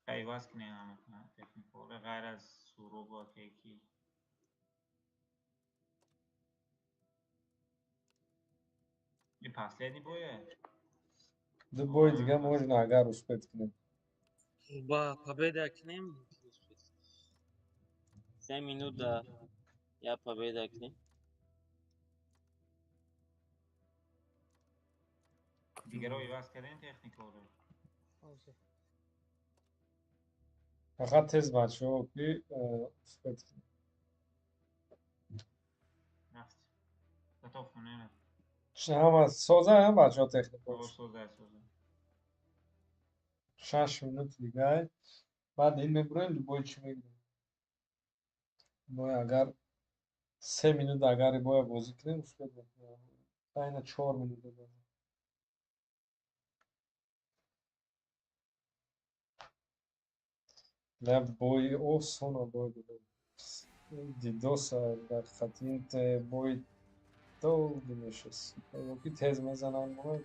Хай иваз кунем ҳама техникаҳоро ғайр аз суроб ва ки. Ин последний бое? Ду бои дига можно агар успеть кунем. Ба победа кунем. 3 минута я победа кунем. Дигаро иваз кардем техникаҳоро. Фақат тез бачаҳо ки успеть кунем. Рафт. Готов хона. Ҳама соза ҳам бачаҳо техникаҳо. Соза, соза. 6 минут дигар. Баъд ин мебуроем любой чӣ мегирем. Бой агар 3 минут агар боя бозӣ кунем успеть мекунем. Айна 4 минута дорем. Не бои осона бой додем. Дидоса дар хати ин бой долгий мешаст. Ки тез мезананд мо.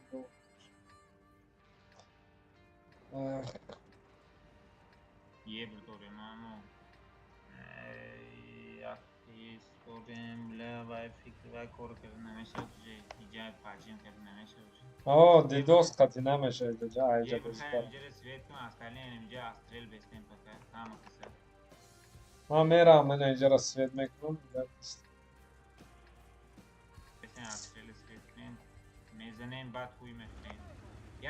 Ебр дорем амо. Як дорем, ла вай фикр вай кор карда намешавад уже. Иҷа паҷим карда намешавад уже. О, дидос қати намешавад иҷа айҷа Ебр бозӣ хай кард. инҷа свет кун, остальные инҷа астрел бестем пока. Ҳама каса. Ман мерам, ман инҷаро свет мекунам. Бестем астрел свет кунем. Мезанем, баъд ҳуй мехӯрем.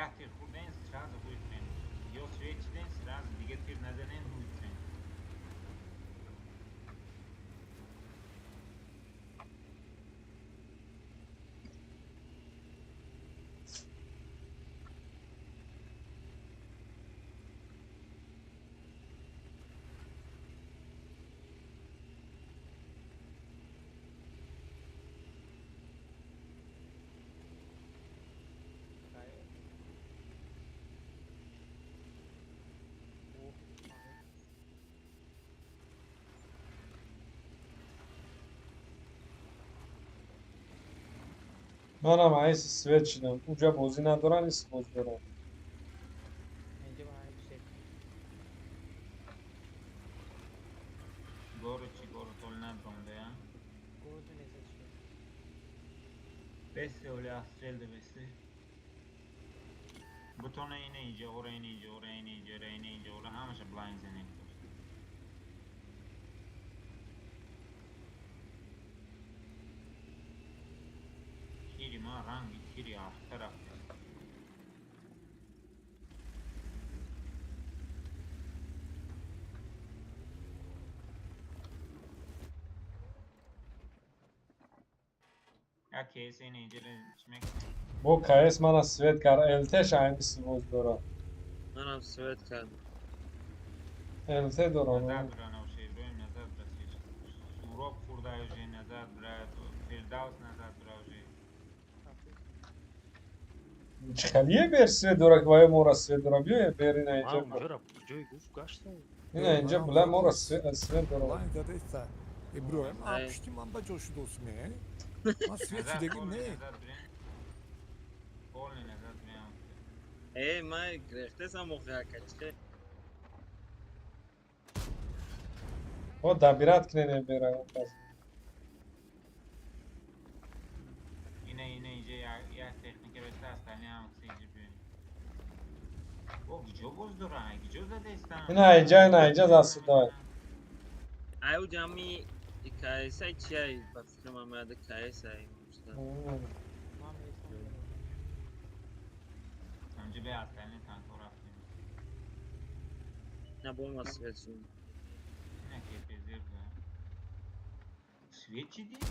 Як тир хӯрдем, сразу ҳуй хӯрем. Ё свет чидем, сразу дига тир назанем, ҳуй хӯрем. Манам айси свет шидам. Уҷа бозӣ надоран, иси боз дорам. Инҷа ман айси свет. Город чи город оли надромда, я? Город незад шид. Бесе оли астрел да бесе. Бутона ине инҷа, ора ине инҷа, ора ине инҷа, ора ине инҷа, ора ҳамаша блайн зенем. Тири ма ранги тири ахта рафта. Я кейс ине инҷа чӣ мекунӣ? Бо КС мана свет кард, ЛТ-ш айниси боз дорад. Манам свет кардам. ЛТ дорам. Назад бира навше, Иброҳим назад бира сеч. Суроб хӯрда уже назад бира, Фирдавс назад бира уже. Чӣ хелие бер свет дора, ки ваё мора свет дора. Биё бер ина инҷа. Ман унҷора ҷои гуфт гаштам. Ина инҷа була мора свет дора. Лайн задаиста. Иброҳим, а пушти ман ба ҷо шудос ме? Ман свет Назад, шидагим полный не. назад бирем. Полный назад бирем. Э, ман гирехтесам охи ака чӣ? О, добирать кунен бера. Ина ина инҷа як техника беста, остальные ҳама киса инҷа биёем. О, гиҷо боз дора, гиҷо задаистам. Ина инҷа, ина инҷа застудай. Ай уҷа ами КС-ай чиай ба фикрам омада КС-ай. Ман местам. Ҳамҷа бе остальные танкҳо рафтем. На бо ма свет шуд. Ина КПЗ буда. Свет чӣ дид?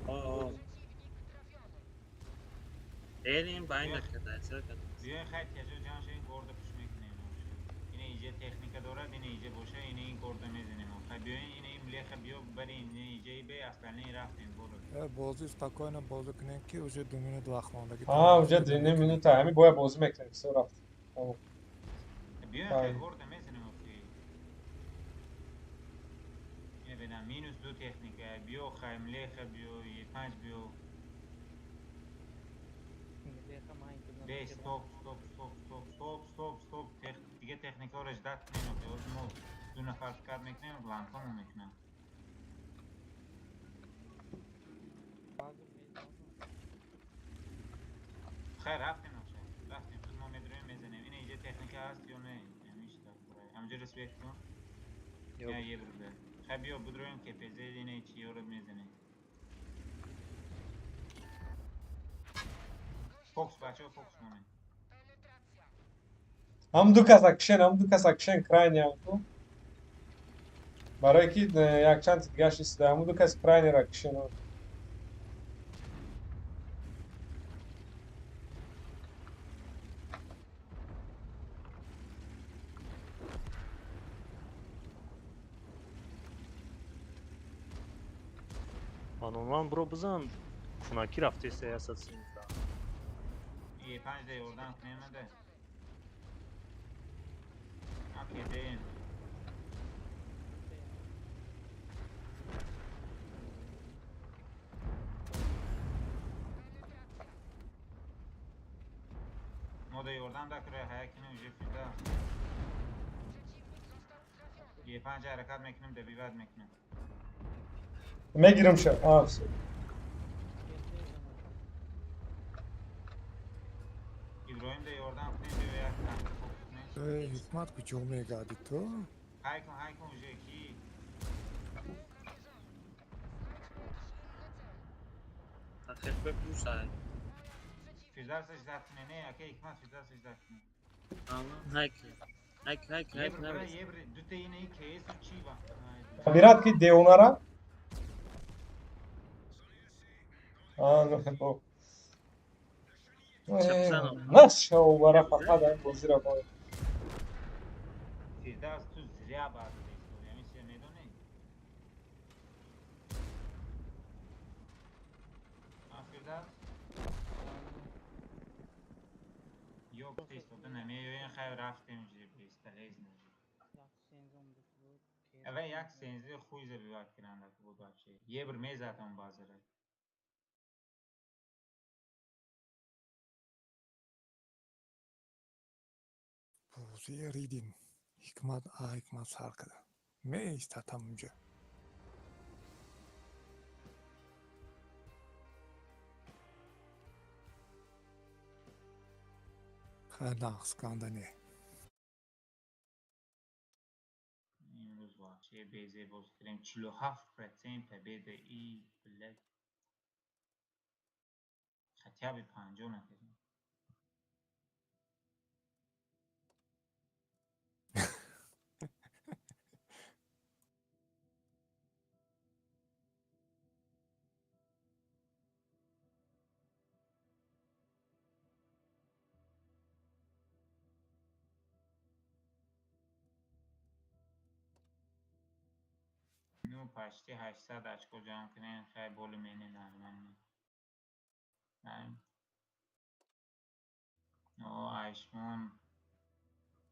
О, Эрин байна када, ча када. Биёен хай тяжо ҷамъ шавем, горда пуш мекунем. Ина инҷа техника дорад, ина инҷа боша, ина ин горда мезанем. Хай биёен ина ин млеха биё бари ина инҷаи бе остальные рафтем город. Бозӣ спокойно бозӣ кунем ки уже 2 минут вақт мондагӣ. А, уже 2 минута. Ҳами бояд бозӣ мекунем. Всё рафт. Тамом. Биёен хай горда мезанем охи. Ина бинам минус 2 техника. Биё хай млеха биё, Е5 биё. Бе, стоп, стоп, стоп, стоп, стоп, стоп, стоп. Дига техникаро ждать кунем охи. Ҳозир мо ду нафар скат мекунем, бланкамо мекунам. Хай рафтем охи. Рафтем, худ мо медроем мезанем. Ина инҷа техника ҳаст ё не? Ҳамишта. Ҳамҷо свет кун. Я евро да. Хай биё будроем КПЗ ина чиёро мезанем. Фокус бачаҳо фокус монед. Ҳам ду каса кишен, ҳам ду каса кишен крайне ҳам ту. Барои ки якчанд дигаш истода, ҳамун ду кас крайнера кишен. Ман онлайн биро бизан, кунакӣ рафтеста 117. Е5 да ёрдам кунем ада. Окей, деем. Мо да ёрдам дакура ҳая кинем уже фида. Е5 ҳаракат мекунем, добивать мекунем. Мегирам ша. А, всё. Иброҳим да ёрдам кунем, биё як танк фокус кунем. Э, Ҳикмат куҷо мегарди ту? Ҳай кун, ҳай кун уже ки. Тахиқ бепӯшай. Фирдавс ждать кунем, не, ака Ҳикмат Фирдавс ждать кунем. Ама, ҳай кун. Ҳай кун, ҳай кун, ҳай Ебр кун. бира, ебр, дута ина и КС чи ва. Добирать ки девонара? А, ну, бо. Нашав бара фақат ҳамин бозиро бояд. Фирдавс ту зря баъд за история, ҳамин чизро медонӣ? А, Фирдавс? Ё истода намеёем, хай рафтем же бесполезно. Ава як сензи хуй забивать кунанда буд вообще. Ебр мезад он базара. Ридим. Ҳикмат, а ҳикмат сар када. Меистад ҳамунҷа. Нағз канда не. Имрӯз вообще безеб бозӣ кардем. 47% победа и блядь. Хотя бы 50 накардем. Ну, почти 800 очко ҷамъ кунем, хай более-менее нормально. О, айшмон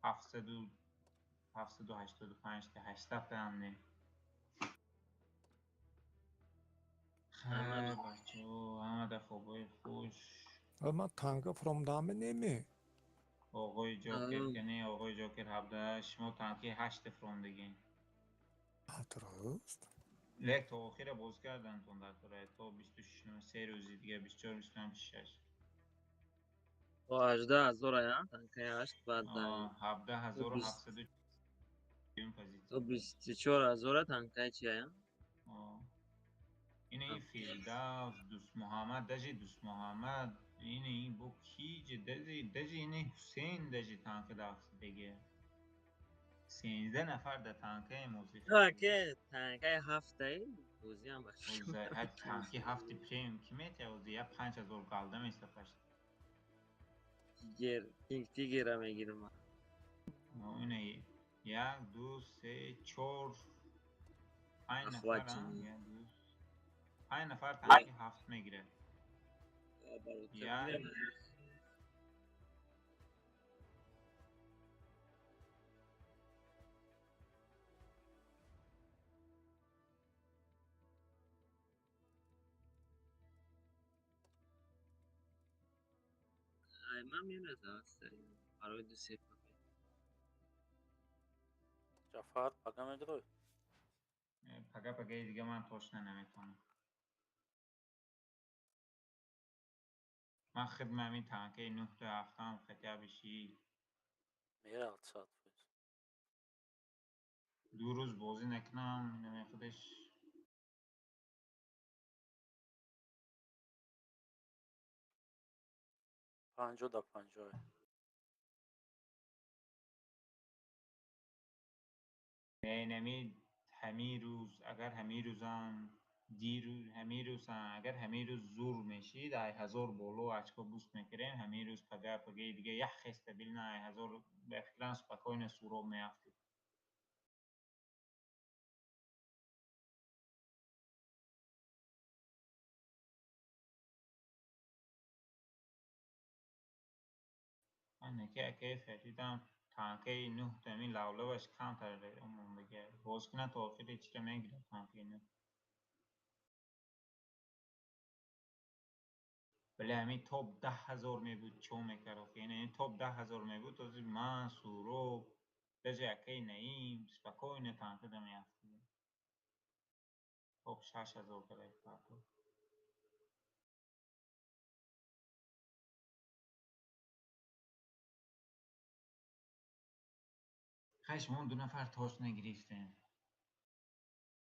785 та 800 таам не. Хай, бачаҳо, ҳамада хобҳои хуш. Ман танка фуромдаме неме? Оғои Ҷокер ки не, оғои Ҷокер 17, шумо танки 8 фуромдагин. Дуруст. Лек то охира боз кардантон дар тора то 26 се рӯзи дига 24 25 26. То 18 000 ая, танкаи 8 баъд 17 700 позиция. То 24 000 танкаи чи ая? Ина ин Фирдавс, Дӯстмуҳаммад, даже Дӯстмуҳаммад, ина ин бо киҷ, даже ина Ҳусейн даже танка дафтидаге. 13 нафар дар танкаи мозӣ. Ке танкаи ҳафтаи бозиам. Танки ҳафти премиум ки метиҳад? Я 5000 голда места пашт. Тигер, Кинг Тигера мегирам. Ина як, ду, се, чор, панҷ нафар, як, ду, панҷ нафар танки ҳафт мегирад. Як. Ман меразам барои ду се. Ҷафар, пага медрой? Пага, пагаи дига ман точно наметавонам. Ман хидма ҳамин танкаи нӯҳту ҳафтам хотя бы ши. Меравад 100%. 2 рӯз бозӣ накунам, инаме худаш. 50 да 50. Инами ҳамин рӯз, агар ҳамин рӯзам дирӯз, ҳамин рӯз, агар ҳамин рӯз зур мешид, ай ҳазор боло очко буст мекардем. Ҳамин рӯз, пага, пагаи дига як хел стабильно ай ҳазор ба фикрам спокойно суроб меафтид. Неки акаи Фаридам танкаи нӯҳ ҳамин лавлаваш камтар мондага. Боз кунад то охири чира мегирад танкаи нӯҳ. Вале ҳамин топ 10 000 мебуд, чо мекард охи? Ин топ 10 000 мебуд, ҳозир ман, Суроб, даже акаи Наим спокойно танкада меафтидем. Топ 6000 карда партов. Хай, шумо ду нафар точно гирифтем.